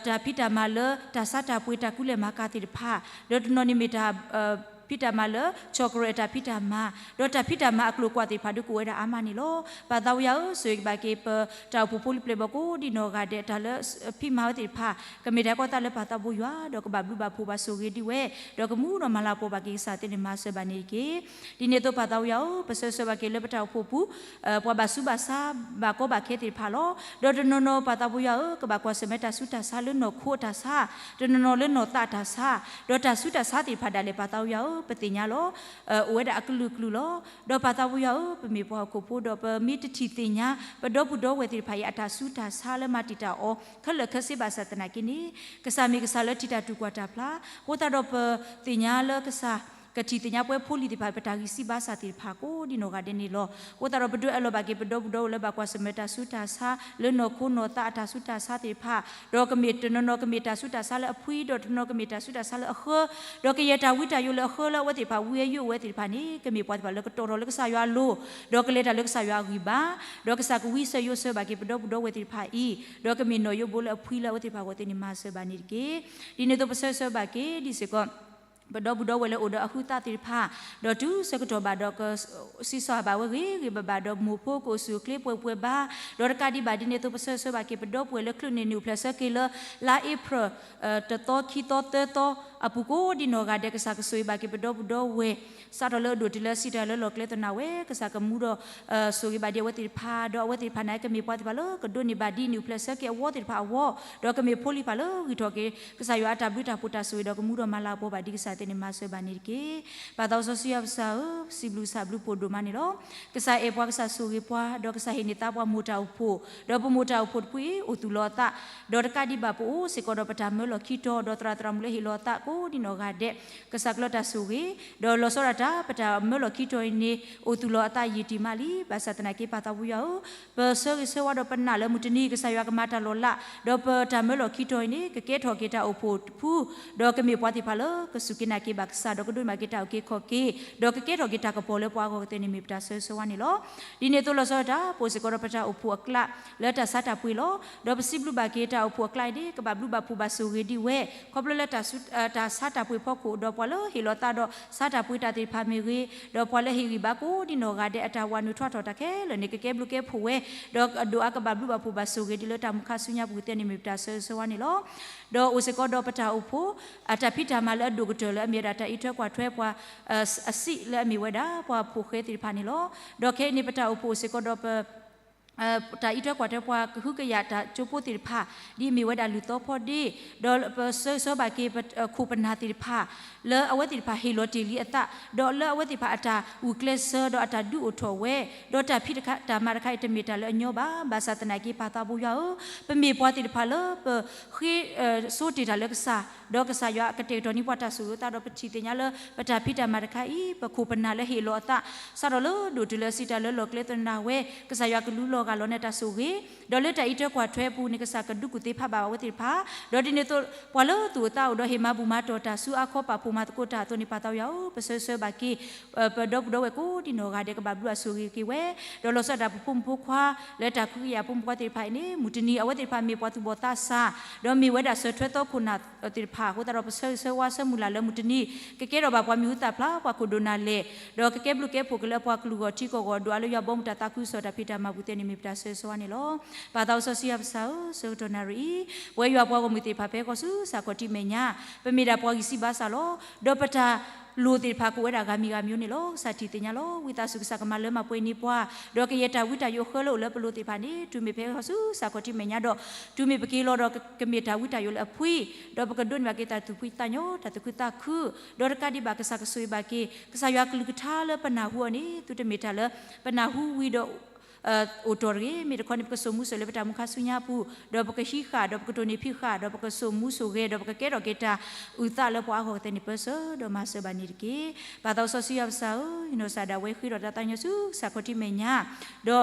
တၢ်ဖံးတၢ်မၤလၢတၢ်ဆါတၢ်ပှ့ၤတၢ်ကူလဲၢ်မၤကၤသ့ၣ်တဖၣ်, ဒီးတနီၤန့ၣ်မ့ၢ်တၢ် ဖံးတၢ်မၤလၢ chocolate တၢ်ဖံးတၢ်မၤ, ဒီးတၢ်ဖံးတၢ်မၤအကျိၤအကွာ်သ့ၣ်တဖၣ်ဒုးကအိၣ်ဝဲဒၣ်အါမးန့ၣ်လီၤ. ပၢ်သးဝံၣ်ယွၤဧၢ, ဆိၣ်ဂ့ၤက့ၤဘၣ်က့ၤပတၢ်အိၣ်ဖှိၣ်ဖိလံၤပျဲၢ်ဘီၣ်ကိးဒံနီၢ်ဂၤဒဲး တၢ်လၢဖံးမၤဝဲသ့ၣ်တဖၣ် ကမ့ၢ်တၢ်ကီသးလၢပၢ်သးဘိယွၤ ဒီးကဘၣ်ဘျုးဘၣ်ဖှိၣ်ဘၣ်ဆိၣ်ဂ့ၤဒံးဝဲ, ဒီးကမူဒီးမၤလၤကပီၤဘၣ်က့ၤကစၢ်သ့ၣ်န့ၣ် မၤစၢၤဘၣ်န့ၣ်တက့ၢ်. ဒ်န့ၣ်အသိးပၢ်သးဝံၣ်ယွၤဧၢ, ပဆၢဂ့ၤဆၢဝါဘၣ်က့ၤ လၢပတၢ်အိၣ်ဖှိၣ်ပူၤ ပှၤဘၣ်ဆူးဘၣ်ဆါ ဘၣ်ကီဘၣ်ခဲသ့ၣ်တဖၣ်လီၤ. ဒီးတနီၤနီၤပၢ်သးဝံၣ်ယွၤဧၢ, ကဘၣ်ကွၢ်ဆၢၣ်မဲာ်တၢ်ဆူးတၢ်ဆါလၢနီၢ်ခိအတၢ်ဆါ, တနီၤနီၤလၢနီၢ်သးအတၢ်ဆါ, ဒီးတၢ်ဆူးတၢ်ဆါသ့ၣ်တဖၣ်ဒၣ်လဲာ် ပၢ်သးဝံၣ်ယွၤဧၢ, ပသ့ၣ်ညါလီၤ. အိၣ်ဝဲဒၣ်အကလုာ်ကလုာ်လီၤ. ဒီးပၢ်သးဝံၣ်ယွၤဧၢ, ပမ့ၢ်ပှၤဟီၣ်ခိၣ်ဖိဒီး ပမ့ၢ်တထံၣ်သ့ၣ်ညါ ပဒီပုၢ်ဒီဝဲၢ်သ့ၣ်တဖၣ်အံၤ အတၢ်ဆူးတၢ်ဆါလၢမၤတံာ်တာ်အီၤ ခဲလၢာ်ခဲဆ့ဘၣ်ဆၣ်သနာ်က့န့ၣ်, ကစၢ်မ့ၢ်ကစၢ်လၢထံၣ်တၢ်တူၢ်ကွၢ်တၢ်ဖျါ, အဃိသတးဒီးပသ့ၣ်ညါလၢကစၢ် ကထံၣ်သ့ၣ်ညါပဝဲဖိလံၤသ့ၣ်တဖၣ် ပတၢ်ဂံၢ်စၢ်ဘါစၢ်သ့ၣ်တဖၣ်ကိးဒံနီၢ်ဂၤဒဲးန့ၣ်လီၤ. အဃိသတးဒီးပဒုးအၢၣ်လီၤဘၣ်က့ၤ ပဒီပုၢ်ဒီဝဲၢ်လၢဘၣ်ကွၢ်ဆၢၣ်မဲာ်တၢ်ဆူးတၢ်ဆါ လၢနီၢ်ခိနီၢ်သးအတၢ်ဆူးတၢ်ဆါသ့ၣ်တဖၣ်, ဒီးကမ့ၢ်တနီၤနီၤကမ့ၢ်တၢ်ဆူးတၢ်ဆါလၢအဖှံ, ဒီးတနီၤကမ့ၢ်တၢ်ဆူးတၢ်ဆါလၢအဃၢ, ဒီးကယဲၢ်တၢ်ဝံတၢ်ယိးလၢအဃၢလၢအဝဲသ့ၣ်တဖၣ် ဝံအယိးဝဲသ့ၣ်တဖၣ်န့ၣ် ကမ့ၢ်ပှၤသ့ၣ်တဖၣ်လၢကတီၢ်ထီၣ်လၢကစၢ်ယွၤအလိၤ, ဒီးကလဲၤတၢ်လၢကစၢ်ယွၤအဂံၢ်ဘါ, ဒီးကစၢ်ကဝံဆၢယိးဆၢဘၣ်က့ၤ ပဒီပုၢ်ဒီဝဲၢ်သ့ၣ်တဖၣ်အံၤ, ဒီးကမ့ၢ်နီၢ်ယိးဘိလၢအဖှံလၢအဝဲသ့ၣ်တဖၣ်အဂီၢ်သ့ၣ်န့ၣ် မၤစၢၤဘၣ်န့ၣ်တက့ၢ်. ဒ်န့ၣ်အသိးပဆၢဂ့ၤဆၢဝါဘၣ်က့ၤ ဒ်စ့ၢ်ကီး ပဒီပုၢ်ဒီဝဲၢ်လၢအိၣ်ဒီးအဟုးသးသ့ၣ်တဖၣ်, ဒီးတုၤဆၢကတီၢ်ဘၣ်ဒီးက စံးစီၤဘၣ်ဝဲဂ့ၤဂ့ၤဘၣ်ဘၣ် ဒီးမိၢ်ဖိကအိၣ်ဆူၣ်အိၣ်ချ့ပှဲၤပှဲၤဘါ, ဒီးတကးဒံးဘၣ်ဒ်န့ၣ်အသိး ပဆၢဂ့ၤဆၢဝါဘၣ်က့ၤ ပဒီပုၢ်ဝဲၢ်လၢချုးန့ၢ်နံၣ်အိၣ်ဖျဲၣ်ဆၢက့ၤလၢ လါအ့ဖြ့ၣ် တသီခံသီသၢသီ အပူၤကိးဒံနီၢ်ဂၤဒဲး ကစၢ်ကဆိၣ်ဂ့ၤဘၣ်က့ၤပဒီပုၢ်ဒီဝဲၢ် စးထီၣ်လၢအဒိၣ်တုၤလၢအဆံးတၢ်လၢလီၢ်ကျဲသနာ်ဝဲ ကစၢ်ကမူဒီး ဆိၣ်ဂ့ၤဘၣ်ဒံးအဝဲသ့ၣ်တဖၣ်, ဒီးအဝဲသ့ၣ်တဖၣ်န့ၣ် ကမ့ၢ်ပှၤသ့ၣ်တဖၣ်လၢကဒိးန့ၢ်ဘၣ်ဒ်နံၣ်အိၣ်ဖျဲၣ်ဆၢက့ၤအဝီသ့ၣ်တဖၣ်အဂီၢ်, ဒီးကမ့ၢ်ဖိလံၤတဖၣ်လၢဂံၢ်ထီၣ်က့ၤ ကစၢ်ယွၤအတၢ်ဘျုးတၢ်ဖှိၣ်တၢ်ဆိၣ်ဂ့ၤ ဒီးကမူဒီးမၤလၤကပီၤဘၣ်ဒံးကစၢ်သ့ၣ်န့ၣ် မၤစၢၤဘၣ်န့ၣ်တက့ၢ်. ပၢ်သးစီဆှံယွၤပစၢ်ဧၢ, စံးဘျုးကစၢ်ဘျုးဖှိၣ်ဒိၣ်မးန့ၣ်လီၤ. ကစၢ်အဲၣ်ပှၤ ကစၢ်ဆိၣ်ဂ့ၤပှၤ, ဒီးကစၢ်ဟ့ၣ်န့ၢ်သါပှၤမိၢ်တၢ်အိၣ်ဖှိၣ်, ဒီးပမိၢ်တၢ်အိၣ်ဖှိၣ်တဖုအံၤ အိၣ်သူၣ်လီၤအသး, ဒီးတကးဒံးဘၣ်ပအိၣ်စ့ၢ်ကီးဒီးပတၢ်မၢလီၢ်ခံတီၤ, ဒီးသရၣ်သရၣ်မုၣ်လၢဟ့ၣ်လီၤအသးကိးဒံနီၢ်ဂၤဒဲး, ကစၢ်ကလီတၢ်ဆိၣ်ဂ့ၤ, ဒီးလီၤဆီဒၣ်တၢ် ပတၢ်မၢလီၢ်ခံတီၤအံၤန့ၣ် အိၣ်သူၣ်လီၤအသးယံာ်တံၢ်မးလံ. ဘၣ်ဆၣ်သနာ်က့ ပၢ်သးဘိယွၤဧၢ, ပဆၢဂ့ၤဆၢဝါဒီးပနာ်လၢမုၢ်တနံၤ ကစၢ်ယွၤကမၤတၢ်လီၤလး, ဒီးပတၢ်မၢလီၢ်ခံတီၤအံၤန့ၣ် ကကဲထီၣ်က့ၤတၢ်အိၣ်ဖှိၣ်တဖု, ဒီးကမ့ၢ်ပှၤသ့ၣ်တဖၣ်လၢ ကစူၢ်က့ၤနာ်က့ၤဘၣ်ကစၢ်, ဒီးကဒိးန့ၢ်ဘၣ်က့ၤတၢ်အုၣ်က့ၤခီၣ်က့ၤ, ဒီးကကဲထီၣ်က့ၤတၢ်ကပီၤလၢပှၤအဂီၢ်သ့ၣ်န့ၣ် မ့ၢ်ပတၢ်ဆၢဂ့ၤဆၢဝါန့ၣ်လီၤ. ဒ်န့ၣ်အသိးလီၤဆီဒၣ်တၢ် ပအိၣ်စ့ၢ်ကီးဒီးပတၢ်အိၣ်ဖှိၣ်အကျါ လၢတၢ်ဆါတၢ်ပှ့ၤလီၤ. ဒီးပစံးဘျုးဘၣ်က့ၤတၢ်အိၣ်ဖှိၣ်အကျါအံၤန့ၣ် ကဘၣ်ဘျုးဘၣ်ဖှိၣ်ဘၣ်ဆိၣ်ဂ့ၤဒံးဝဲ, ခီဖျိလၢတၢ်ဆူး တၢ်ဆါတၢ်ပှ့ၤဖီခိၣ် ဒီးပှၤလၢဟ့ၣ်လီၤသးဒီးဆါတၢ်ပှ့ၤတၢ်သ့ၣ်တဖၣ်မ့ၢ်ဂ့ၤ, ဒီးပှၤလၢဟ့ၣ်ဂံၢ်ဘါကိးဒံနီၢ်ဂၤဒဲး အတၢ်ဝးနုာ်ထွးထီၣ်တၢ်ခဲလၢာ်န့ၣ် ကကဲဘျုးကဲဖှိၣ်ဝဲ, ဒီးအဒိၣ်အါကဘၣ်ဘျုးဘၣ်ဖှိၣ်ဘၣ်ဆိၣ်ဂ့ၤဒ်လၢတၢ်မုၢ်ခါဆူညါပူၤကသ့န့ၣ်မ့ၢ်ပတၢ်ဆၢဂ့ၤဆၢဝါန့ၣ်လီၤ. ဒီးအိၣ်စ့ၢ်ကီးဒီးပတၢ်အိၣ်ဖှိၣ် အတၢ်ဖံးတၢ်မၤလၢအဒိၣ်ကတၢၢ်လၢအမ့ၢ်ဝဲဒၣ်တၢ်အံးထွဲကွၢ်ထွဲပှၤ အစံးလၢအမ့ၢ်ဝဲဒၣ် ပှၤဖိၣ်ဃဲသ့ၣ်တဖၣ်န့ၣ်လီၤ. ဒီးခဲအံၤန့ၣ် ပတၢ်အိၣ်ဖှိၣ်အိၣ်စ့ၢ်ကီးဒီးပ တၢ်အံးထွဲကွၢ်ထွဲပှၤကဟုကယာ်တၢ်ကၠိဖိသ့ၣ်တဖၣ် ဒ်အမ့ၢ်ဝဲဒၣ်လုၢ်သီဖီဒ့, ဒီးပဆၢဂ့ၤဆၢဝါဘၣ်က့ၤ ပခိၣ်ပနၢ်သ့ၣ်တဖၣ် လၢအဝဲသ့ၣ်တဖၣ်ဟ့ၣ်လီၤတ့ၢ်လံအသး, ဒီးလၢအဝဲသ့ၣ်တဖၣ်အတၢ်ဂုာ်ကျဲးစၢး ဒီးအတၢ်ဒုးအိၣ်ထီၣ်ဝဲ, ဒီးတၢ်ဖံးတၢ်မၤတခါအံၤတမ့ၢ်တၢ်လၢအညီဘၣ်, ဘၣ်ဆၣ်သနာ်က့ ပၢ်သးဘိယွၤဧၢ, ပမ့ၢ်ပှၤသ့ၣ်တဖၣ်လၢပဃ့ ဆိတ့ၢ်တၢ်လၢကစၢ်, ဒီးကစၢ်ယွၤကတဲာ်ကတီၤန့ၢ်ပှၤတၢ်ဆိၣ်ဂ့ၤအသး ဒီးပထံၣ်သ့ၣ်ညါလၢ ပတၢ်ဖံးတၢ်မၤတခါအံၤ ပခိၣ်ပနၢ်လၢဟ့ၣ်လီၤအသး စးထီၣ်လၢဒိၣ်တုၤလၢအစံးတၢ်လၢလီၢ်ကျဲသနၢၣ်ဝဲ, ကစၢ်ယွၤကလူလီၤဂာ်လီၤန့ၢ်တၢ်ဆိၣ်ဂ့ၤ, ဒီးလၢတၢ်အံးထွဲကွၢ်ထွဲအပူၤန့ၣ် ကစၢ်ကဒုးကူၣ်သ့ဖးဘၣ်အဝဲသ့ၣ်တဖၣ်, ဒီးဒ်န့ၣ်အသိး ပှၤလၢသူၣ်အိၣ်သးအိၣ်ဒီးဟ့ၣ်မၤဘူၣ်မၤတီၢ်တၢ်ဆူအါခီပာ်ဖှိၣ်မၤသကိးတၢ်အသိးန့ၣ် ပၢ်သးဘိယွၤဧၢ, ပဆၢဂ့ၤဆၢဝါဘၣ်က့ၤ ပဒီပုၢ်ဒီဝဲၢ်ကိးဒံနီၢ်ဂၤဒဲး ကဘၣ်ဘျုးဘၣ်ဆိၣ်ဂ့ၤက့ၤဝဲ, ဒီးလီၤဆီဒၣ်တၢ်ပဖိမုၣ်ဖိခွါ လၢတၢ်ခွဲးယာ်ဖိမုၣ်ဖိခွါသ့ၣ်တဖၣ်အံၤန့ၣ် မုၢ်တနံၤအဝဲသ့ၣ်တဖၣ်မ့ၢ်ပှၤသူၣ်ဘီၣ်သးစၢ်, ဒီးမ့ၢ်ဝဲဒၣ်စၢၤထွဲသီခိၣ်နၢ်သ့ၣ်တဖၣ်အဃိသတးဒီး ပဆၢဂ့ၤဆၢဝါဆၢမုၢ်လၢ်လၢမုၢ်တနံၤ ကကဲထီၣ်ဘၣ်ပှၤမံၤဟူသၣ်ဖျါ ပှၤခိၣ်ဒိၣ်နၢ်လဲၣ်, ဒီးကကဲဘျုးကဲဖှိၣ်က့ၤလၢပှၤကလုာ်ဂီၢ်ထံကီၢ်ဂီၢ် ဒိၣ်အါလၢယွၤဘီမုၢ်တၢ်သးခုကစီၣ်တၢ်ဖံးတၢ်မၤပူၤသ့န့ၣ်မ့ၢ်ပတၢ်ဆၢဂ့ၤဆၢဝါန့ၣ်လီၤ. ပၢ်သးစီဆှံယွၤပစၢ်ဧၢ, ဆၢကတီၢ်နၣ်ရံၣ်အံၤ ပဝဲယွၤပှၤဂီၢ်မုၢ်သ့ၣ်တဖၣ်ဖဲဃီၤဆူစးခီၣ်ထံမဲာ်ညါ, ပမ့ၢ်ဒၣ်ပှၤဂံၢ်စၢ်ဘါစၢ်လီၤ. ဒီးပတၢ်လိၣ်သ့ၣ်တဖၣ်ကအိၣ်ဝဲဒၣ်ဂၤမံၤဂၤမံၤန့ၣ်လီၤ. ကစၢ်ထံၣ်သ့ၣ်ညါလီၤ. ဝံသးစူၤကစၢ်ကမၤလၢမၤပှဲၤန့ၢ်ပှၤ, ဒီးကယဲၢ်တၢ်ဝံတၢ်ယိးအဃၢလၢအိၣ်လၢပလိၤသ့ၣ်တဖၣ်န့ၣ် တုၤမ့ၢ်ဖဲဃီၤဆူစးခီၣ်ထံမဲာ်ညါဒီး တုၤမ့ၢ်ပက့ၤလီၤဒီးကမ့ၢ်တၢ်ဝံတၢ်ယိးလၢအဖှံ, ဒီးပကဒိးန့ၢ်ဘၣ်က့ၤတၢ်သူၣ်ဖှံသးညီ တၢ်သူၣ်ခုသးခု, ဒီးတကးဒံးဘၣ်ကစၢ်ကဆိၣ်ဂ့ၤဘၣ်က့ၤ ကစၢ်ယွၤကလုၢ်ကထါလၢပနၢ်ဟူအီၤန့ၣ် သုတမ့ၢ်တၢ်လၢ ပနၢ်ဟူဝံၤဒီး အိၣ်တီၢ်တဂ့ၤ, မ့ၢ်တခီန့ၣ် ပကစိာ်မူစိာ်လၢပတၢ်မူခါဆူညါပူၤ, ဒီးပကဟံးဃာ် ဒီးပကတိၢ်နီၣ်ဖံးဃာ် ဒီးပကစိာ်မူစိာ်ဂဲၤ ဒီးပကကဲထီၣ်က့ၤတၢ်အုၣ်သးလၢပှၤအါဂီၢ်ကသ့န့ၣ် ပၢဆှၢဒီးမၤစၢၤဘၣ်န့ၣ်တက့ၢ်. ပၢ်သးစီဆှံယွၤပစၢ်ဧၢ, ယနီၢ်ကစၢ်ဒၣ်ဝဲဃ့ထီၣ်တၢ်သးကညီၤဆူစးခီၣ်ထံမဲာ်ညါ, ဒီး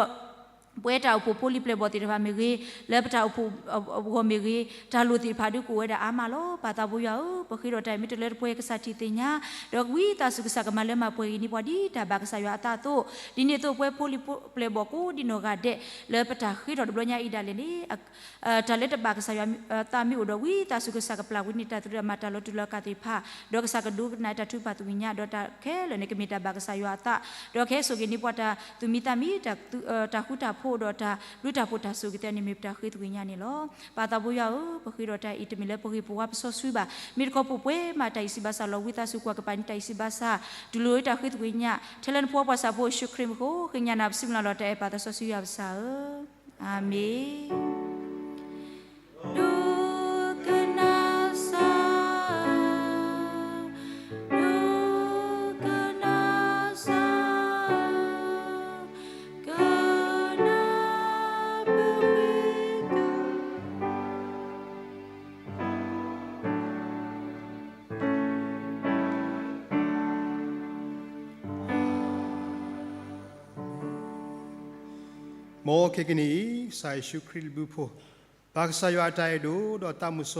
ပဝဲတၢ်အိၣ်ဖှိၣ်ဖိလံၤပျဲၢ်ဘီၣ်သ့ၣ်တဖၣ်မ့ၢ်ဂ့ၤ, လၢပတၢ်အိၣ်ဖှိၣ်အဂီၢ်မ့ၢ်ဂ့ၤ, တၢ်လိၣ်သ့ၣ်တဖၣ်ဒုးကအိၣ်ဝဲဒၣ်အါမးလီၤ. ပၢ်သးဘိယွၤဧၢ, ပဃ့ထီၣ်တၢ်အံၤမ့ၢ်တလၢတပှဲၤ ကစၢ်ထံၣ်သ့ၣ်ညါ, ဒီးဝံသးစူၤကစၢ်ကမၤလၢမၤပှဲၤဂ့ၤန့ၢ်ပှၤဒ်တၢ်ဘၣ်ကစၢ်ယွၤအသးအသိး, ဒ်န့ၣ်အသိးပဝဲဖိလံၤပျဲၢ်ဘီၣ်ကိးဒံနီၢ်ဂၤဒဲး လၢပတၢ်ဃ့ထီၣ်တဘျီညါအံၤဒၣ်လဲာ်န့ၣ် တၢ်လၢတဘၣ်ကစၢ်ယွၤအသးမ့ၢ်အိၣ်ဒီး ဝံသးစူၤကစၢ်ကပျၢ်ဝဲန့ၢ်တၢ်သရူးတၢ်မၤတၢ်လီၤတူာ်လီၤကာ်သ့ၣ်တဖၣ်, ဒီးကစၢ်ကဒိကနၣ်တၢ်ထုကဖၣ်သ့ၣ်ညါ, ဒီးတၢ်ခဲလၢာ်န့ၣ် ကမ့ၢ်တၢ်ဘၣ်ကစၢ်ယွၤအသး, ဒီးကဟဲစိာ်က့ၤန့ၢ်ပှၤတၢ်သူၣ်မံသးမံ, တၢ်ဃူတၢ်ဖိးဒီးတၢ်ဘျုးတၢ်ဖှိၣ်တၢ်ဆိၣ်ဂ့ၤသ့ၣ်န့ၣ် မ့ၢ်ပတၢ်ဃ့သကွံာ်ညါန့ၣ်လီၤ. ပၢ်သးဘိယွၤဧၢ, ပဃ့ဒီးတၢ်အံၤတမ့ၢ်လၢပဂ့ၢ်ပဝါပစီဆှံဘၣ်, မ့ၢ်တခီပှဲၤမးတၢ်အံၤစံးဘၣ်စၢ်လီၤ. ဝံသးစူၤကွၢ်ကပၤန့ၣ်တၢ်အံၤစံးဘၣ်စၢ်, တူၢ်လိာ်တၢ်ဃ့သကွံာ်ညါ, ထဲလၢနဖိပှၤစၢ်ဖိယ့ၣ်ၡူးခရံာ်မ့ၢ်ဃိ, ဃ့ညါနၤပစံးမုၢ်လၢ်လီၤတၢ်အဲၣ်ပၢ်သးစီဆှံယွၤပစၢ်ဧၢ. အၤမ့ၣ်. ဒိကနၣ်စၢ်, ဒိကနၣ်စၢ်, ကနၣ်ပဃ့က မ်ခဲကနံၣ်အံၤ ကစၢ်ယ့ၣ်ၡူးခရံာ်အဘျုးအဖှိၣ်, ပၢ်ကစၢ်ယွၤအတၢ်အဲၣ်ဒိၣ် ဒီးသးမုၢ်စီ